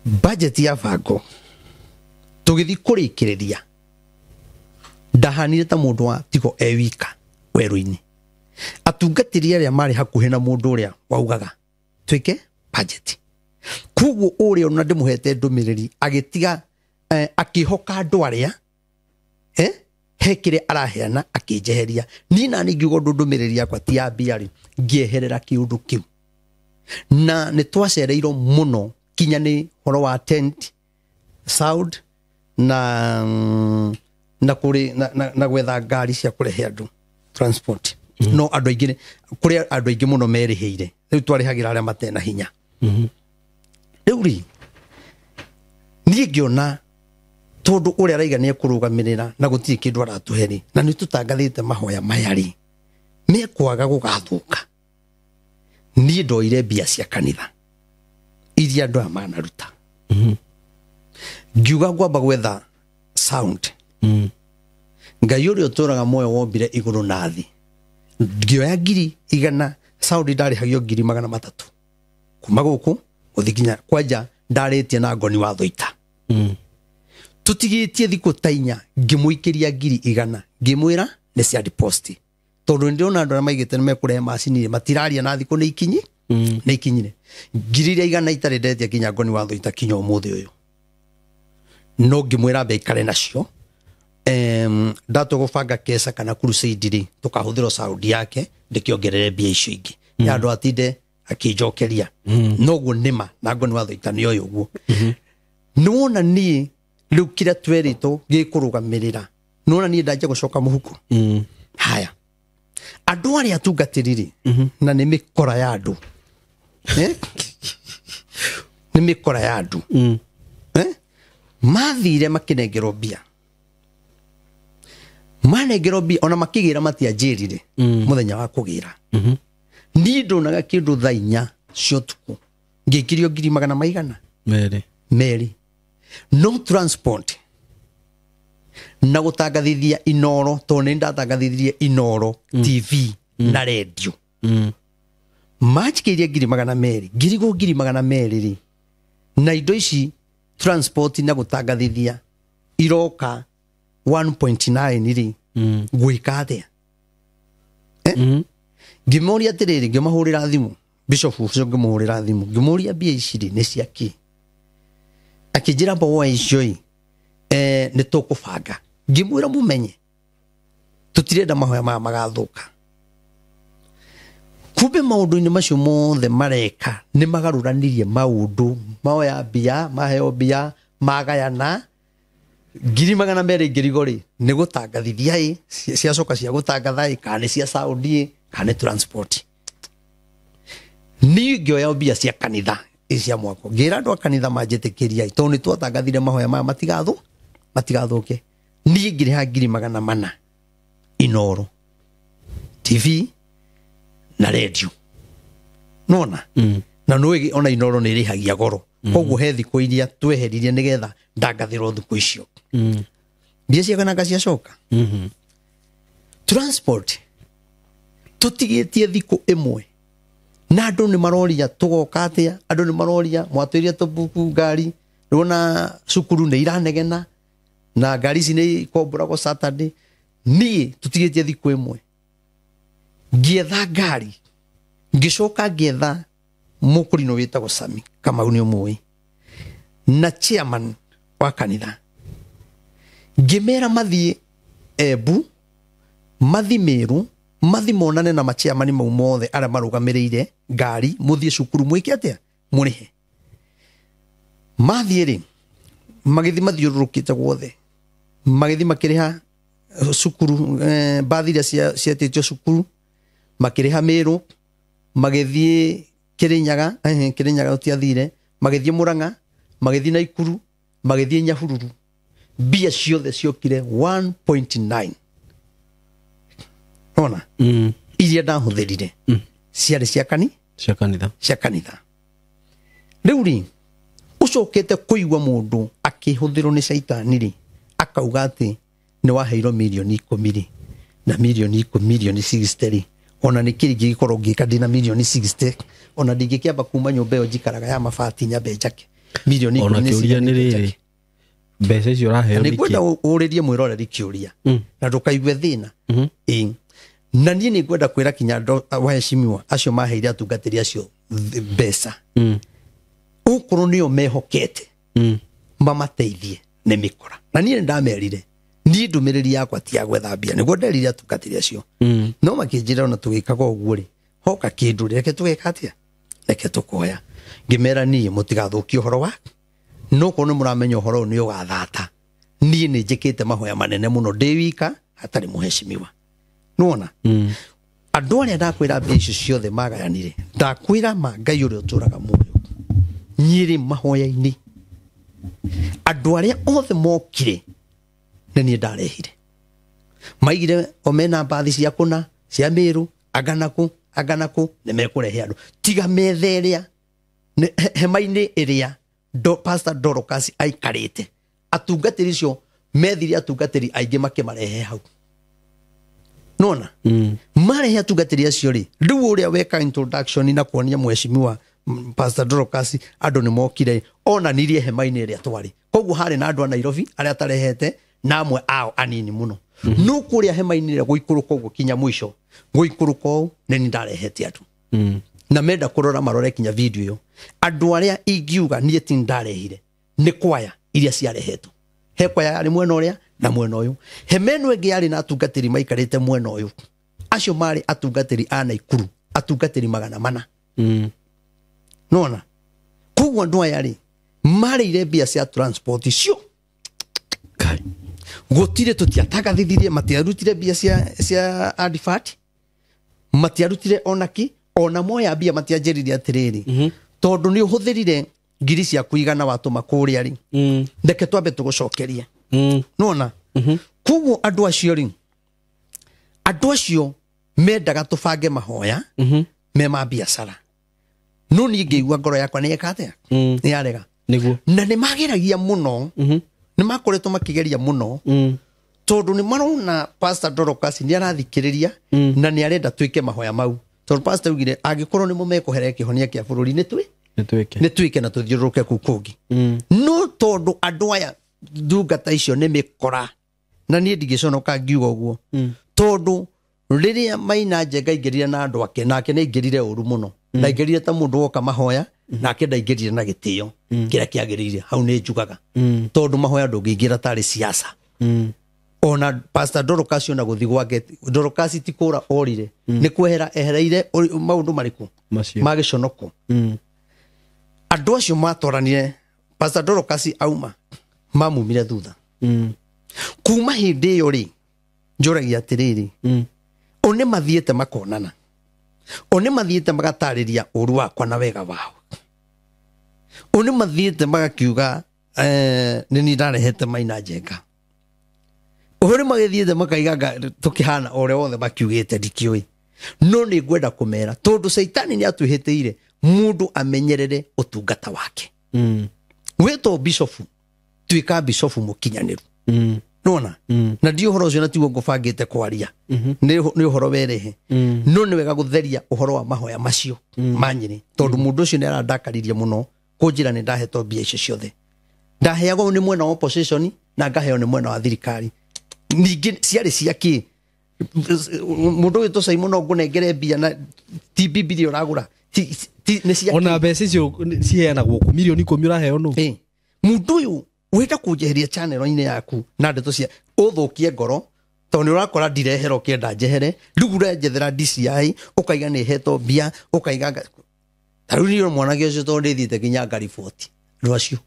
budget ya bango tũgĩthiĩ kũrĩkĩrĩria ndahanire ta mũndũ wa tigo e wika werũ-inĩ atungatĩri arĩa marĩ hakuhĩ na mũndũ ũrĩa waugaga twĩke budget koguo ũrĩa ona ndĩmũhete ndũmĩrĩri agĩtiga akĩhoka andũ arĩa he kĩrĩa araheana akĩnjeheria niĩ nani ngiuga ũndũ ndũmĩrĩri yakwa ti ya mbia rĩ ngĩeherera kĩũndũ kĩu na nĩ twacereirwo mũno kinya nĩ ũhoro wa tent sound na na kũrĩ na gwetha ngari cia kũrehe andũ transport no andũ aingĩ kũrĩ andũ aingĩ mũno merĩhĩire rĩu twarĩhagĩra arĩa matena hinya rĩu rĩ niĩ ngĩona tondũ ũrĩa araiga nĩ ekũrũgamĩrĩra na gũtirĩ kĩndũ aratũhe rĩ na nĩ tũtangathĩte mahoya maya rĩ mekwaga gũgathũka niĩ ndoire mbia cia kanitha iria andũ aya manaruta Ngiuga ngwamba gwetha sound. Ngai ũrĩa ũtũraga muoyo wombire igũrũ na thĩ. Ngĩoya 100,000 sound ndarĩhagio 300,000 kuma gũkũ gũthiĩ nginya kwanja ndarĩtie na Ngoni wa Thũita. Tũtigĩtie thikũ ta 4 ngĩmũikĩria 100,000 ngĩmwĩra nĩ cia deposit tondũ nĩndĩrona andũ arĩa maigĩte nĩ mekũrehe macini matiraria na thikũ nĩ ikinyi nĩ ikinyire 100,000 itarĩ ndetia nginya Ngoni wa Thũita kinya ũmũthĩ ũyũ no ngĩmwĩra ambe aikare nacio. Ndatwa gũbanga keca kana crusade rĩ tũkahũthĩra sound yake ndĩkĩongerere mbia icio ingĩ ya andũ atinde akĩnjokeria noguo nĩma na Ngoni wa Thũita nĩ oĩ ũguo. Nĩwona niĩ rĩu kĩrĩa twerĩtwo gĩkũrũgamĩrĩra nĩwona niĩ ndanjia gũcoka mũhuko. Haya andũ arĩa atungatĩri rĩ na nĩ mĩkora ya andũ nĩ mĩkora ya andũ mathire makĩnengerwo mbia manengerwo mbia ona makĩgĩra matianjĩrire mũthenya wa kũgĩra. Niĩ ndonaga kĩndũ thaa 4 cia ũtukũ ngĩkirio 200,000 merĩ no transport na gũtangathithia Inoro tondũ nĩ ndatangathithirie Inoro TV na radio. Manjikĩirie 200,000 ngirigwo 200,000 rĩ na indo ici transport na gũtangathithia iroka 1.9 rĩ gwĩka atĩa? Ngĩmoria atĩrĩrĩ ngĩmahũrĩra thimũ bishop ũcio ngĩmũhũrĩra thimũ ngĩmũria mbia ici rĩ nĩ cia kĩ? Akĩnjĩra mboa icio ĩ nĩ tũkũbanga. Ngĩmwĩra mũmenye tũtirenda mahoya maya magathũka. Kumbe maũndũ-inĩ macio mothe mareka nĩ magarũranirie maũndũ maoya mbia maheo mbia magayana 200,000 ngirigo rĩ nĩ gũtangathithia ĩ ciacoka cia gũtangatha ĩ kana nĩ cia sound ĩ kana nĩ transport. Niĩ ngĩoya mbia cia kanitha cia mwako ngĩra andũ a kanitha manjĩtĩkĩria tondũ nĩ twatangathire mahoya maya matigathũke. Niĩ ngĩrĩha 400,000 Inoro TV na radio nona na nĩũĩ ona Inoro nĩ ĩrĩhagia goro koguo he thikũ iria tweheririe nĩgetha ndangathĩrwo thikũ icio. Mbia ciakananga ciacoka. Transport tũtigĩtie thikũ ĩmwe na andũ nĩ maroria tũgoka atĩa andũ nĩ maroria mwatwĩria tũbuku ngari rĩu cukuru nĩ iranegena na ngari ici nĩ ikomboragwo Saturday. Niĩ tũtigĩtie thikũ ĩmwe ngĩetha ngari ngĩcoka ngĩetha mũkũrinũ wĩtagwo Sami Kamau nĩ ũmũĩ na chairman wa kanitha ngĩmera mathiĩ Embu mathi Meru mathi monane na machairman mau mothe arĩa marũgamĩrĩire ngari mũthiĩ cukuru mwĩke atĩa mũrĩhe. Mathiĩ rĩ magĩthiĩ mathiũrũrũkĩte guothe magĩthiĩ makĩrĩha cukuru mbathi iria cietĩtio cukuru makĩrĩha Meru magĩthiĩ Kĩrĩnyaga Kĩrĩnyaga gũtiathire magĩthiĩ Mũrang'a magĩthiĩ Naikuru magĩthiĩ Nyahururu mbia ciothe ciokire 1.9 ona iria ndahũthĩrire ciarĩ cia kanitha cia kanitha. Rĩu rĩ ũcokete kũigua mũndũ akĩhũthĩrwo nĩ caitani rĩ akauga atĩ nĩ waheirwo 10 rĩ na 10 milioni 60 rĩ ona nĩ kĩrĩ ingĩgĩkorwo ngĩka ndĩna milioni 60 ona ndingĩkĩamba kuma nyũmba ĩyo njikaraga ya mabati nyambe njake milioni 10. Ona kĩũria nĩ rĩrĩ mbeca icio ũraheo nĩkĩ? Nĩngwenda ũrĩrie mwĩroreri kĩũria na ndũkaigue thĩna. Ĩĩ na niĩ nĩngwenda kwĩra kinya andũ waheshimiwa acio maheire atungatĩri acio mbeca okorwo nĩo mehokete mamateithie nĩ mĩkora. Na niĩ nĩndamerire niĩ ndũmĩrĩri yakwa ti ya gwetha mbia nĩguo nderire atungatĩri acio no makĩnjĩra ona tũgĩkaga ũguo rĩ hoka kĩndũ reke tũgeka atĩa reke tũkoya. Ngĩmera niĩ mũtigathũkie ũhoro wa no korwo nĩ mũramenya ũhoro ũyũ nĩ ũgathata niĩ nĩ njĩkĩte mahoya manene mũno ndĩ wika hatarĩ mũheshimiwa. Nĩwona andũ arĩa ndakwĩra mbia icio ciothe magayanire ndakwĩra ma Ngai ũrĩa ũtũraga muoyo nyĩrĩ mahoya-inĩ andũ arĩa othe mokire nĩ niĩ ndarehire maigire o mena mbathi cia kũna cia Meru anga naku nĩ mekũrehe andũ tiga metha ĩrĩa hema-inĩ ĩrĩa Pastor Dorcas aikarĩte atungatĩri icio methire atungatĩri aingĩ makĩmarehe hau nona marehe atungatĩri acio rĩ rĩu ũrĩa weka introduction na kuonia mheshimiwa Pastor Dorcas andũ nĩ mokire onanirie hema-inĩ ĩrĩa twarĩ koguo harĩ na andũ a Nairobi arĩa atarehete na amwe ao anini mũno no kũrĩa hema-inĩ ĩrĩa gũikũrũka ũguo kinya mũico gũikũrũka ũũ nĩ niĩ ndarehete andũ na menda kũrora marore kinya video ĩyo andũ arĩa ingiuga niĩ ti ndarehire nĩ kwaya iria ciarehetwo he kwaya yarĩ mwena ũrĩa na mwena ũyũ hema ĩno ĩngĩ yarĩ na atungatĩri maikarĩte mwena ũyũ acio marĩ atungatĩri a Naikuru atungatĩri 400 nona koguo andũ aya rĩ marĩire mbia cia transport icio gũtirĩ tũtiatangathithirie matiarutire mbia cia advert matiarutire onaki ona moya mbia matianjĩrire atĩrĩrĩ tondũ nĩ ũhũthĩrire ngiri ciaku igana watũma kũrĩa rĩ reke twambe tũgũcokerie nona koguo andũ acio rĩ andũ acio mendaga tũbange mahoya me ma biacara no niĩ ngĩigua ngoro yakwa nĩ yeka atĩa nĩ yarega nĩguo na nĩ mageragia mũno nĩ makoretwo makĩgeria mũno tondũ nĩ marona Pastor Dorcas nĩ arathikĩrĩria na nĩ arenda twĩke mahoya mau tondũ Pastor augire angĩkorwo nĩ mũmekũhere kĩhonia kĩa bũrũri nĩ twĩke na tũthiũrũrũke kũu kũngĩ no tondũ andũ aya ndungata icio nĩ mĩkora na niĩ ndingĩconoka ngiuga ũguo tondũ rĩrĩa Maina Njenga aingĩrire na andũ ake nake nĩ aingĩrire ũru mũno ndaingĩrire ta mũndũ woka mahoya nake ndaingĩrire na gĩtĩo kĩrĩa kĩagĩrĩire hau nĩ njugaga tondũ mahoya ndũngĩingĩra tarĩ siasa ona Pastor Dorcas ona gũthiĩ gwake Dorcas ti kũra orire nĩ kwehera ehereire maũndũ marĩkũ ma gĩconoko andũ acio matwaranire Pastor Dorcas auma mamumire thutha kuma hĩndĩ ĩyo rĩ njũragia atĩrĩrĩ o nĩ mathiĩte makonana o nĩ mathiĩte magatarĩria ũru wakwa na wega wao o nĩ mathiĩte magakiuga nĩ niĩ ndarehete Maina Njenga o nĩ magĩthiĩte makaiga tũkĩhana o ũrĩa wothe makiugĩte ndikĩũĩ no nĩ ngwenda kũmera tondũ caitani nĩ atwĩhĩtĩire mũndũ amenyerere ũtungata wake wĩtwo bishofu tuĩka bishofu mũkinyanĩru nona na ndi ũhoro ũcio na tiguo ngũbangĩte kwaria nĩ ũhoro werehe no nĩ wega gũtheria ũhoro wa mahoya macio ma Nyĩrĩ tondũ mũndũ ũcio nĩ arandakaririe mũno kũnjĩra nĩ ndahetwo mbia icio ciothe ndaheagwo nĩ mwena wa opposition na ngaheo nĩ mwena wa thirikari ningĩ ciarĩ cia kĩ mũndũ wĩtwo Simon no ngũnengere mbia na ti Bibilia ũragũra nĩ cia ona mbeca icio ciheanagwo kũ mirioni 10 ũraheo nũ mũndũ ũyũ wenda kũnjeheria channel-inĩ yaku na ndeto cia ũthũkie ngoro tondũ nĩ ũrakora ndirehera ũkĩenda njehere rĩu ũrenjethera DCI ũkaiga nĩ hetwo mbia ũkaiga ta rĩu niĩ mwanake ũcio tondũ ndĩthiĩte nginya ngariboti andũ acio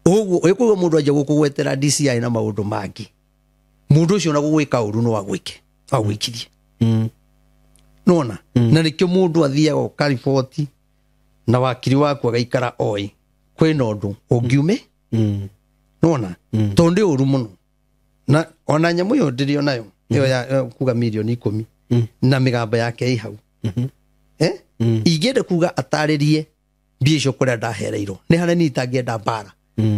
ũguo ũkũigua mũndũ anjia gũkũgwetera DCI na maũndũ mangĩ mũndũ ũcio ona gũgwĩka ũru no agwĩke agwĩkirie nona na nĩkĩo mũndũ athiaga ũkariboti na wakiri waku agaikara oĩ kwĩna ũndũ ũngiume nona tondũ nĩ ũru mũno na ona nyamũ ĩyo ndĩrĩ onayo ĩyo ya kuga mirioni 10 na mĩgambo yake ĩ hau ingĩenda kuga atarĩrie mbia icio kũrĩa ndahereirwo nĩ harĩa niĩ itangĩenda mbara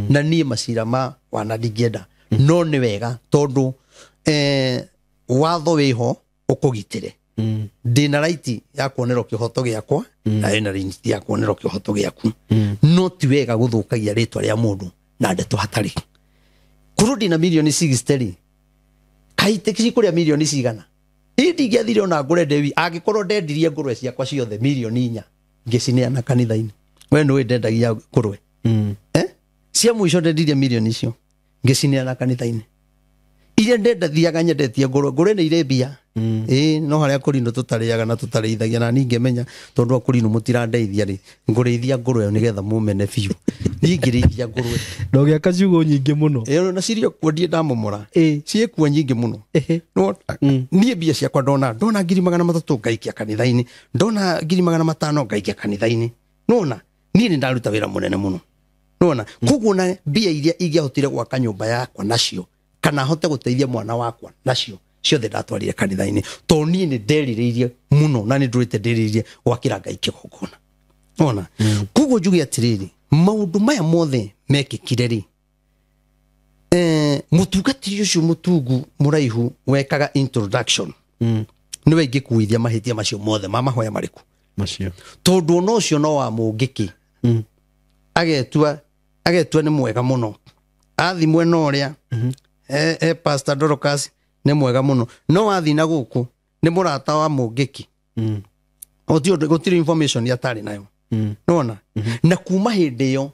na niĩ macira ma wana ndingĩenda no nĩ wega tondũ watho wĩho ũkũgitĩre ndĩna raiti ya kuonerwo kĩhoto gĩakwa na ĩna raiti ya kuonerwo kĩhoto gĩaku no ti wega gũthũkagia rĩtwa rĩa mũndũ na ndeto hatarĩ kũrũ ndĩna mirioni 60 rĩ kaite cikũrĩa mirioni cigana ĩ ndingĩathire ona ngũre ndewi angĩkorwo ndendirie ngũrwe ciakwa ciothe mirioni 4 ngĩcineana kanitha-inĩ we nĩũĩ ndendagia ngũrwe cia mũico ndendirie mirioni icio ngĩcineana kanitha-inĩ iria ndendathiaga nyendetie ngũrwe ngũrwe nĩ irĩ mbia ĩ no harĩa kũrinũ tũtarĩaga na tũtarĩithagia na niĩ ngĩmenya tondũ akũrinũ mũtirandeithia rĩ ngũrĩithia ngũrwe nĩgetha mũmene biũ niĩ ngĩrĩithia ngũrwe na ũgĩaka ciugũ nyingĩ mũno ĩ na cirio kuo ndiĩ ndamomora ciĩkuo nyingĩ mũno niĩ mbia ciakwa ndona 300,000 ngaikia kanitha-inĩ ndona 500,000 ngaikia kanitha-inĩ nona niĩ nĩ ndaruta wĩra mũnene mũno nona koguo na mbia iria ingĩahotire gwaka nyũmba yakwa nacio kana hote gũteithia mwana wakwa nacio ciothe ndatwarire kanitha-inĩ tondũ niĩ nĩ nderirĩirie mũno na nĩ ndũrĩte ndĩrirĩirie gwakĩra Ngai kĩgongona ona koguo njuge atĩrĩrĩ Maũndũ maya mothe mekĩkire rĩ, mũtungatĩri ũcio mũtungu mũraihu wekaga introduction nĩwe ingĩkuithia mahĩtia macio mothe ma mahoya marĩkũ macio, tondũ ona ũcio no wa mũngĩki. Agetua nĩ mwega mũno, athi mwena ũrĩa Pastor Dorcas nĩ mwega mũno, no wathi na gũkũ nĩ mũrata wa mũngĩki. Gũtirĩ information atarĩ nayo. Nona na kuma hĩndĩ ĩyo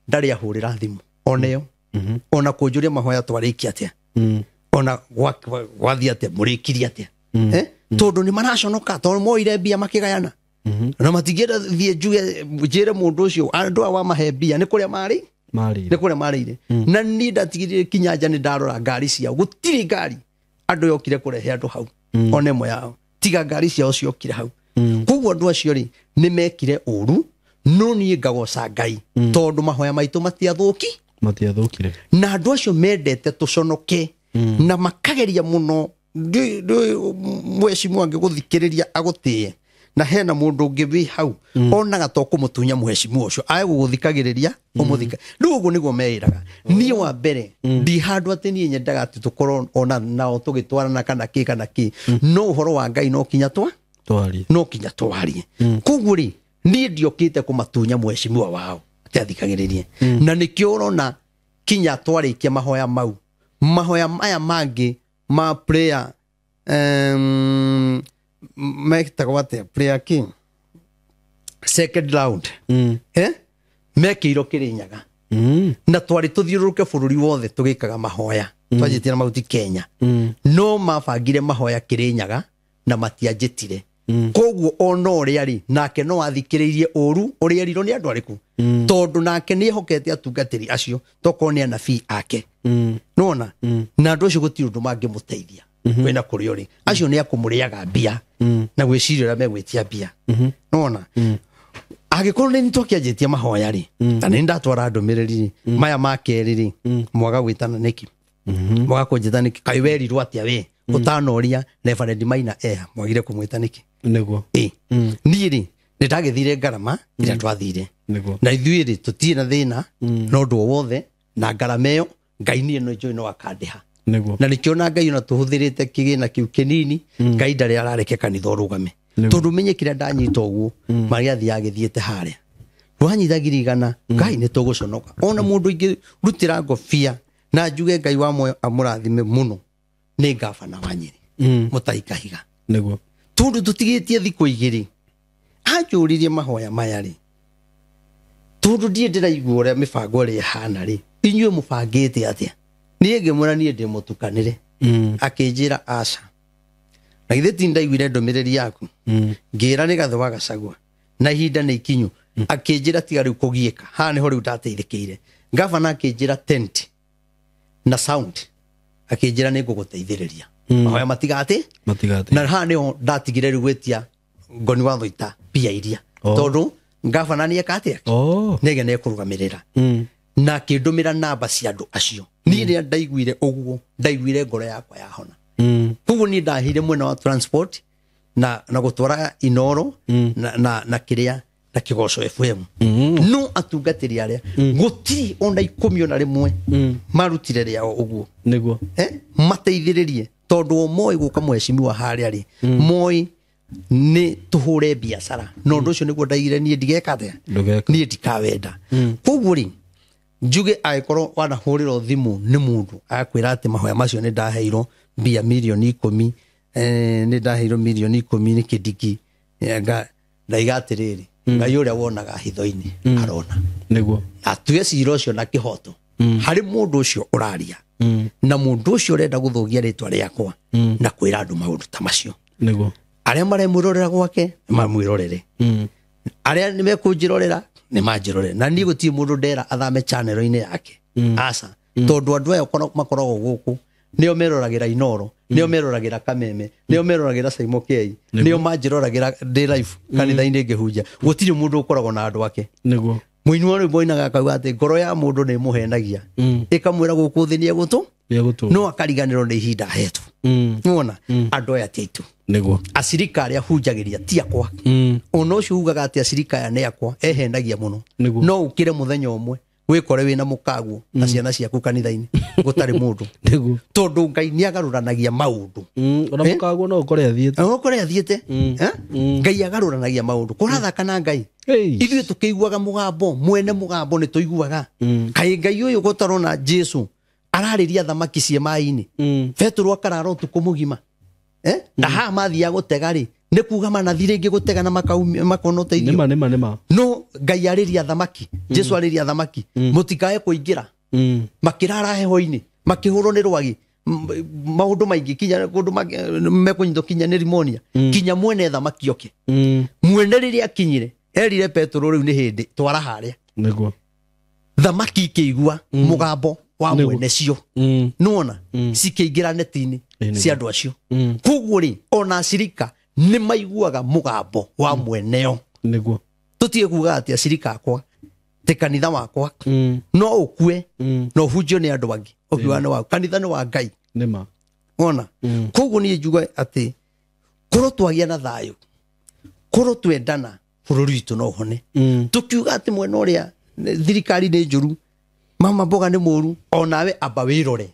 ndarĩ ahũrĩra thimũ ona ĩyo, ona kũnjũria mahoya twarĩkia atĩa, ona gwathiĩ atĩa, mũrĩkirie atĩa, tondũ nĩ maraconoka tondũ moire mbia makĩgayana. Na matingĩenda thiĩ njuge njĩre mũndũ ũcio andũ aya wamahe mbia nĩ kũrĩa marĩ, nĩ kũrĩa marĩire. Na niĩ ndatigire kinya nja nĩ ndarora ngari ciao, gũtirĩ ngari andũ yokire kũrehe andũ hau ona ĩmwe yao, tiga ngari ciao ciokire hau. Koguo andũ acio rĩ nĩ mekire ũru, no niĩ ngagoca Ngai tondũ mahoya maitũ matiathũkire, na andũ acio mendete tũconoke na makageria mũno. Mheshimiwa angĩgũthikĩrĩria agũtĩe, na hena mũndũ ũngĩ wĩ hau onaga to kũmũtunya mheshimiwa ũcio ae gũgũthikagĩrĩria ũmũthika. Rĩu ũguo nĩguo meĩraga. Niĩ wa mbere ndi handũ atĩ niĩ nyendaga atĩ tũkorwo ona nao tũgĩtwarana kana kĩ kana kĩ, no ũhoro wa Ngai no kinya twarie. Koguo rĩ niĩ ndiokĩte kũmatunya mheshimiwa wao atĩ athikagĩrĩrie, na nĩkĩo ũrona kinya twarĩkia mahoya mau, mahoya maya mangĩ ma prayer mekĩtagwo atĩa, prayer king second round mekĩirwo Kĩrĩnyaga, na twarĩ tũthiũrũrũke bũrũri wothe tũgĩkaga mahoya, twanjĩtie na Mauti Kenya, no mabangire mahoya Kĩrĩnyaga na matianjĩtire. Koguo ona ũrĩa rĩ nake no athikĩrĩirie ũru ũrĩa erirwo nĩ andũ arĩkũ, tondũ nake nĩ ehokete atungatĩri acio tokorwo nĩ anabii ake. Nĩwona na andũ acio gũtirĩ ũndũ mangĩmũteithia wĩna kũrĩa ũrĩ, acio nĩ akũmũrĩaga mbia na gwĩciria ũrĩa megwĩtia mbia. Nĩwona angĩkorwo nĩ twakĩanjĩtie mahoya rĩ, na nĩ ndatwara ndũmĩrĩri rĩ, maya ma kerĩ rĩ, mwaga gwĩtana nĩkĩ, mwaga kũnjĩta nĩkĩ, kaĩ werirwo atĩa we ũtanoria Reverend Maina eha, mwagire kũmwĩta nĩkĩ? Nĩguo niĩ rĩ nĩ ndagĩthire ngarama ĩrĩa twathire, na ithuĩ rĩ tũtirĩ na thĩna na ũndũ o wothe na ngarama ĩyo Ngai niĩ no njũĩ no akandĩha. Na nĩkĩo na Ngai ona tũhũthĩrĩte kĩgĩna kĩu kĩnini, Ngai ndarĩ arareke kanitha ũrũgame, tondũ menye kĩrĩa ndanyita ũguo marĩa agĩthiĩte harĩa wanyita 100,000 Ngai nĩ tũgũconoka. Ona mũndũ ingĩrutĩra ngobia na njuge Ngai wa muoyo amũrathime mũno nĩ ngabana wa Nyĩrĩ Mũtai Kahiga. Nĩguo tondũ tũtigĩtie thikũ igĩrĩ anjũririe mahoya maya rĩ, tondũ ndiĩ ndĩraigua ũrĩa mĩbango ĩrĩa ĩhana rĩ, inyuĩ mũbangĩte atĩa? Niĩ ngĩmwĩra niĩ ndĩmũtukanĩre. Akĩnjĩra aca, na githĩ ti ndaiguire ndũmĩrĩri yaku, ngĩra nĩ Gathĩ wa Gachagua na ihinda nĩ ikinyu. Akĩnjĩra tiga rĩu kũgiĩka, haha nĩho rĩu ndateithĩkĩire. Ngabana akĩnjĩra tent na sound, akĩnjĩra nĩ ngũgũteithĩrĩria mahoya matigate, na haha nĩho ndatigire rĩu gwĩtia Ngoni wa Thũita mbia iria, tondũ ngabana nĩ eka atĩa, nĩge nĩ ekũrũgamĩrĩra, na akĩndũmĩra namba cia andũ acio. Niĩ rĩrĩa ndaiguire ũguo ndaiguire ngoro yakwa yahona. Koguo niĩ ndahire mwena wa transport na gũtwara Inoro na kĩrĩa na Kĩgoco FM. No atungatĩri arĩa gũtirĩ ona 10 ona rĩmwe marutire rĩao ũguo. Nĩguo mateithĩrĩrie, tondũ o moĩ gũka mheshimiwa harĩa rĩ, moĩ nĩ tũhũre biacara, na ũndũ ũcio nĩguo ndaigire niĩ ndigeka atĩa, niĩ ndikawenda. Koguo rĩ njuge angĩkorwo wanahũrĩrwo thimũ nĩ mũndũ agakwĩra atĩ mahoya macio nĩ ndaheirwo mbia mirioni 10, nĩ ndaheirwo mirioni 10 nĩ kĩndiki, ndaiga atĩrĩrĩ, Ngai ũrĩa wonaga hitho-inĩ arona. Nĩguo atue cira ũcio na kĩhoto harĩ mũndũ ũcio ũraria, na mũndũ ũcio ũrenda gũthũkia rĩtwa rĩakwa na kwĩra andũ maũndũ ta macio. Nĩguo arĩa maremwĩrorera gwake nĩmamwĩrorere, arĩa nĩmekũnjĩrorera nĩmanjĩrorere, na niĩ gũtirĩ mũndũ ndera athame channel-inĩ yake, aca, tondũ andũ aya makoragwo gũkũ nĩo meroragĩra Inoro, nĩo meroragĩra Kameme, nĩo meroragĩra Saimo Kei, nĩo manjĩroragĩra ndĩ live kanitha-inĩ ngĩhunjia. Gũtirĩ mũndũ ũkoragwo na andũ ake. Nĩguo mũini wa rwĩmbo ainaga akauga atĩ ngoro ya mũndũ nĩ ĩmũhenagia, ĩkamwĩra gũkũ thĩ nĩ egũtũ, no akariganĩrwo nĩ ihinda ahetwo. Nĩwona andũ aya ti aitũ. Nĩguo. Acirika arĩa hunjagĩria ti akwa. Ona ũcio ugaga atĩ acirika aya nĩ akwa ehenagia mũno. Nĩguo. No ũkĩre mũthenya ũmwe wĩkore wĩna mũkaguo na ciana ciaku kanitha-inĩ gũtarĩ mũndũ. Nĩguo. Tondũ Ngai nĩ agarũranagia maũndũ. Ona mũkaguo no ũkore athiĩte. No ũkore athiĩte. Ngai agarũranagia maũndũ. Kũrathaka na Ngai. Ithuĩ tũkĩiguaga mũgambo, mwene mũgambo nĩ tũiguaga. Kaĩ Ngai ũyũ gũtarona Jesu ararĩria thamaki ciĩ maĩ-inĩ. Petero akarara ũtukũ mũgima. Na haha mathiaga gũtega rĩ, nĩ kuga manathi rĩngĩ gũtega na makona ũteithio. Nĩma nĩma nĩma. No Ngai arĩria thamaki, Jesu arĩria thamaki, mũtikae kũingĩra. Makĩrara heho-inĩ, makĩhũrwo nĩ rwagĩ, maũndũ maingĩ kinya kũndũ mekũnyitwo kinya nĩ rimonia, kinya mwene thamaki oke. Mwene rĩrĩa akinyire, erire Petero rĩu nĩ hĩndĩ twara harĩa. Nĩguo. Thamaki ikĩigua mũgambo wa mwene cio. Nĩwona cikĩingĩra neti-inĩ cia andũ acio. Koguo rĩ, ona acirika nĩ maiguaga mũgambo wa mweneo. Nĩguo. Tũtige kuga atĩ acirika akwa ti kanitha wakwa, no ũkue na ũhunjio nĩ andũ angĩ ũkiuga nĩ waku. Kanitha nĩ wa Ngai. Nĩma. Wona? Koguo niĩ njuga atĩ korwo twagĩa na thayũ, korwo twendana, bũrũri witũ no ũhone. Tũkiuga atĩ mwena ũrĩa thirikari nĩ njũru, mama mboga nĩ mũru, onawe amba wĩrore.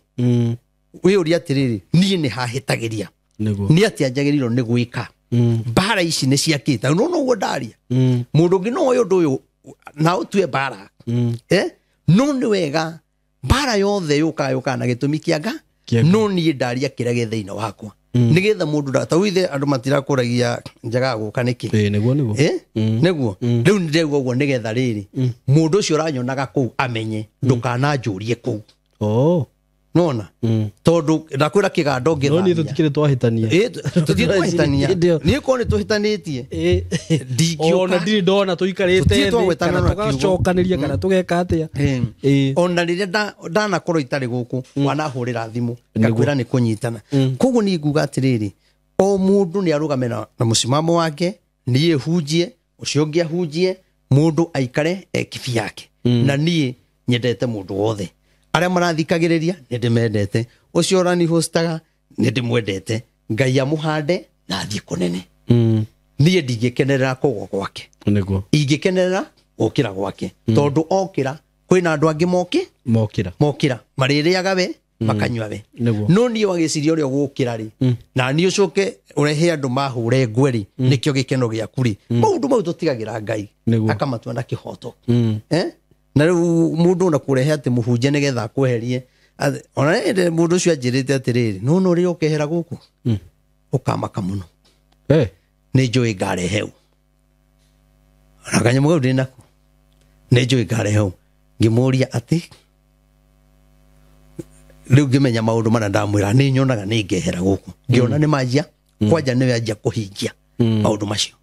Wĩyũrie atĩrĩrĩ, niĩ nĩ hahĩtagĩria. Nĩ atĩa njagĩrĩirwo nĩ gwĩka. Mbara ici nĩ ciakĩte. No noguo ndaria. Mũndũ ũngĩ no oe ũndũ ũyũ na ũtue mbara. No nĩ wega mbara yothe yũkaga na gĩtũmi kĩa nga, no niĩ ndaria kĩrĩa gĩ thĩinĩ wakwa. Nĩgetha mũndũ ta withe andũ matirakũragia njagaga gũka nĩkĩ. Nĩguo nĩguo. Nĩguo. Rĩu nĩ ndĩraigua ũguo nĩgetha rĩrĩ mũndũ ũcio ũranyonaga kũu amenye ndũkananjũrie kũu. Nona tondũ ndakwĩra kĩganda ũngĩthamia. No niĩ tũtikĩrĩ twahĩtania. Tũtikĩrĩ twahĩtania. Niĩ korwo nĩ tũhĩtanĩtie. Ndingĩũka. Ona ndirĩ ndona tũikarĩte thĩ kana tũgacokanĩria kana tũgeka atĩa. Ona rĩrĩa ndanakorwo itarĩ gũkũ wanahũrĩra thimũ ngakwĩra nĩ kũnyitana. Koguo niĩ nguga atĩrĩrĩ, o mũndũ nĩ arũgame na mũsimamo wake, niĩ hunjie, ũcio ũngĩ ahunjie, mũndũ aikare e kibi yake. Na niĩ nyendete mũndũ wothe. Arĩa marathikagĩrĩria nĩ ndĩmendete, ũcio ũranihostaga nĩ ndĩmwendete. Ngai amũhande na athiĩ kũnene. Niĩ ndingĩkenerera kũgwa gwake. Nĩguo. Ingĩkenerera gũkĩra gwake. Tondũ okĩra kwĩna andũ angĩ mokĩra marĩrĩaga we makanyua we. No niĩ wagĩciria ũrĩa ũgũkĩra rĩ, na niĩ ũcoke ũrehe andũ mahũre ngwe rĩ, nĩkĩo gĩkeno gĩaku rĩ. Maũndũ mau tũtigagĩra Ngai akamatua na kĩhoto. Na rĩu mũndũ ona kũrehe atĩ mũhunjia nĩgetha akweherie, ona mũndũ ũcio anjĩrĩte atĩrĩrĩ, no no rĩrĩa ũkehera gũkũ ũkamaka mũno. Nĩ njũĩ ngarehe ũ. Ona kanyamũ kau ndĩ nako. Nĩ njũĩ ngarehe ũ. Ngĩmũria atĩ rĩu ngĩmenya maũndũ marĩa ndamwĩra, nĩ nyonaga nĩ ngehera gũkũ. Ngĩona nĩ manjia, kwanja nĩwe anjia kũhingia maũndũ macio.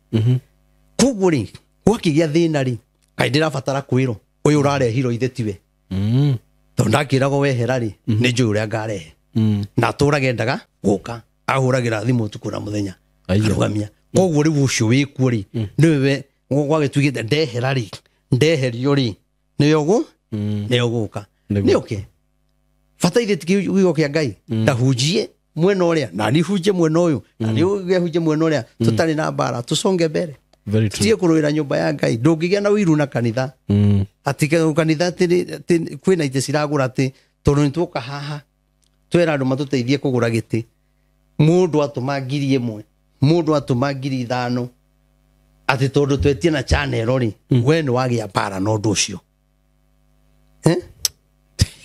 Koguo rĩ, gwakĩgĩa thĩna rĩ, kaĩ ndĩrabatara kwĩrwo ũyũ ũrarehirwo ithe tiwe. Tondũ ndakĩragwo wehera rĩ, nĩ njũĩ ũrĩa ngarehe. Na atũrage endaga gũka, ahũragĩra thimũ ũtukũ na mũthenya, arũgamia. Koguo rĩu ũcio wĩkuo rĩ, nĩwe gwagĩtuĩkĩte ndehera rĩ, ndeherio rĩ, nĩwe ũgũka. Nĩ oke. Bata ithe ti kiugo kĩa Ngai. Ndahunjie mwena ũrĩa, na niĩ hunjie mwena ũyũ, na niĩ ũngĩ mwena ũrĩa, tũtarĩ na mbara, tũconge mbere. Tutige kũrũĩra nyũmba ya Ngai. Ndũngĩgĩa na ũiru na kanitha. Atĩ kanitha atĩ kwĩna itĩ ciragũra atĩ tondũ nĩtwoka haha twĩra andũ matũteithie kũgũra gĩtĩ. Mũndũ atũma 1,000, mũndũ atũma 5,000, atĩ tondũ twetie na channel rĩ, we nĩ wagĩa mbara na ũndũ ũcio.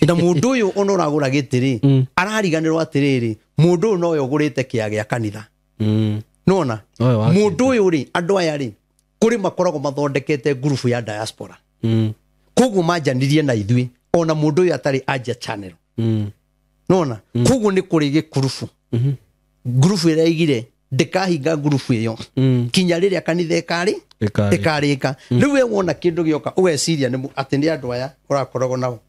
Na mũndũ ũyũ ona ũragũra gĩtĩ rĩ, arariganĩrwo atĩrĩrĩ, mũndũ ũyũ nowe ũgũrĩte kĩa gĩa kanitha. Nona mũndũ ũyũ rĩ, andũ aya rĩ, kũrĩ makoragwo mathondekete ngurubu ya diaspora. Koguo manjanirie na ithuĩ ona mũndũ ũyũ atarĩ anjia channel. Nona koguo nĩ kũrĩ gĩkurubu. Ngurubu ĩrĩa ĩigire ndĩkahinga ngurubu ĩyo kinya rĩrĩa kanitha ĩkarĩka. Rĩu we wona kĩndũ gĩoka ũgeciria atĩ nĩ andũ aya ũrakoragwo nao.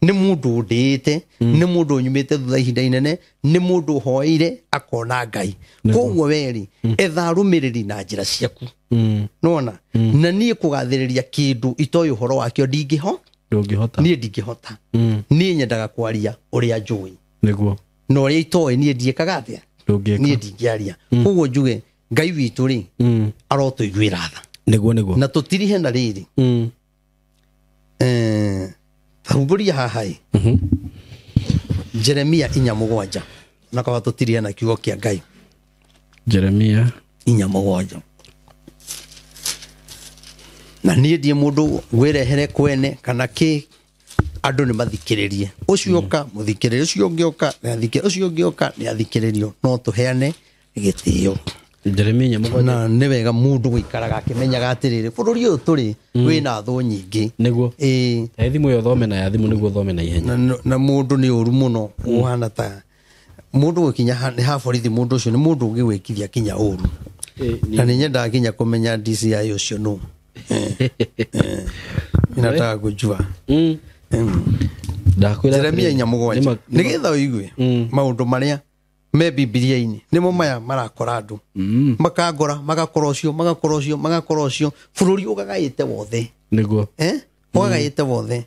Nĩ mũndũ ũndĩĩte, nĩ mũndũ ũnyumĩte thutha ihinda inene, nĩ mũndũ ũhoeire akona Ngai. Koguo we rĩ, etha arũmĩrĩri na njĩra ciaku. Nona na niĩ kũgathĩrĩria kĩndũ itoĩ ũhoro wakĩo ndingĩhota. Niĩ ndingĩhota. Niĩ nyendaga kwaria ũrĩa njũĩ. Nĩguo. Na ũrĩa itoĩ niĩ ndiĩkaga atĩa? Ndũngĩka. Niĩ ndingĩaria. Koguo njuge Ngai witũ rĩ, arotũiguĩra tha. Nĩguo nĩguo. Na tũtirihe na rĩrĩ. Humbũria haha ĩ. Jeremia 4:7. Na kaba tũtirihe na kiugo kĩa Ngai. Jeremia 4:7. Na niĩ ndiĩ mũndũ ngwĩrehere kwene kana kĩ, andũ nĩ mathikĩrĩrie. Ũcio ũka mũthikĩrĩrie, ũcio ũngĩ ũka nĩ athikĩrĩrio, ũcio ũngĩ ũka nĩ athikĩrĩrio, no tũheane gĩtĩo. Jeremia 4:7. Na nĩ wega mũndũ gũikaraga akĩmenyaga atĩrĩrĩ, bũrũri ũyũ tũrĩ wĩna thũ nyingĩ. Nĩguo. Ĩĩ. Thimũ ĩyo thome na ya thimũ nĩguo thome na ihenya. Na mũndũ nĩ ũru mũno, ũhana ta mũndũ gũkinya nĩ ha borithi, mũndũ ũcio nĩ mũndũ ũngĩgwĩkithia kinya ũru. Na nĩ nyendaga kinya kũmenya DCI ũcio nũ. Ninataka kujua. Ndakwĩra Jeremia 4:7. Nĩgetha ũigue maũndũ marĩa me Bibilia-inĩ nĩmo maya marakora andũ. Makangora, magakora ũcio, magakora ũcio, magakora ũcio, bũrũri ũgagaĩte wothe. Nĩguo. Ũgagaĩte wothe.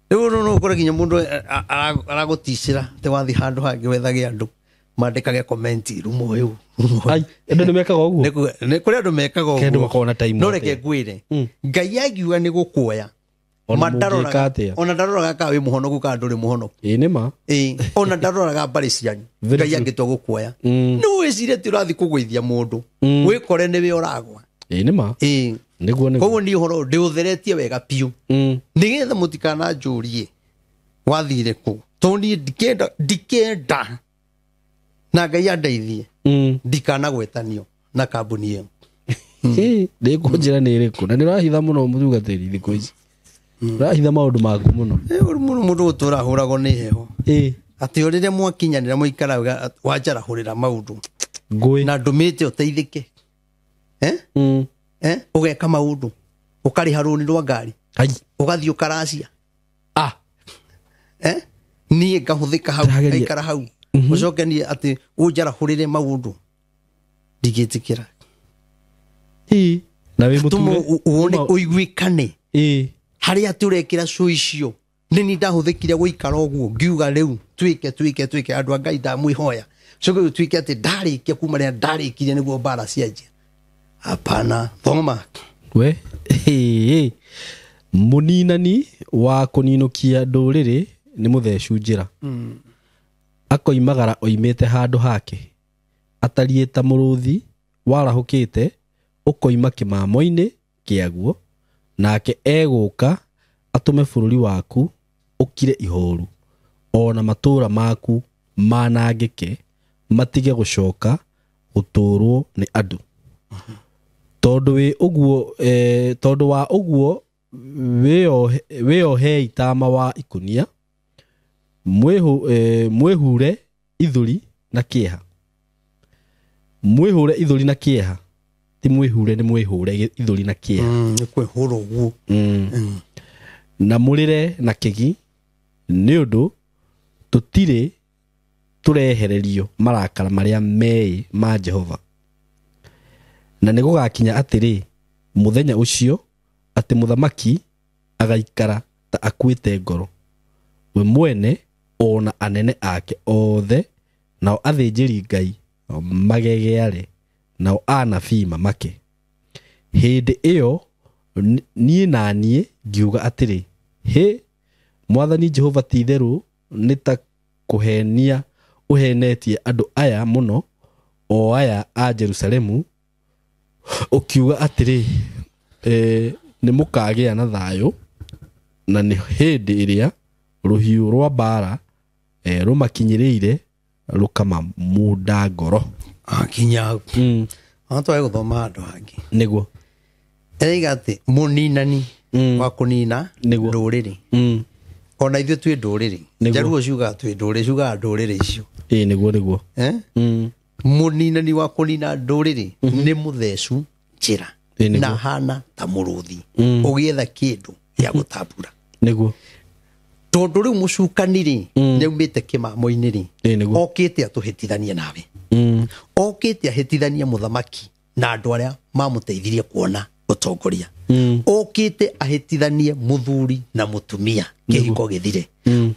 Rĩu no ũkore nginya mũndũ aragũticĩra atĩ wathiĩ handũ hangĩ wethage andũ mandĩkage comment rumo ũyũ. Ai, andũ nĩ mekaga ũguo? Nĩ kũrĩ andũ mekaga ũguo. Kĩndũ makoragwo na time No reke ngwĩre, Ngai angiuga nĩ gũkuoya. Ona mũngĩka atĩa? Ona ndaroraga kana wĩ mũhonoku kana ndũrĩ mũhonoku. Ĩĩ nĩ ma. Ĩĩ, ona ndaroraga mbarĩ cianyu. Very Ngai true. angĩtua gũkuoya. Nĩ wĩcirie atĩ ũrathiĩ kũgũithia mũndũ. Wĩkore nĩwe ũragwa. Ĩĩ nĩ ma. Ĩĩ. Nĩguo nĩguo. Koguo niĩ ũhoro ũyũ ndĩũtheretie wega biũ. Nĩgetha mũtikananjũrie wathire kũ. Tondũ niĩ ndikenda na Ngai andeithie. Ndikanagwetanio na kambuni ĩyo. Ndĩkũnjĩra nĩ ĩrĩkũ. Na nĩ ũrahitha mũno mũtungatĩri thikũ ici. Ũrahitha maũndũ maku mũno. Ũru mũno mũndũ gũtũra ahũragwo nĩ heho. Atĩ o rĩrĩa mwakinyanĩra mũikaraga wanjarahũrĩra maũndũ. Ngũĩ. Na ndũmĩte ũteithĩke. Ũgeka maũndũ. Ũkarĩha rũni rwa ngari. Ai. Ũgathiĩ ũkaracia. Niĩ ngahũthĩka hau, Ndĩrageria. ngaikara hau. Ũcoke niĩ atĩ ũnjarahũrĩre maũndũ. Ndingĩtĩkĩra. Na wĩ Tũma mũture. wone ũiguĩkane. Harĩa atĩ ũrekĩra cũ icio. Nĩ niĩ ndahũthĩkire gũikara ũguo, ngiuga rĩu twĩke, twĩke, twĩke, andũ a Ngai ndamwĩhoya. Coke rĩu tuĩke atĩ ndarĩkia kuma rĩrĩa ndarĩkirie nĩguo mbara cianjia. Hapana, thoma. We, mũninani wa kũninũkia ndũrĩrĩ nĩ mũthecu njĩra. Akoimagara oimĩte handũ hake. Atariĩ ta mũrũthi warahũkĩte ũkoima kĩmamo-inĩ kĩaguo, nake egũka atũme bũrũri waku ũkire ihoru, ona matũũra maku manangĩke, matige gũcoka gũtũũrwo nĩ andũ. Tondũ wĩ ũguo, tondũ wa ũguo wĩohei tama wa ikũnia, mwĩhure ithũri na kĩeha. Mwĩhũre ithũri na kĩeha. Ti mwĩhure, nĩ mwĩhũre ithũri na kĩeha. Nĩ kwĩhũra ũguo. Na mũrĩre na kĩgi, nĩ ũndũ tũtirĩ tũrehererio marakara marĩa meĩ ma Jehova. Na nĩ gũgakinya atĩrĩ mũthenya ũcio atĩ mũthamaki agaikara ta akuĩte ngoro, we mwene ona anene ake othe, nao athĩnjĩri Ngai magegeare, nao anabii mamake. Hĩndĩ ĩyo niĩ na niĩ ngiuga atĩrĩ, hĩ, Mwathani Jehova ti-itherũ nĩ ta kũhenia ũhenetie andũ aya mũno, o aya a Jerusalemu, ũkiuga atĩrĩ, nĩ mũkagĩa na thayũ, na nĩ hĩndĩ ĩrĩa rũhiũ rwa mbara, rũmakinyĩrĩire rũkamamunda ngoro. Akinya hau. Ona twage gũthoma handũ hangĩ. Nĩguo. Eraiga atĩ mũninani wa kũnina Nĩguo. ndũrĩrĩ. Ona ithuĩ twĩ ndũrĩrĩ. Nĩguo. Njaruo ciugaga twĩ ndũrĩrĩ, ciugaga ndũrĩrĩ icio. Ĩĩ, nĩguo, nĩguo. Mũninani wa kũnina ndũrĩrĩ nĩ mũthecu njĩra. Ĩĩ, nĩguo. Na hana ta mũrũthi. Ũgĩetha kĩndũ gĩa gũtambura. Nĩguo. Tondũ rĩu mũcukani rĩ, nĩaumĩte kĩmamo-inĩ rĩ, Ĩĩ, nĩguo. okĩte atũhĩtithanie nawe. Okĩte ahĩtithanie mũthamaki na andũ arĩa mamũteithirie kuona ũtongoria. Okĩte ahĩtithanie mũthuri na mũtumia kĩhiko gĩthire.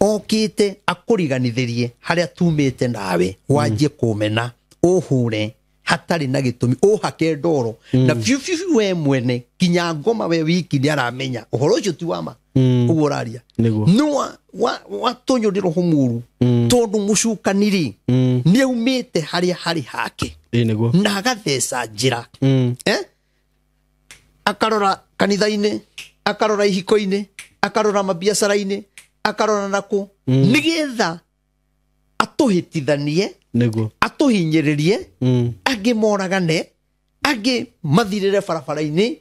Okĩte akũriganithĩrie harĩa tumĩte nawe wanjie kũmena ũhũre hatarĩ na gĩtũmi ũhake ndoro na biũ biũ we mwene kinya ngoma we wiki nĩ aramenya ũhoro ũcio ti wa ma ũguo ũraria no watonywo nĩ roho mũru tondũ mũcukani rĩ nĩ aumĩte harĩa harĩ hake na agatheca njĩra akarora kanitha-inĩ akarora ihiko-inĩ akarora mabiacara-inĩ akarora nakũ nĩgetha atũhĩtithanie atũhinyĩrĩrie angĩ moragane angĩ mathirĩre barabara-inĩ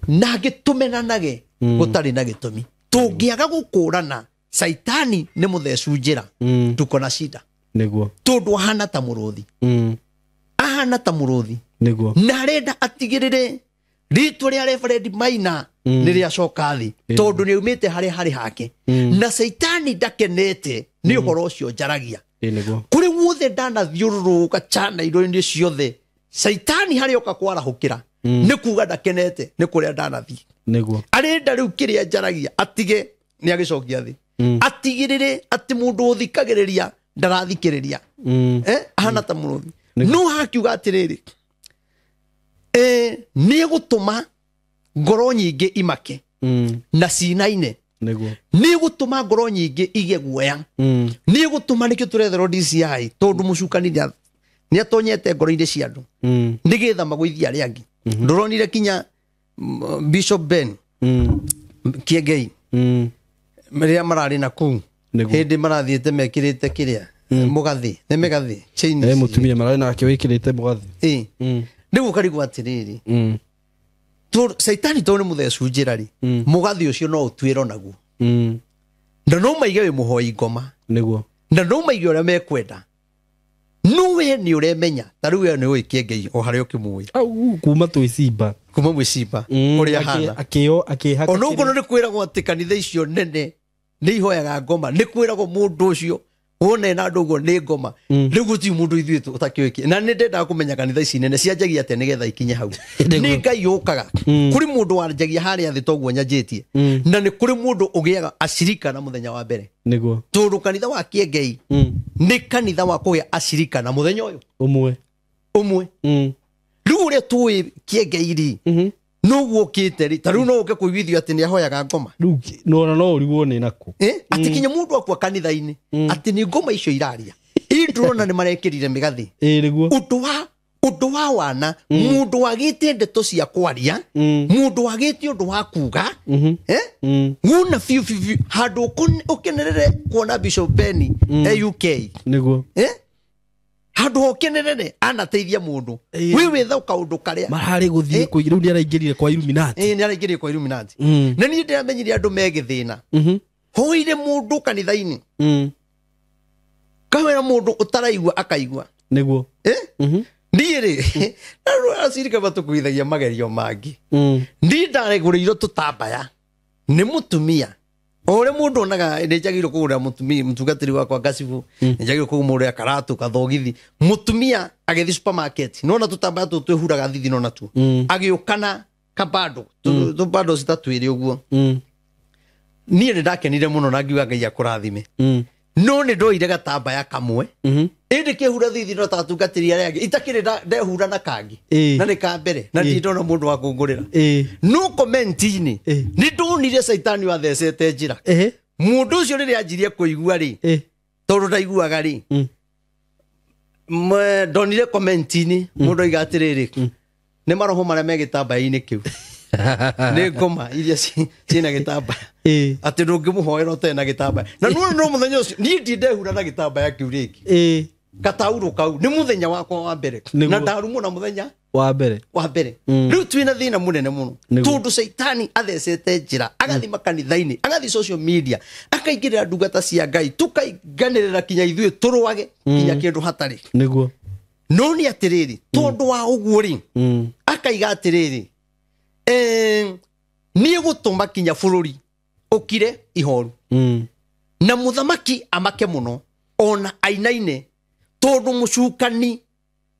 na angĩ tũmenanage gũtarĩ na gĩtũmi. Tũngĩaga gũkũrana Saitani nĩ mũthecu njĩra tuko na shida tondũ ahana ta mũrũthi ahana ta mũrũthi na arenda atigĩrĩre rĩtwa rĩa Reverend Maina nĩ rĩacoka thĩ tondũ nĩ aumĩte harĩa harĩ hake na Saitani ndakenete nĩ ũhoro ũcio njaragia kũrĩ guothe ndanathiũrũrũka channel-inĩ ciothe Saitani harĩa oka kwarahũkĩra nĩ kuga ndakenete nĩ kũrĩa ndanathiĩ arenda rĩu kĩrĩa njaragia atige nĩ agĩcokia thĩ atigĩrĩre atĩ mũndũ ũthikagĩrĩria ndarathikĩrĩria ahana ta mũrũthi no hakiuga atĩrĩrĩ nĩ egũtũma ngoro nyingĩ imake na cinaine nĩ egũtũma ngoro nyingĩ igĩe guoya nĩ egũtũma nĩkĩo tũretherwo DCI tondũ mũcukani nĩ atonyete ngoro-inĩ cia andũ nĩgetha magũithie arĩa angĩ. Ndũronire kinya Bishop Ben Kiengei rĩrĩa mararĩ na kũu hĩndĩ marathiĩte mekĩrĩte kĩrĩa mũgathĩ nĩ mĩgathĩ chain mũtumia mararĩ nake wĩkĩrĩte mũgathĩ rĩu ũkarigwo atĩrĩrĩ Saitani tondũ nĩ mũthecu njĩra rĩ mũgathĩ ũcio no ũtuĩro naguo na no maige wĩ mũhoi ngoma na no maige ũrĩa mekwenda no we nĩ ũremenya ta rĩu we nĩ ũĩ Kiengei o harĩa ũkĩmũĩ kuma twĩcimba kuma mwĩcimba ũrĩa hana akĩhaka ona ũguo nĩ kwĩragwo atĩ kanitha icio nene nĩ ihoyaga ngoma nĩ kwĩragwo mũndũ ũcio wone na andũ ũguo nĩ ngoma rĩu gũtirĩ mũndũ ithuĩ ũtakĩũĩ na nĩ ndendaga kũmenya kanitha ici nene cianjagia atĩa nĩgetha ikinye hau nĩ Ngai yũkaga kũrĩ mũndũ wanjagia harĩa thĩ toguo nyanjĩtie na nĩ kũrĩ mũndũ ũgĩaga acirika na mũthenya wa mbere tondũ kanitha wa Kiengei nĩ kanitha wa kũgĩa acirika na mũthenya ũyũ ũmwe rĩu ũrĩa tũĩ Kiengei rĩ noguo ũkĩte rĩ ta rĩu no ũke kũiguithio atĩ nĩ ahoyaga ngoma rĩu nona no ũrigwo nĩ nakũ atĩ kinya mũndũ akua kanitha-inĩ atĩ nĩ ngoma icio iraria ii ndũrona nĩ marekĩrire mĩgathĩ ũndũ wa wana mũndũ wagĩte ndeto cia kwaria mũndũ wagĩte ũndũ wa kuga wona biũ biũ handũ ũkenerere kuona Bishop Ben e UK nĩguo handũ hokenerere anateithia mũndũ wĩ wĩtha kaũndũ karĩa mararĩ gũthiĩ rĩu nĩ araingĩrire kwa Illuminati nĩ araingĩrire kwa Illuminati na niĩ ndĩramenyire andũ me gĩthĩna hoire mũndũ kanitha-inĩ kawĩra mũndũ ũtaraigua akaigua nĩguo niĩ rĩ na acirika matũkuithagia magerio mangĩ niĩ ndaregũrĩirwo tũtambaya nĩ mũtumia o ũrĩa mũndũ onaga nĩ njagĩrĩirwo kũgũrĩra mũtumia mũtungatĩri wakwa ngacibũ nĩ njagĩrĩirwo kũmũgũrĩra karatũ kathogithi mũtumia agĩthiĩ supermarket nona tũtambaya tũtũ twĩhuraga thithi nona tuo agĩũka na kabando tũbando cita twĩrĩ ũguo niĩ nĩ ndakenire mũno na ngiuga Ngai akũrathime no nĩ ndoire gatambaya kamwe ĩndĩ kĩhura thithi no ta atungatĩri arĩa angĩ itakĩrĩ ndehura na kangĩ na nĩ ka mbere na ndirĩ ndona mũndũ wa kũngũrĩra no comment-inĩ nĩ ndonire Saitani wathecete njĩra mũndũ ũcio rĩrĩa anjirie kũigua rĩ tondũ ndaiguaga rĩ ndonire comment-inĩ mũndũ oiga atĩrĩrĩ nĩ maroho marĩa me gĩtambaya-inĩ kĩu nĩ ngoma iria ciĩna gĩtambaya atĩ ndũngĩmũhoera ũtarĩ na gĩtambaya na nĩwona no mũthenya ũcio niĩ ndirĩ ndehura na gĩtambaya kĩu rĩngĩ kataurũ kau nĩ mũthenya wakwa wa mbere na ndarumwo na mũthenya wa mbere rĩu twĩna thĩna mũnene mũno tondũ Saitani athecete njĩra agathiĩ makanitha-inĩ agathiĩ social media akaingĩrĩra ndungata cia Ngai tũkainganĩrĩra kinya ithuĩ tũrũage kinya kĩndũ hatarĩ nĩguo no nĩ atĩrĩrĩ tondũ wa ũguo rĩ akaiga atĩrĩrĩ nĩ egũtũma kinya bũrũri ũkire ihoru na mũthamaki amake mũno ona ainaine tondũ mũcukani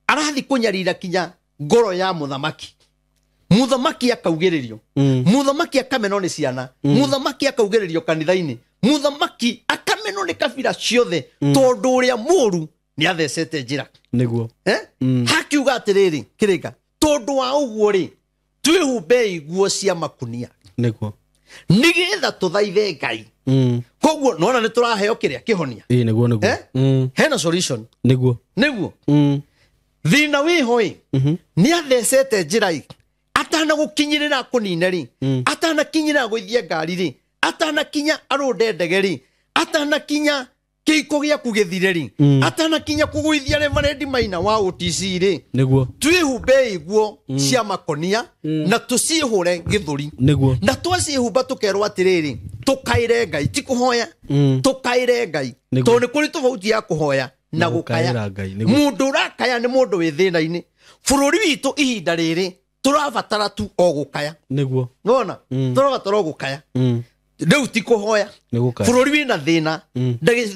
arathi kũnyarira kinya ngoro ya mũthamaki mũthamaki akaugĩrĩrio mũthamaki akamenwo nĩ ciana mũthamaki akaugĩrĩrio kanitha-inĩ Mũthamaki akamenwo nĩ kabira ciothe tondũ ũrĩa mũũru nĩ athecete njĩra. Nĩguo. Hakiuga atĩrĩrĩ kĩrĩka tondũ wa ũguo rĩ twĩhumbei nguo cia makunia. Nĩguo. Nĩgetha tũthaithe Ngai. Koguo nona nĩ tũraheo kĩrĩa kĩhonia. Ĩĩ nĩguo nĩguo. Hena solution. Nĩguo. Nĩguo. Thĩna wĩho ĩ nĩ athecete njĩra ĩ atanagũkinyĩrĩra kũnine rĩ atanakinyĩrĩra gũithie ngari rĩ atanakinya arũnde ndege rĩ atanakinya kĩiko gĩaku gĩthire rĩ atanakinya kũgũithia Reverend Maina wa OTC rĩ Nĩguo. twĩhumbei nguo cia makonia na tũciĩhũre gĩthũri. Nĩguo. Na twaciĩhumba tũkerwo atĩrĩrĩ tũkaĩre Ngai ti kũhoya tũkaĩre Ngai tondũ nĩ kũrĩ tofauti ya kũhoya na gũkaya. Mũndũ ũrakaya nĩ mũndũ wĩ thĩna-inĩ. Bũrũri witũ ihinda rĩrĩ tũrabatara tu o gũkaya. Nĩguo. Nĩwona? Tũrabatara o gũkaya. Rĩu ti kũhoya. Bũrũri wĩna thĩna.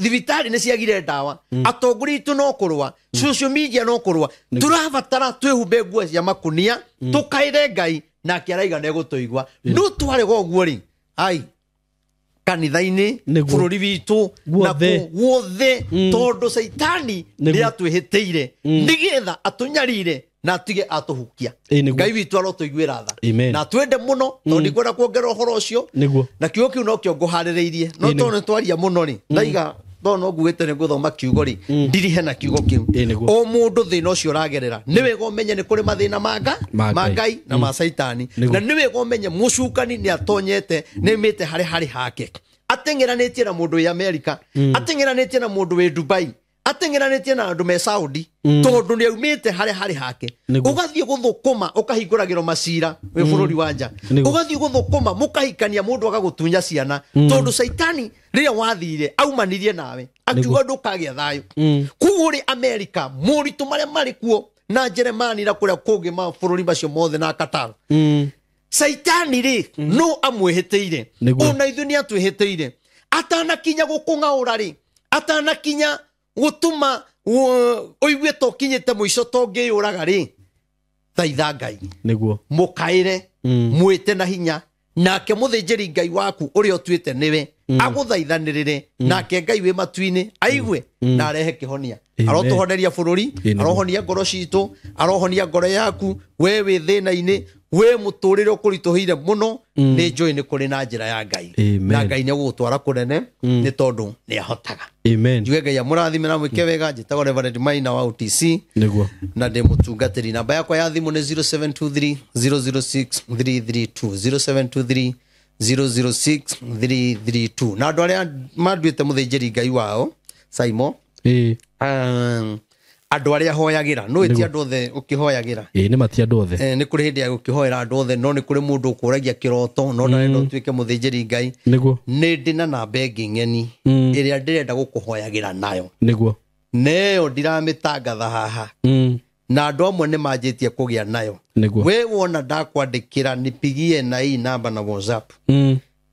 Thibitarĩ nĩ ciagire ndawa. Atongoria aitũ no kũrũa. Social media no kũrũa. Tũrabatara twĩhumbe nguo cia makunia tũkaĩre Ngai nake araiga nĩ egũtũigua. No twarega ũguo rĩ ai kanitha-inĩ bũrũri witũ na guothe tondũ Caitani nĩ atwĩhĩtĩire nĩgetha atũnyarire na atige atũhukia. Ngai witũ arotũiguĩra tha na twende mũno tondũ ndikwenda kuongerera ũhoro ũcio na kiugo kĩu nokĩo ngũharĩrĩirie no tondũ nĩ twaria mũno rĩ ndaiga tondũ no nguĩte nĩ ngũthoma kiugo rĩ ndirihe na kiugo kĩu. O mũndũ thĩna ũcio ũragerera nĩ wega ũmenye nĩ kũrĩ mathĩna ma Ngai na ma Caitani na nĩ wega ũmenye mũcukani nĩ atonyete nĩ aumĩte harĩ hake ateng'eranĩtie na mũndũ wĩ Amerika ateng'eranĩtie na mũndũ wĩ Dubai ateng'eranĩtie na andũ me Saudi tondũ nĩ aumĩte harĩ hake. Ũgathiĩ gũthũkũma ũkahingũragĩrwo macira wĩ bũrũri wa nja ũgathiĩ gũthũkũma mũkahikania mũndũ agagũtunya ciana tondũ Caitani rĩrĩa wathire aumanirie nawe akiuga ndũkagĩa thayũ. Koguo rĩ Amerika moritũ marĩa marĩ kuo na Jeremani na kũrĩa kũngĩ mabũrũri macio mothe na Qatar Caitani rĩ no amwĩhĩtĩire ona ithuĩ nĩ atwĩhĩtĩire atanakinya gũkũng'aũra rĩ atanakinya gũtũma ũigue ta ũkinyĩte mũico ta ũngĩyũraga rĩ thaitha Ngai. Nĩguo. Mũkaĩre mwĩte na hinya nake mũthĩnjĩri Ngai waku ũrĩa ũtuĩte nĩwe agũthaithanĩrĩre nake Ngai wĩ matu-inĩ aigue na arehe kĩhonia. Arotũhoneria bũrũri arohonia ngoro citũ arohonia ngoro yaku we wĩ thĩna-inĩ we mũtũrĩre ũkũritũhĩire mũno nĩ njũĩ nĩ kũrĩ na njĩra ya Ngai na Ngai nĩ egũgũtwara kũnene nĩ tondũ nĩ ahotaga. Amen. Njuge Ngai amũrathime na mwĩke wega. Njĩtagwo Reverend Maina wa OTC. Nĩguo. Na ndĩ mũtungatĩri. Namba yakwa ya thimũ nĩ 0723 006 332 0723 006 332. Na andũ arĩa manduĩte mũthĩnjĩri Ngai wao Simon andũ arĩa hoyagĩra no ĩti andũ othe ũkĩhoyagĩra. Ĩĩ nĩ mati andũ othe. Nĩ kũrĩ hĩndĩ ya gũkĩhoera andũ othe no nĩ kũrĩ mũndũ ũkũragia kĩroto no ndarenda ũtuĩke mũthĩnjĩri Ngai. Nĩguo. Nĩ ndĩ na namba ĩngĩ ng'eni ĩrĩa ndĩrenda gũkũhoyagĩra nayo. Nĩguo. Neyo ndiramĩtangatha haha na andũ amwe nĩ manjĩtie kũgĩa nayo. Nĩguo. We wona ndakwandĩkĩra nipigie na hii namba na WhatsApp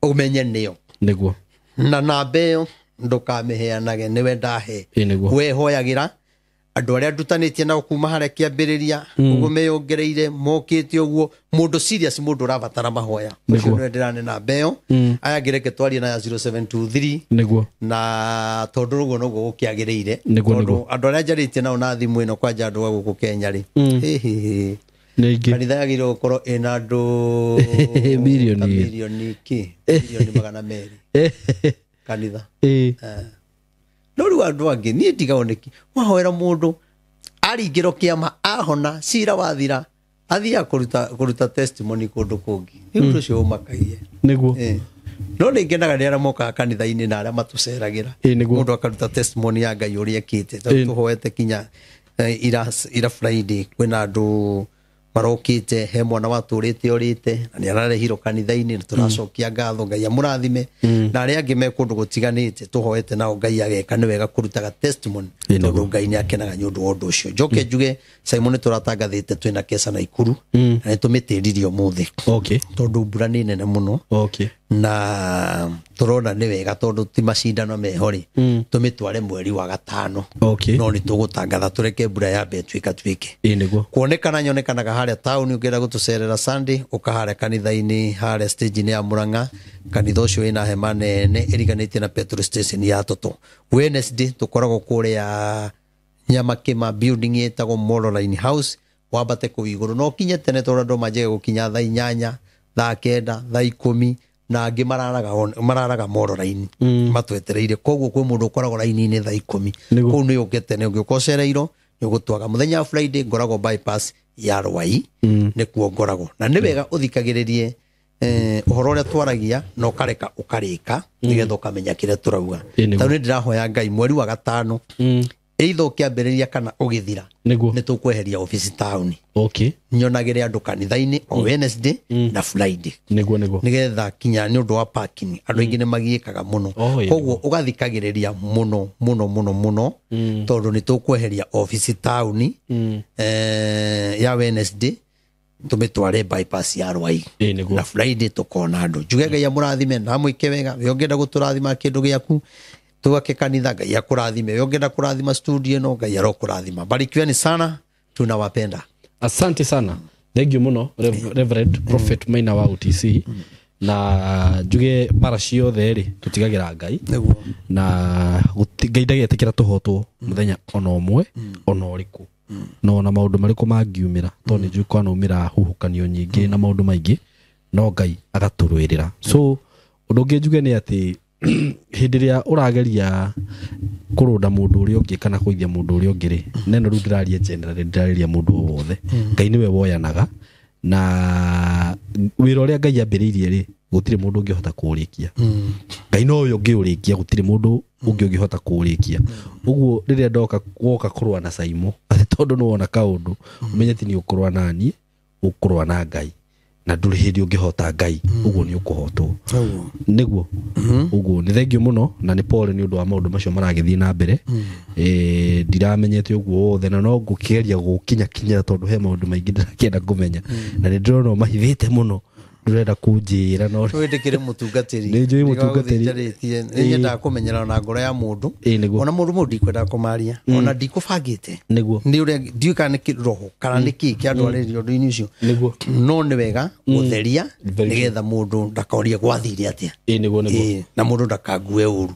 ũmenye nĩyo. Nĩguo. Na namba ĩyo ndũkamĩheanage nĩwe ndahe. Nĩguo. We hoyagĩra andũ arĩa ndutanĩtie nao kuma harĩa kĩambĩrĩria ũguo meyongereire mokĩte ũguo mũndũ serious mũndũ ũrabatara mahoya ũcio nĩwe ndĩrane namba ĩyo aya ngĩreke twarie na ya 0723. Nĩguo. Na tondũ ũguo noguo gũkĩagĩrĩire tondũ andũ arĩa njarĩtie nao na thimũ ĩno kwanja andũ a gũkũ Kenya rĩ kanitha yagĩrĩirwo gũkorwo ĩna andũ milioni kĩ milioni 200 kanitha. No rĩu andũ angĩ niĩ ndigagwo nĩkĩ wahoera mũndũ aringĩrwo kĩama ahona cira wathira athiaga kũruta testimony kũndũ kũngĩ nĩ ũndũ ũcio ũmakagie. Nĩguo. No nĩ ngenaga nĩ arĩa mokaga kanitha-inĩ na arĩa matũceragĩra mũndũ akaruta testimony ya Ngai ũrĩa ekĩte tondũ tũhoete kinya ira Friday kwĩna andũ marokĩte he mwana watũrĩte orĩte na nĩ ararehirwo kanitha-inĩ na tũracokia ngatho Ngai amũrathime na arĩa angĩ me kũndũ gũtiganĩte tũhoete nao Ngai ageka nĩ wega kũrutaga testimony tondũ Ngai nĩ akenaga nĩ ũndũ wa ũndũ ũcio. Njoke njuge Simon nĩ tũratangathĩte twĩna keca na Ikuru na nĩ tũmĩtĩririe ũmũthĩ tondũ mbura nĩ nene mũno Na tũrona nĩ wega tondũ ti macindano meho rĩ, tũmĩtware mweri wa gatano. No nĩ tũgũtangatha tũreke mbura yambe ĩtuĩka tuĩke. Ĩĩ nĩguo. Kuonekana nyonekanaga harĩa taũni, ũngĩenda gũtũcerera Sunday ũka harĩa kanitha-inĩ, harĩa stage-inĩ ya Murang'a. Kanitha ũcio wĩna hema nene ĩriganĩtie na petrol station ya Toto. Wednesday tũkoragwo kũrĩa Nyamakĩma, building ĩtagwo Mololine House, wambate kũu igũrũ no ũkinye tene tondũ andũ manjagia gũkinya thaa 8, thaa 9, thaa 10, na angĩ mararaga Mololine matwetereire. Koguo kwĩ mũndũ ũkoragwo raini-inĩ thaa 10. Kũu nĩ ũke tene, ũngĩũka ũcereirwo nĩ ũgũtwaga. Mũthenya wa Friday ngoragwo bypass ya Rwai, nĩkuo ngoragwo. Na nĩ wega ũthikagĩrĩrie ũhoro ũrĩa twaragia na ũkareka ũkarĩka nĩgetha ũkamenya kĩrĩa tũrauga. Tondũ nĩ ndĩrahoya Ngai mweri wa gatano, either ũkĩambĩrĩria kana ũgĩthira, nĩ tũkweheria obici taũni. Nyonagĩre andũ kanitha-inĩ o Wednesday na Friday. Nĩguo nĩguo. Nĩgetha kinya nĩ ũndũ wa parking andũ aingĩ nĩ magiĩkaga mũno. Koguo ũgathikagĩrĩria mũno mũno mũno mũno, tondũ nĩ tũkweheria obici taũni ya Wednesday tũmĩtware bypass ya Rwai. Na Friday tũkona andũ. Njuge Ngai amũrathime na amwĩke wega. We ũngĩenda gũtũrathima kĩndũ gĩaku twake kanitha, Ngai akũrathime. We ũngĩenda kũrathima studio ĩno, Ngai arokũrathima. Barikiweni sana, tunawapenda. Asante sana, thank you mũno Reverend Prophet Maina wa UTC. Na njuge mbara ciothe rĩ tũtigagĩra Ngai. Na Ngai ndagetĩkĩra tũhotwo mũthenya ona ũmwe ona ũrĩkũ, no ona maũndũ marĩkũ mangiumĩra, tondũ nĩ njũĩ kwanaumĩra huhũkanio nyingĩ na maũndũ maingĩ, no Ngai agatũrũĩrĩra. So ũndũ ũngĩ njuge nĩ atĩ hĩndĩ ĩrĩa ũrageria kũrũnda mũndũ ũrĩa ũngĩ kana kũithia mũndũ ũrĩa ũngĩ rĩ, neno rĩu ndĩraria generally, ndĩrarĩria mũndũ o wothe, Ngai nĩwe woyanaga, na wĩra ũrĩa Ngai ambĩrĩirie rĩ, gũtirĩ mũndũ ũngĩhota kũũrĩkia. Ngai nowe ũngĩũrĩkia, gũtirĩ mũndũ ũngĩ ũngĩhota kũũrĩkia. Ũguo rĩrĩa ndoka woka kũrũa na Saimo, atĩ tondũ nĩwona kaũndũ, ũmenye ti nĩ ũkũrũa na niĩ, ũkũrũa na Ngai, na ndũrĩ hĩndĩ ũngĩhota Ngai, ũguo nĩ ũkũhotwo. Nĩguo. Ũguo nĩ thengiũ mũno, na nĩ pole nĩ ũndũ wa maũndũ macio maragĩthiĩ na mbere. Ndiramenyete ũguo wothe, na no ngũkĩgeria gũkinyakinyĩra tondũ he maũndũ maingĩ ndĩrakĩenda kũmenya, na nĩ ndĩrona ũmahithĩte mũno, ndũrenda kũnjĩra, no Wĩtĩkĩre mũtungatĩri. Nĩ njũĩ mũtungatĩri. Nĩ nyendaga kũmenyera na ngoro ya mũndũ. Nĩguo. Ona mũndũ mũndũ ndikwendaga kũmaria, ona ndikũbangĩte. Nĩguo. Nĩ ũrĩa ndiũĩ kana nĩ roho kana nĩ kĩĩ kĩa andũ arĩrĩria ũndũ-inĩ ũcio. Nĩguo. No nĩ wega gũtheria nĩgetha mũndũ ndakorie gwathire atĩa. Nĩguo, nĩguo. Na mũndũ ndakangue ũru.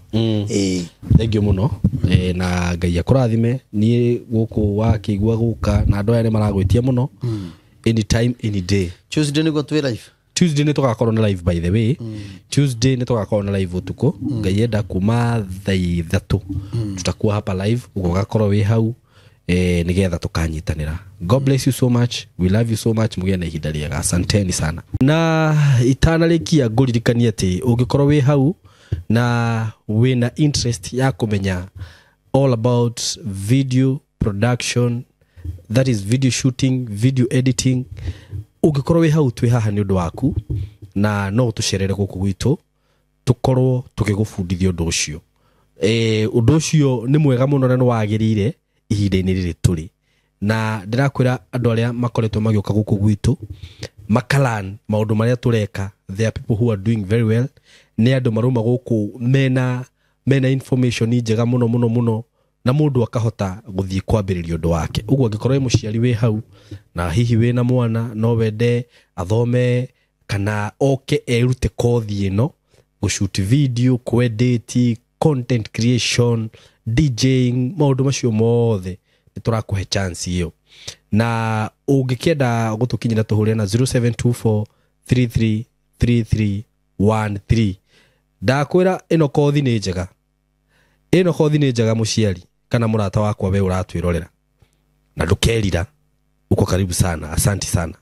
Thengiũ mũno. Na Ngai akũrathime. Niĩ gũkũ wakĩigua gũka na andũ aya nĩ maragwĩtia mũno. Anytime, any day. Tuesday nĩguo twĩ live. Tuesday nĩ tũgakorwo na live, by the way. Tuesday nĩ tũgakorwo na live ũtukũ. Ngai enda kuma thaa 3. Tutakuwa hapa live, ũguo ũgakorwo wĩ hau, nĩgetha tũkanyitanĩra. God bless you so much. We love you so much. Mũgĩe na ihinda rĩega. Asanteni sana. Na itanarĩkia ngũririkanie atĩ ũngĩkorwo wĩ hau na wĩna interest ya kũmenya all about video production, that is video shooting, video editing, ũngĩkorwo wĩ hau twĩ haha nĩ ũndũ waku, na no ũtũcerere gũkũ gwitũ tũkorwo tũgĩgũbundithia ũndũ ũcio. Ũndũ ũcio nĩ mwega mũno na nĩ wagĩrĩire ihinda-inĩ rĩrĩ tũrĩ. Na ndĩrakwĩra andũ arĩa makoretwo magĩũka gũkũ gwitũ makalan maũndũ marĩa tũreka, there are people who are doing very well. Nĩ andũ marauma gũkũ mena information njega mũno mũno mũno, na mũndũ akahota gũthiĩ kwambĩrĩria ũndũ wake. Ũguo angĩkorwo wĩ mũciari wĩ hau na hihi wĩna mwana no wende athome kana oke erute kothi ĩno, gũshoot video, kũedit, content creation, DJing, maũndũ macio mothe nĩ tũrakũhe chance ĩyo. Na ũngĩkĩenda gũtũkinyĩra tũhũre na 0724333313. Ndakwĩra ĩno kothi nĩ njega. Ĩno kothi nĩ njega mũciari kana mũrata wakwa we ũratwĩrorera, na ndũkerira. Uko karibu sana. Asante sana.